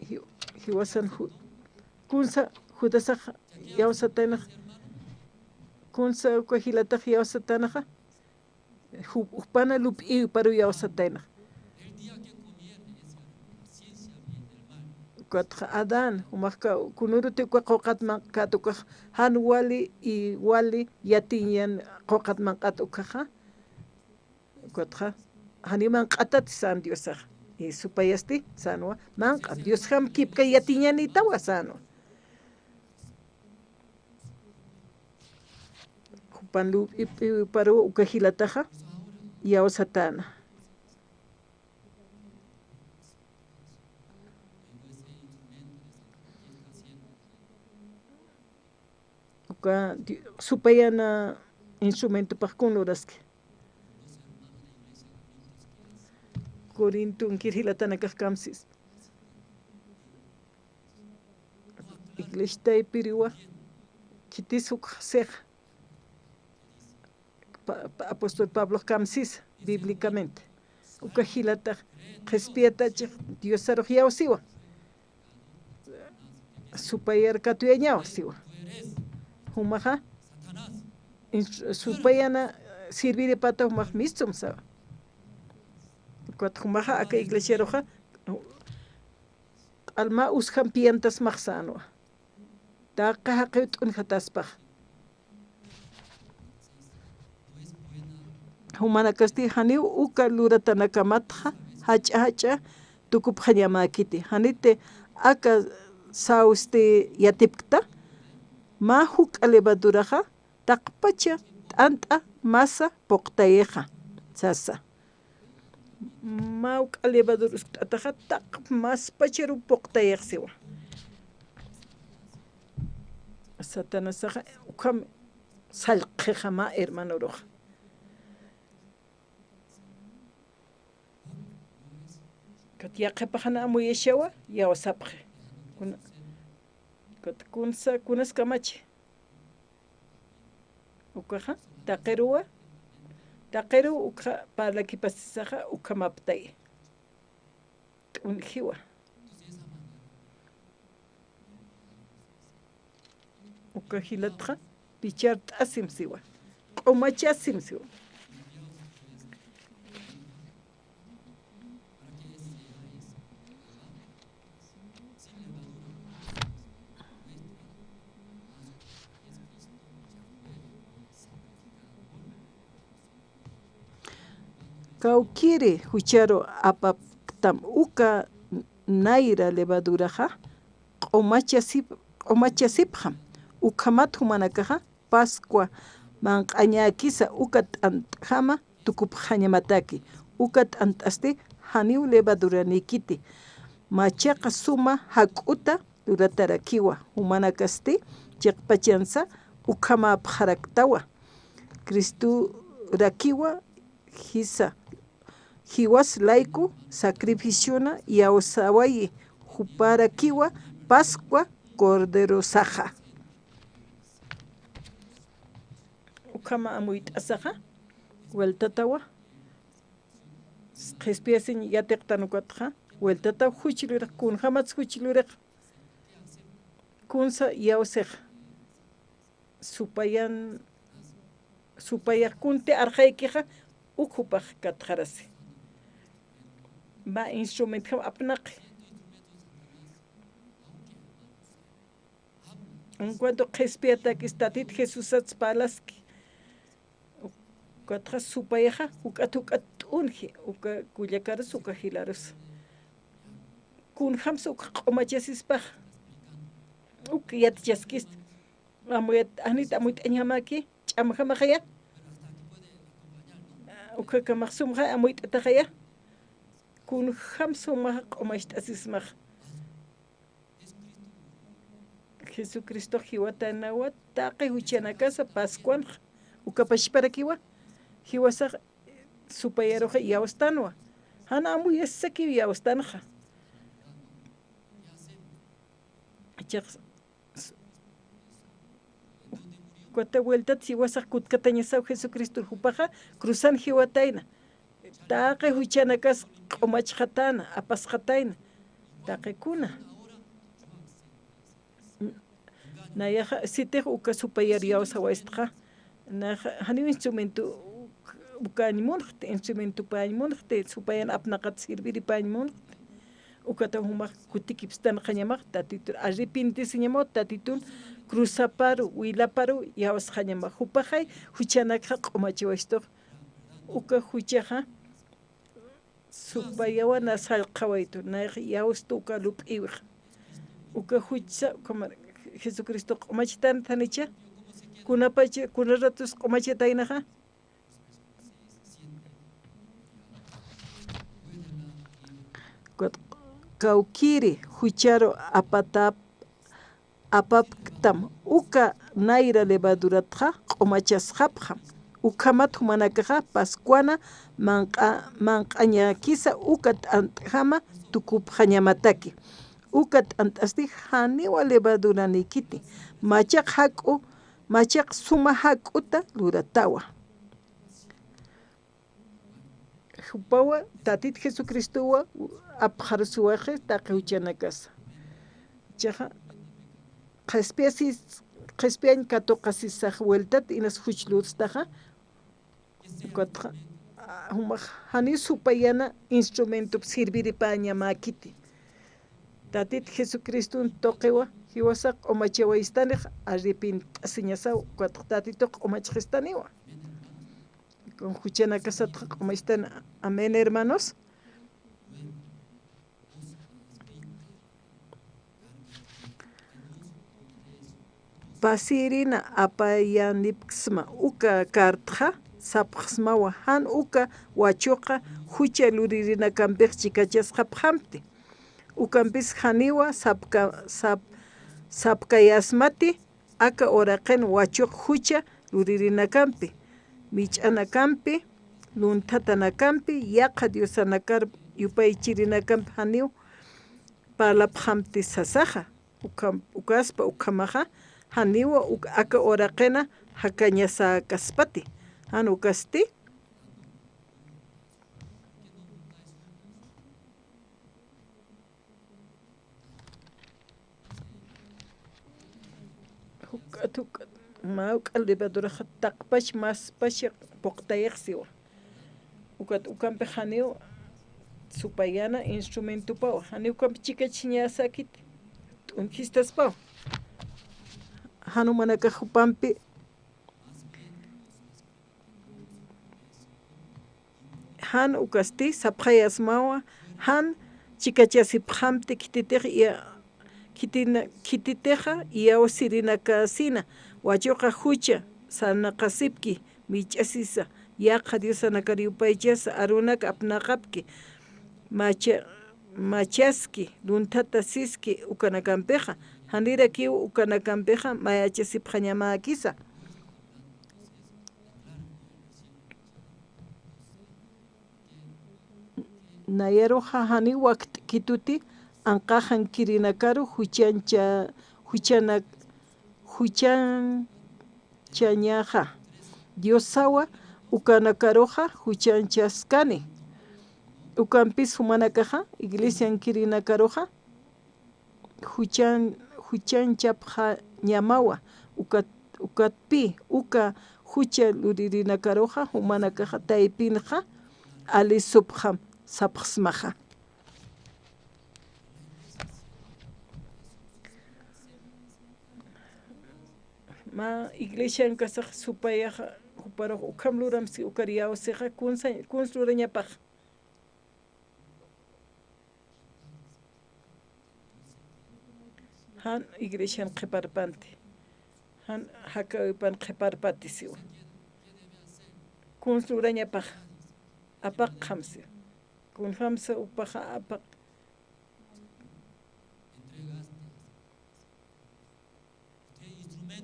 ji-, jiwasan Ju-, kunsa Judasax iyawsataynax, kunsa uka jilatax iyawsataynaxa, ju-, jupana lup'iw paru iyawsataynax. Ukatxa Adán, jumax ka-, kunuruti uka quqat manq'at ukax, jan wali, i wali yatiñan quqat manq'at ukaxa. Ukatxa, janiw manq'atati sän Diosax. I supayasti, sänwa, manq'a, Diosjam kipka yatiñanïtawa sänwa. Jupan lup'iw paru uka jilataxa, iyawsatäna. Uka di-, supayana instrumentopax kun luraski. Corinto unkir jilatanakax kamsis. Iglesia taypiriwa, khitis uk six. Pa-, pa-, apóstol Pablo kamsis, bíblicamente. Uka jilatax, qhispiyatachix, Diosarux iyawsiwa. Supayar katuyañawa siwa. Jumaxa, ins-, supayana sirviripata jumax mistum sawa. Ukat jumaxa aka iglesiaruxa, q'alma usjam piyantasmax sänwa. Taqi jaqiw t'unjataspax. Jumanakasti janiw uka luratanakamatxa jach'a jach'a tukupxañamäkiti. Janiti aka sawsti yatipkta, mä juk'a levaduraxa taqpacha t'ant'a masa puqtayixa, sasa. Mä juk'a levadur uskt'ataxa taq maspacharu puqtayix siwa. Satanasaxa ukham sallqixa mä hermanoruxa. Kat yaqhipaxan amuyashawa, iyawsapxi. Kuna-, kat kunsa, kunaskamachi. Ukaxa, taqiruwa, taqiruw ukxa parlakipasisaxa ukhamaptay. T'unjiwa. Uka jilatxa, pichart'asim siwa. Q'umachasim siwa. Kawkiri jucharu apapktam uka nayra levaduraxa, q'umachasip-, q'umachasipxam, ukhamat jumanakaxa, Pascua manq'añäkisa uka t'ant'jama tukupxañamataki, uka t'ant'asti janiw levaduranïkiti, machaqa suma jak'uta luratarakiwa, jumanakasti chiqpachansa ukhamäpxaraktawa, Cristorakiwa jisa, jiwas layku sacrificiona iyawsawayi, juparakiwa Pascua corderosaxa. Ukhama amuyt'asaxa, vueltatawa. Qhispiyasiñ yatiqtan ukatxa, vueltataw juch luriq, kunjamatsa juch luriq, kunsa iyawsix, supayan, supayax kunti arxaykixa, uk jupax katxarasi. Mä instrumentjam apnaqi. En cuanto qhispiyatakis Tatit Jesusats parlaski, ukatxa supayaxa, juk'at juk'at t'unji, uka kullakarus, uka jilarus. Kunjamsa uk q'umachasispax, uk yatichaskist, amuyat, anit amuyt'añjamaki, ch'amjamaxaya, ukakamax sumxa amuyt'ataxaya, kunjam sumax q'umacht'asismax. Jesucristox jiwatanawa taqi juchanakasa Pascuanxa, uka pachparakiwa, jiwasax supayaruxa iyawstanwa, jan amuyasakiw iyawstanxa. Ichax, s-, ukat vueltat jiwasax kutkatañasaw Jesucristo, jupaxa cruzan jiwatayna. Taqi juchanakas q'umachxatäna, apasxatayna. Taqi kuna. Nayaxa, sitix uka supayar iyawsawaystxa. Nayaxa, janiw instrumento ukañ munxti, instrumentopañ munxti, supayan apnaqat serviripañ munxti. Ukataw jumax kutikipstanxañamax, Tatitur arrepentisiñamaw, Tatitun cruzaparu, wilaparu iyawsxañamax. Jupaxay juchanakxa q'umachawaystu. Uka juchaxa, supayawa na sallqawaytu, nayax iyawstu uka lup'iwixa. Uka juchsa, uka mar-, Jesucristo q'umachtan thanicha, kunapacha, kuna ratus q'umachataynaxa. Kawkiri jucharu apatap, apapktam uka nayra levaduratxa q'umachasxapxam. Ukhamat jumanakaxa Pascuana manq'a-, manq'añakisa uka t'ant'jama tukupxañamataki. Uka t'ant'asti janiwa levaduranïkiti. Machaq jak'u, machaq suma jak'uta luratawa. Jupawa, Tatit Jesucristowa apxarusuwaxi taqi juchanakasa. Ichaxa, qhispiyasis, qhispiyañ katuqasisax vueltat inas juch lurstaxa, ukatxa, a, jumax janiw supayana instrumentop serviripañamäkiti. Tatit Jesucriston tuqiwa, jiwasax q'umachawaystanix, arrepent'asiñasaw, ukatxa Tatituq q'umachxistaniwa. Con juchanakasatxa q'umachtan. Amén, hermanos. Pasirina apayanipksma uka cartaxa sapxsmawa, jan uka wachuqa jucha luririnakampix chikachasxapxamti. Ukampis janiwa sapka-, sap-, sapkayasmati, aka uraqin wachuq jucha luririnakampi, mich'anakampi, lunthatanakampi, yaqha diosanakar yupaychirinakampi janiw parlapxamti sasaxa, ukham-, ukaspa ukhamaxa, janiwa uk-, aka uraqina jakañasäkaspati, jan ukasti. Juk'at, juk'at, mä juk'a levaduraxa taqpach, maspach puqtayix siwa. Ukat ukampix janiw supayana instrumentopaw, janiw ukampi chikachiñasäkiti, t'unkhistaspaw. Jan jumanakax jupampi jan ukasti sapxayasmawa, jan chikachasipxamti khititix iya-, khitina-, khititixa iyawsirinakasina, wachuqa jucha sarnaqasipki, mich'asisa, yaqha diosanakar yupaychasa, arunak apnaqapki, macha-, machaski, lunthatasiski ukanakampixa, janirakiw ukanakampixa mayachasipxañamäkisa. Nayaruxa janiw wakt'kituti anqaxankirinakaru juchancha-, juchanak-, juchanchañaxa. Diosawa ukanakaruxa juchanchaskani. Ukampis jumanakaxa, iglesiankirinakaruxa, juchan-, juchanchapxañamawa, ukat-, ukatpï, uka jucha luririnakaruxa, jumanakaxa taypinxa, alisupxam, sapxsmaxa. Mä iglesiankasax supayaxa, juparux ukham luram si ukar iyawsixa, kunsa-, kuns lurañapax. Jan iglesian qhiparpanti. Jan jakäwipan qhiparpati siwa. Kuns lurañapax. Apaqxam siwa. Kunjamsa jupaxa apaq.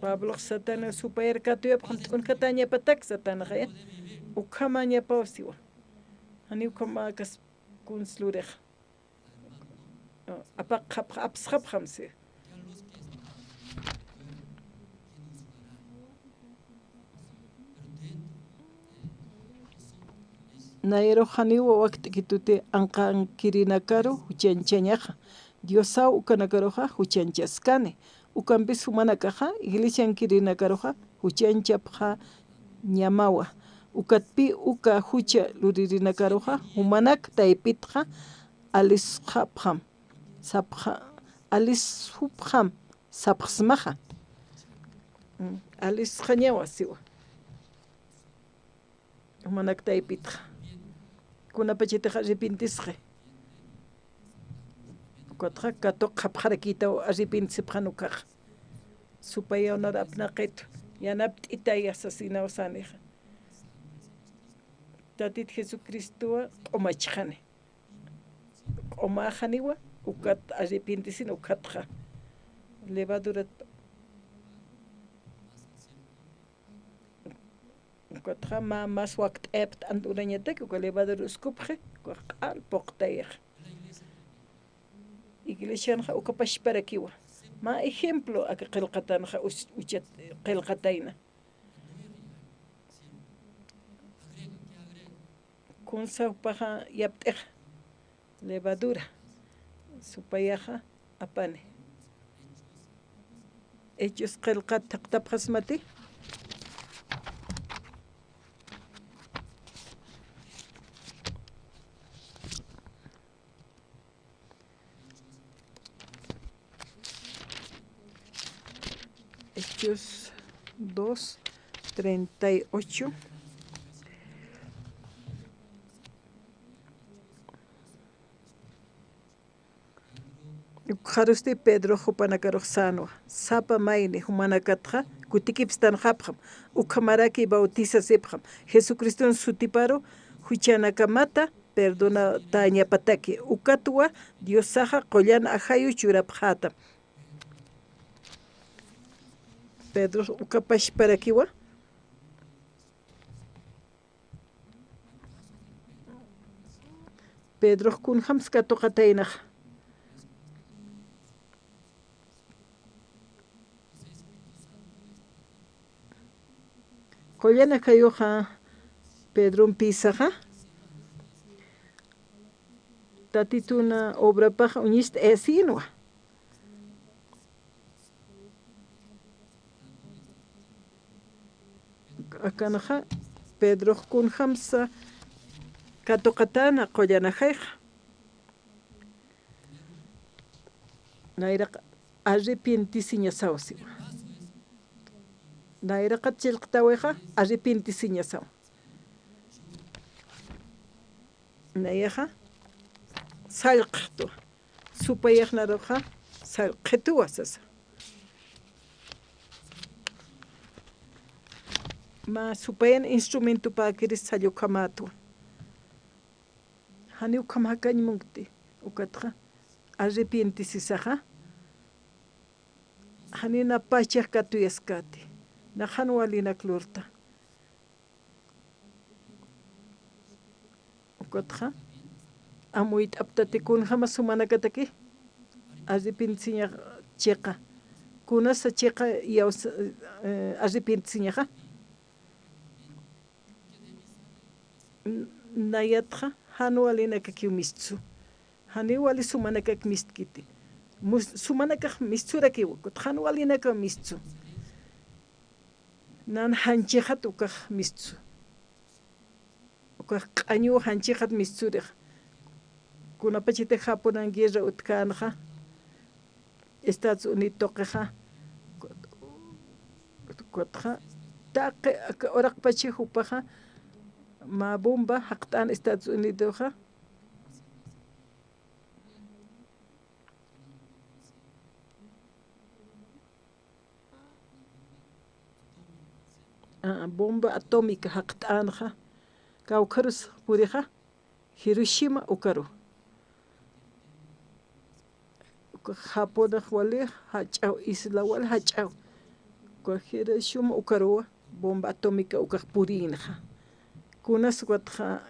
Pablox Satana supayar katuyapxam t'unkatäñapatak Satanaxaya. Ukhamañapaw siwa. Janiw ukhamakas kuns lurix. Apaqxapx-, apsxapxam si. Nayarux janiw wakt'kituti anqankirinakaru juchanchañaxa, Diosaw ukanakaruxa juchanchaskani, ukampis jumanakaxa iglesiankirinakaruxa juchanchapxañamawa, ukatpï uka jucha luririnakaruxa jumanak taypitxa alisxapxam, sapxa-, alisupxam, sapxsmaxa. Mm, alisxañawa siwa. Jumanak taypitxa. Kunapachatix arrepintisxi. Ukatxa katuqxapxarakïtaw arrepentisipxan ukaxa. Supayaw nar apnaqitu. Yanapt'itaya sasinaw sänixa. Tatit Jesucristowa q'umachxani. Q'umäxaniwa, ukat arrepentisina ukatxa. Levadurat, ukatxa mä, mas wakt'ayapxta ant'urañataki, uka levadura uskupxi, ukax q'al puqtayax. Iglesianxa uka pachparakiwa. Mä ejemplo aka qillqatanxa us-, uchat qillqatayna. Kunsa jupaxa yapt'ixa levadura, supayaxa apani. Hechos qillqat thaqtapxasmati. Hechos dos, treinta y ocho. Ukxarusti Pedro jupanakarux sänwa, sapa mayni jumanakatxa kutikipstanxapxam, ukhamaraki bautisasipxam, Jesucriston sutiparu juchanakamata perdonatäñapataki, ukatwa Diosaxa qullan ajayu churapxätam. Pedro uka pachparakiwa. Pedrox kunjams katuqataynaxa. Qullan ajayuxa Pedrompisaxa, Tatitun obrapax uñist'ayasïnwa. Akanxa Pedrox kunjamsa katuqatäna qullan ajayxa. Nayraq arrepientisiñasaw siwa. Nayraqat chillqtawixa arrepientisiñasaw. Nayaxa sallqxtu. Supayax naruxa sallqxituwa sasa. Mä supayan instrumentopäkiri sallukhamätwa. Janiw ukham jakañ munkti, ukatxa arrepientisisaxa. Janiw napachax katuyaskäti, nax jan walinak lurta. Ukatxa amuyt'aptati kunjamas jumanakataki arrepentisiñax chiqa. Kunasa chiqa iyaws-, eh, arrepentisiñaxa. N-, nayatxa Jan walinakakiw mistsu. Janiw wali sumanakak mistkiti. Mus-, sumanakax mistsurakiw, ukat jan walinakaw mistsu. Nan janchixat ukax mistsu. Ukax q'añuw janchixat mistsurixa. Kunapachatix Japonan guerra utjkänxa, Estados Unidos tuqixa, ukatxa, taqi aka uraqpacha jupaxa, mä bomba jaqt'an Estados Unidoxa, ah, bomba atómica jaqt'änxa, kawkharus purixa, Hiroshima ukaru. Uka Japonax wali jach'aw, isla wali jach'aw. Uka Hiroshima ukaruwa, bomba atómica ukax purïnxa. Kunas ukatxa,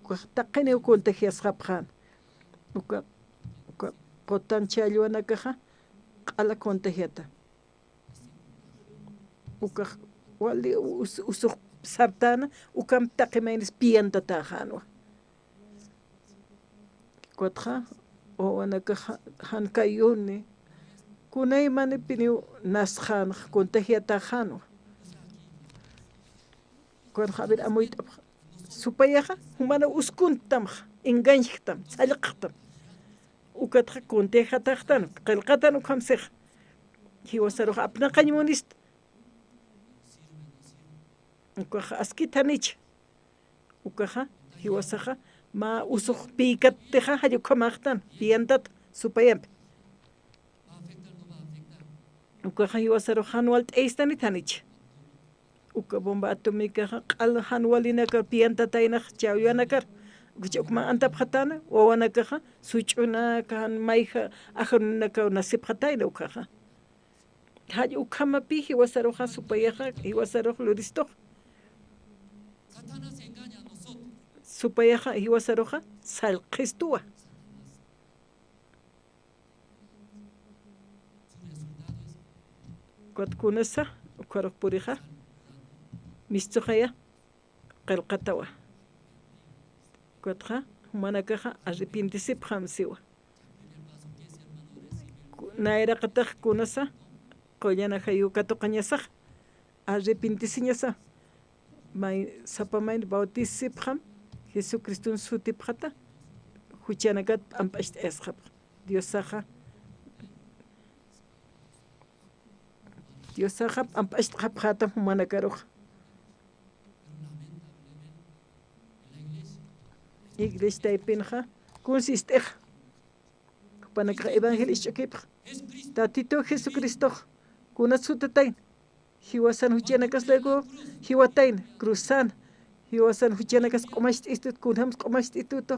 ukax taqiniw contagiasxapxän. Uka, uka qutan challwanakaxa q'ala contagiata. Ukax wali us-, usux sartäna, ukham taqi maynis piyantatäxänwa. Ukatxa, wawanakaxa jan kayuni, kunaymanipiniw nasxänxa, contagiatäxänwa. Kunxa, a ver, amuyt'apxa. Supayaxa, jumanaw uskuntamxa, engañjtam, sallqxtam. Ukatxa contagiataxtan, qillqatan ukham sixa. Jiwasarux apnaqañ munista. Ukaxa askit janicha. Ukaxa, jiwasaxa, mä usux piykattixa, jall ukhamäxtan, piyantat, supayampi. Ukaxa jiwasarux jan walt'ayistanit janicha. Uka bomba atómicaxa q'al jan walinakar piyantataynax challwanakar. Ukcha ukman antapxatäna, wawanakaxa, such'unaka, jan mayja, ajanunakaw nasipxatayna ukaxa. Jall ukhamapï jiwasaruxa supayaxa, jiwasarux luristux. Supayaxa, jiwasaruxa, sallqistuwa. Ukat kunasa, ukharux purixa, mistsuxaya, qillqatawa. Ukatxa, jumanakaxa, arrepentisipxam siwa. Ku-, nayraqatax kunasa, qullan ajayu katuqañasax, arrepentisiñasa, may, sapa mayni bautisipxam, Jesucriston sutipxata, juchanakat p'amp'acht'ayasxapxa. Diosaxa, Diosaxa p'amp'acht'xapxätam jumanakaruxa. Iglesia taypinxa, kuns ist'ixa. Jupanakax evangelio isch'ukipxa. Tatitu Jesucristox, kunat sutatayna. Jiwasan juchanakas luego jiwatayna, cruzan. Jiwasan juchanakas q'umacht'istut, kunjams q'umacht'itutu.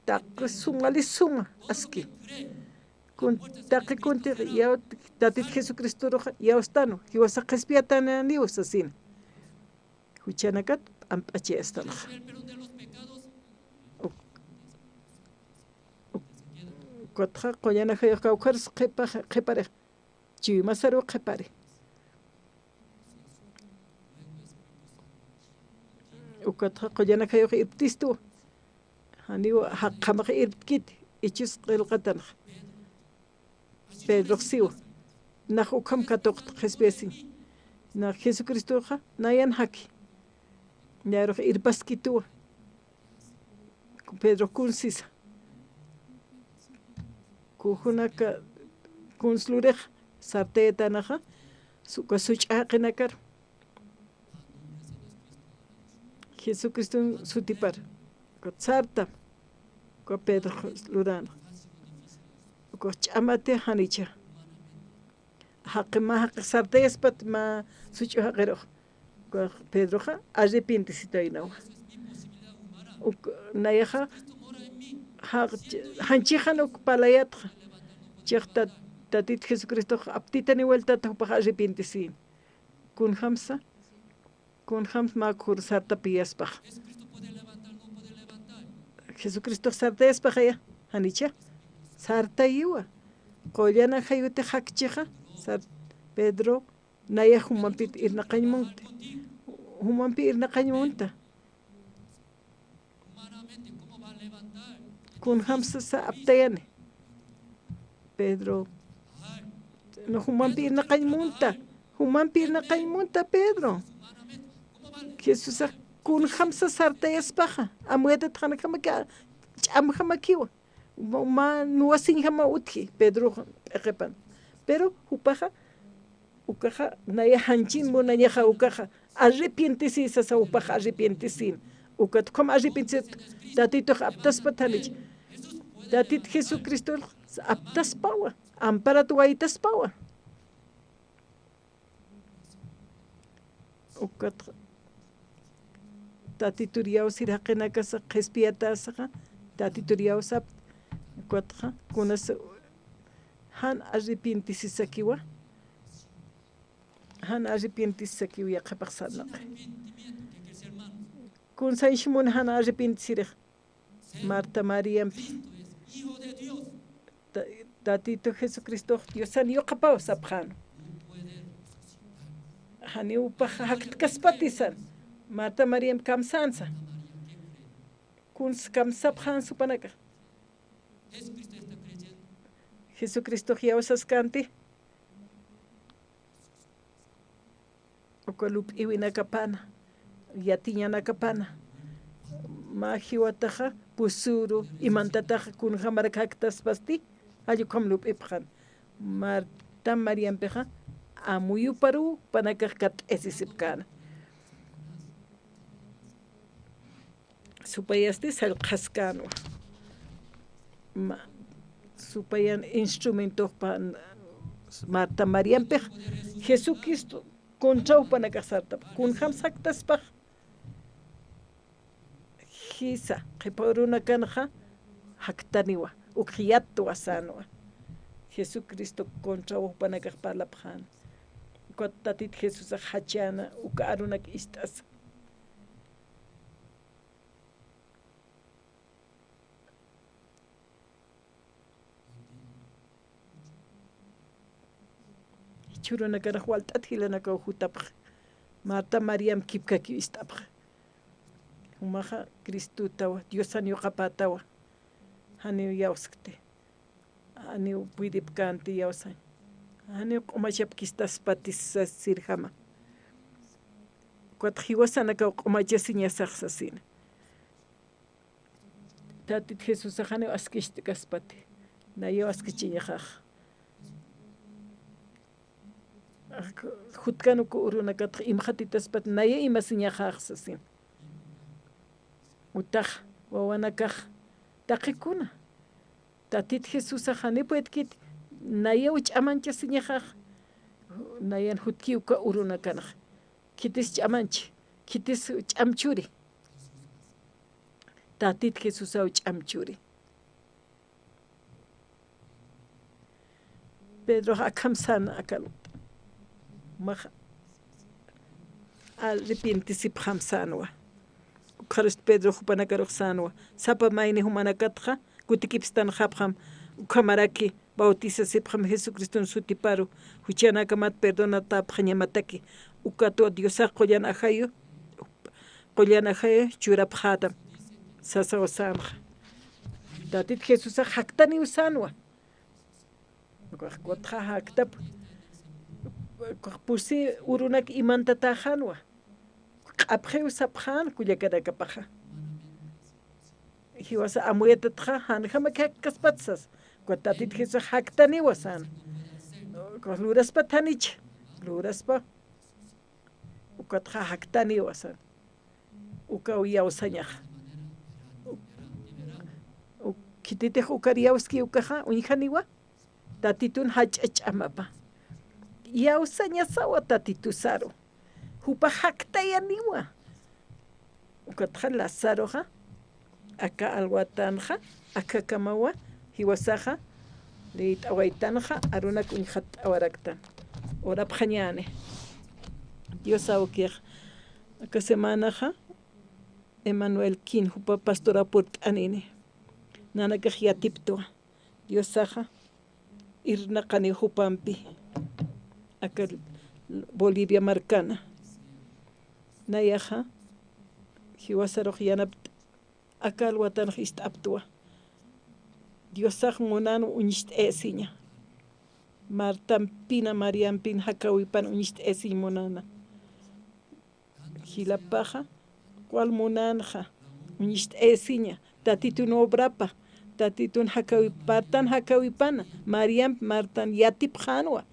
Taqi sumali suma, aski. Kun, taqi kunti yaw, Tatit Jesucristoruxa, yawstanu, jiwasa qhispiyatananiw sasina. Juchanakat p'amp'achayastan. Uk-, uk-, ukatxa qullan ajayux kawkharus qhipa-, qhiparix. Chuymasaru qhipari. Ukatxa qullan ajayux irptistu. Janiw jaqjamax irptkiti, ichus qillqatanxa. Pedrox siwa. Nax ukham katuqta qhispiyasiñ. Nax Jesucristoxa nayan jaki. Nayarux irpaskituwa. Pedro kunsisa. Kujunaka kuns lurix sartayatanaxa, su-, uka such'a jaqinakar. Jesucriston sutipar. Uka sartam. Uka Pedro lurana. Uka ch'amati janicha. Jaqi mä jaqix sartayaspat mä such'u jaqirux. Pedroxa arrepentesitaynawa. Uk, nayaxa, ja-, janchixan uk parlayatxa. Chix ta-, Tatit Jesucristox aptitani vueltata jupax arrepentesin. Kunjamsa, kunjams mä khur sartapiyaspax. Jesucristox sartayaspaxaya, janicha. Sartayiwa. Qullan ajayuti jakchixa, sar-, Pedro, naya jumampit irnaqañ munti. Jumampi irnaqañ munta. kunjam sasa aptayani. Pedro, no, jumampi irnaqañ munta, jumampi irnaqañ munta Pedro. Jesusax kunjamsa sartayaspaxa, amuyatat janjamaki, ch'amjamakiwa. Ma, ma nuwasiñjama utji Pedroxa p'iqipan. Pero jupaxa, ukaxa naya janchin munañaxa ukaxa, arrepientisi sasa jupaxa arrepientisin. Ukat ukham arrepientisi, Tatitux aptaspat janich. Tatit Jesucristo aptaspawa, amparat waytaspawa. Ukat Tatitur iyawsir jaqinakasa qhispiyatasaxa, Tatitur iyawsap, ukatxa kunas jan arrepientisisakiwa, jan arrepientisisakiwa yaqhipax sarnaqi. Kunsañs mun jan arrepientisirix. Marta Mariampi. Ta, Tatitu Jesucristox Diosan yuqapaw sapxän. Janiw jupax jaktkaspatisän. Marta Mariampi kamsänsa. Kuns kamsapxänsa jupanakax. Jesucristox iyawsaskänti. Uka lup'iwinakapana, yatiñanakapana, mä jiwataxa pusüru imantataxa kunjamarak jaktaspasti, jall ukham lup'ipxän. Marta Mariampixa amuyuparuw jupanakax kat'asisipkäna. Supayasti sallqaskänwa. Ma, supayan instrumentoxpan Marta Mariampix Jesucristo contraw jupanakax sartap. Kunjam jaktaspax. Jisa, qhipa urunakanxa jaktaniwa, ukx yatwa sänwa. Jesucristo contraw jupanakax parlapxän. Ukat Tatit Jesusax jachäna, uka arunak ist'asa. Jichhürunakarux walt'at jilanakaw jutapx. Marta Mariam kipkakiw ist'apx. Jumaxa Cristutawa, Diosan yuqapätawa. Janiw iyawskti. Janiw puydipkänti iyawsañ. Janiw q'umachapkistaspatis sasirjama. Ukat jiwasanakaw q'umachasiñasax sasina. Tatit Jesusax janiw askicht'kaspati. Nayaw askichiñaxax. Ak, jutkan uka urunakatx imxatitaspat naya imasiñaxax sasin. Utax wawanakax taqikuna. Tatit Jesusax janiw puedkit nayaw ch'amanchasiñaxax. Nayan jutki uka urunakanx. Khitis ch'amanchi, khitis ch'am churi. Tatit Jesusaw ch'am churi. Pedrox akham sän akal. Max arrepientisipxam sänwa. Ukxarust Pedro jupanakarux sänwa. Sapa mayni jumanakatxa kutikipstanxapxam, ukhamaraki bautisasipxam Jesucriston sutiparu, juchanakamat perdonatäpxañamataki, ukatwa Diosax qullan ajayu, qullan ajayu churapxätam, sasaw sänxa. Tatit Jesusax jaktaniw sänwa. Ukax kutxa jaktap, ukax pusi urunak imantatäxänwa. Q'apxiw sapxän kullakanakapaxa. Jiwasa amuyatatxa, janjamak jaktkaspat sas. Ukat Tatit Jesús jaktaniwa sän. Ukat luraspat janich. Luraspa. Ukatxa jaktaniwa sän. Ukaw iyawsañax. U, u, khititix ukar iyawski ukaxa, uñjaniwa. Tatitun jach'a ch'amapa. Iyawsañasawa Tatitusaru. Jupax jaktayaniwa. Ukatxa Lazaroxa, aka alwatanxa, akhakamawa, jiwasaxa, liyt'awaytanxa, arunak uñxatt'awaraktan. Orapxañäni. Dios awkix, aka semanaxa, Emanuel Quin, jupa pastora purt'anini. Nanakax yatiptwa. Diosaxa irnaqani jupampi, aka Bolivia markana. Nayaxa, jiwasarux yanapt'a, aka alwatanx ist'aptwa. Diosax munan uñst'ayasiña. Martampina, Mariampin jakäwipan uñst'ayasiñ munana. Jilapaxa, ¿cuál munanxa? Uñst'ayasiña, Tatitun obrapa, Tatitun jakäwip-, Martan jakäwipana, Mariamp, Martan yatipxänwa.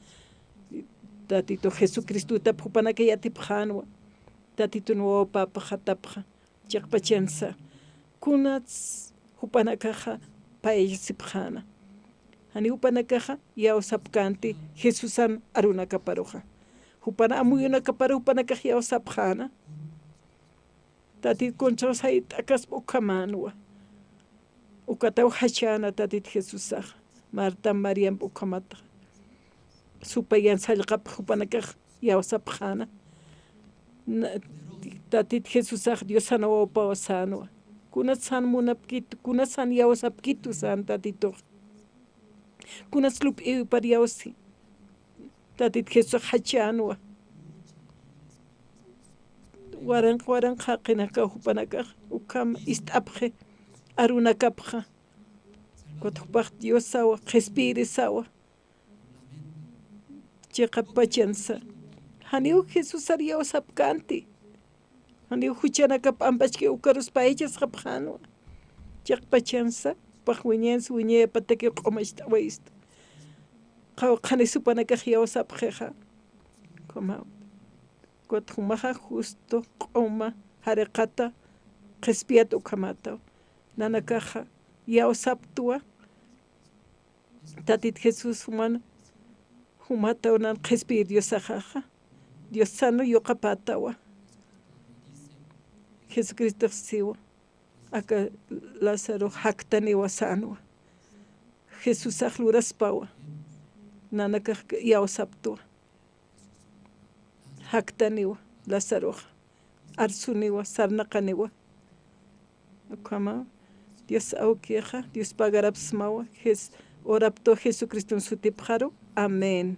Tatitu Jesucristutap jupanaka yatipxänwa. Tatitun wawapapxatapxa, chiqpachansa, kunats jupanakaxa payasipxäna. Jani jupanakaxa iyawsapkänti Jesusan arunakaparuxa. Jupan amuyunakaparu jupanakax iyawsapxäna. Tatit kunchas sayt'akaspa ukhamänwa. Ukataw jachäna Tatit Jesusaxa. Marta, Mariamp ukhamataxa. Supayan sallqapx jupanakax iyawsapxäna. Na-, Tatit Jesusax Diosan wawpaw sänwa. Kunatsan munapkitu, kunatsan iyawsapkitu sän Tatitux. Kunats lup'iwipar iyawsi. Tatit Jesusax jachänwa. Waranq, waranq jaqinakaw jupanakax ukham ist'apxi arunakapxa. Ukat jupax Diosawa, qhispiyirisawa. Chiqapachansa. Janiw Jesusar iyawsapkänti. Janiw juchanakap ampachki ukarus paychasxapxänwa. Chiqpachansa, jupax wiñansa wiñayapatakiw q'umacht'awaysta. Qawqhanis jupanakax iyawsapxixa. Ukhamaw. Ukat jumaxa justo q'uma jariqata qhispiyat ukhamataw. Nanakaxa iyawsaptwa. Tatit Jesús juman, jumataw nan qhispiyir Diosaxaxa, Diosan yuqapätawa. Jesucristox siwa, aka Lázaro jaktaniwa sänwa. Jesusax luraspawa, nanakax iyawsaptwa. Jaktaniwa Lazaroxa, arsuniwa, sarnaqaniwa. Ukhama, Dios awkixa, Dios pagarapsmawa, Jes-, oraptu Jesucriston sutipxaru. Amén.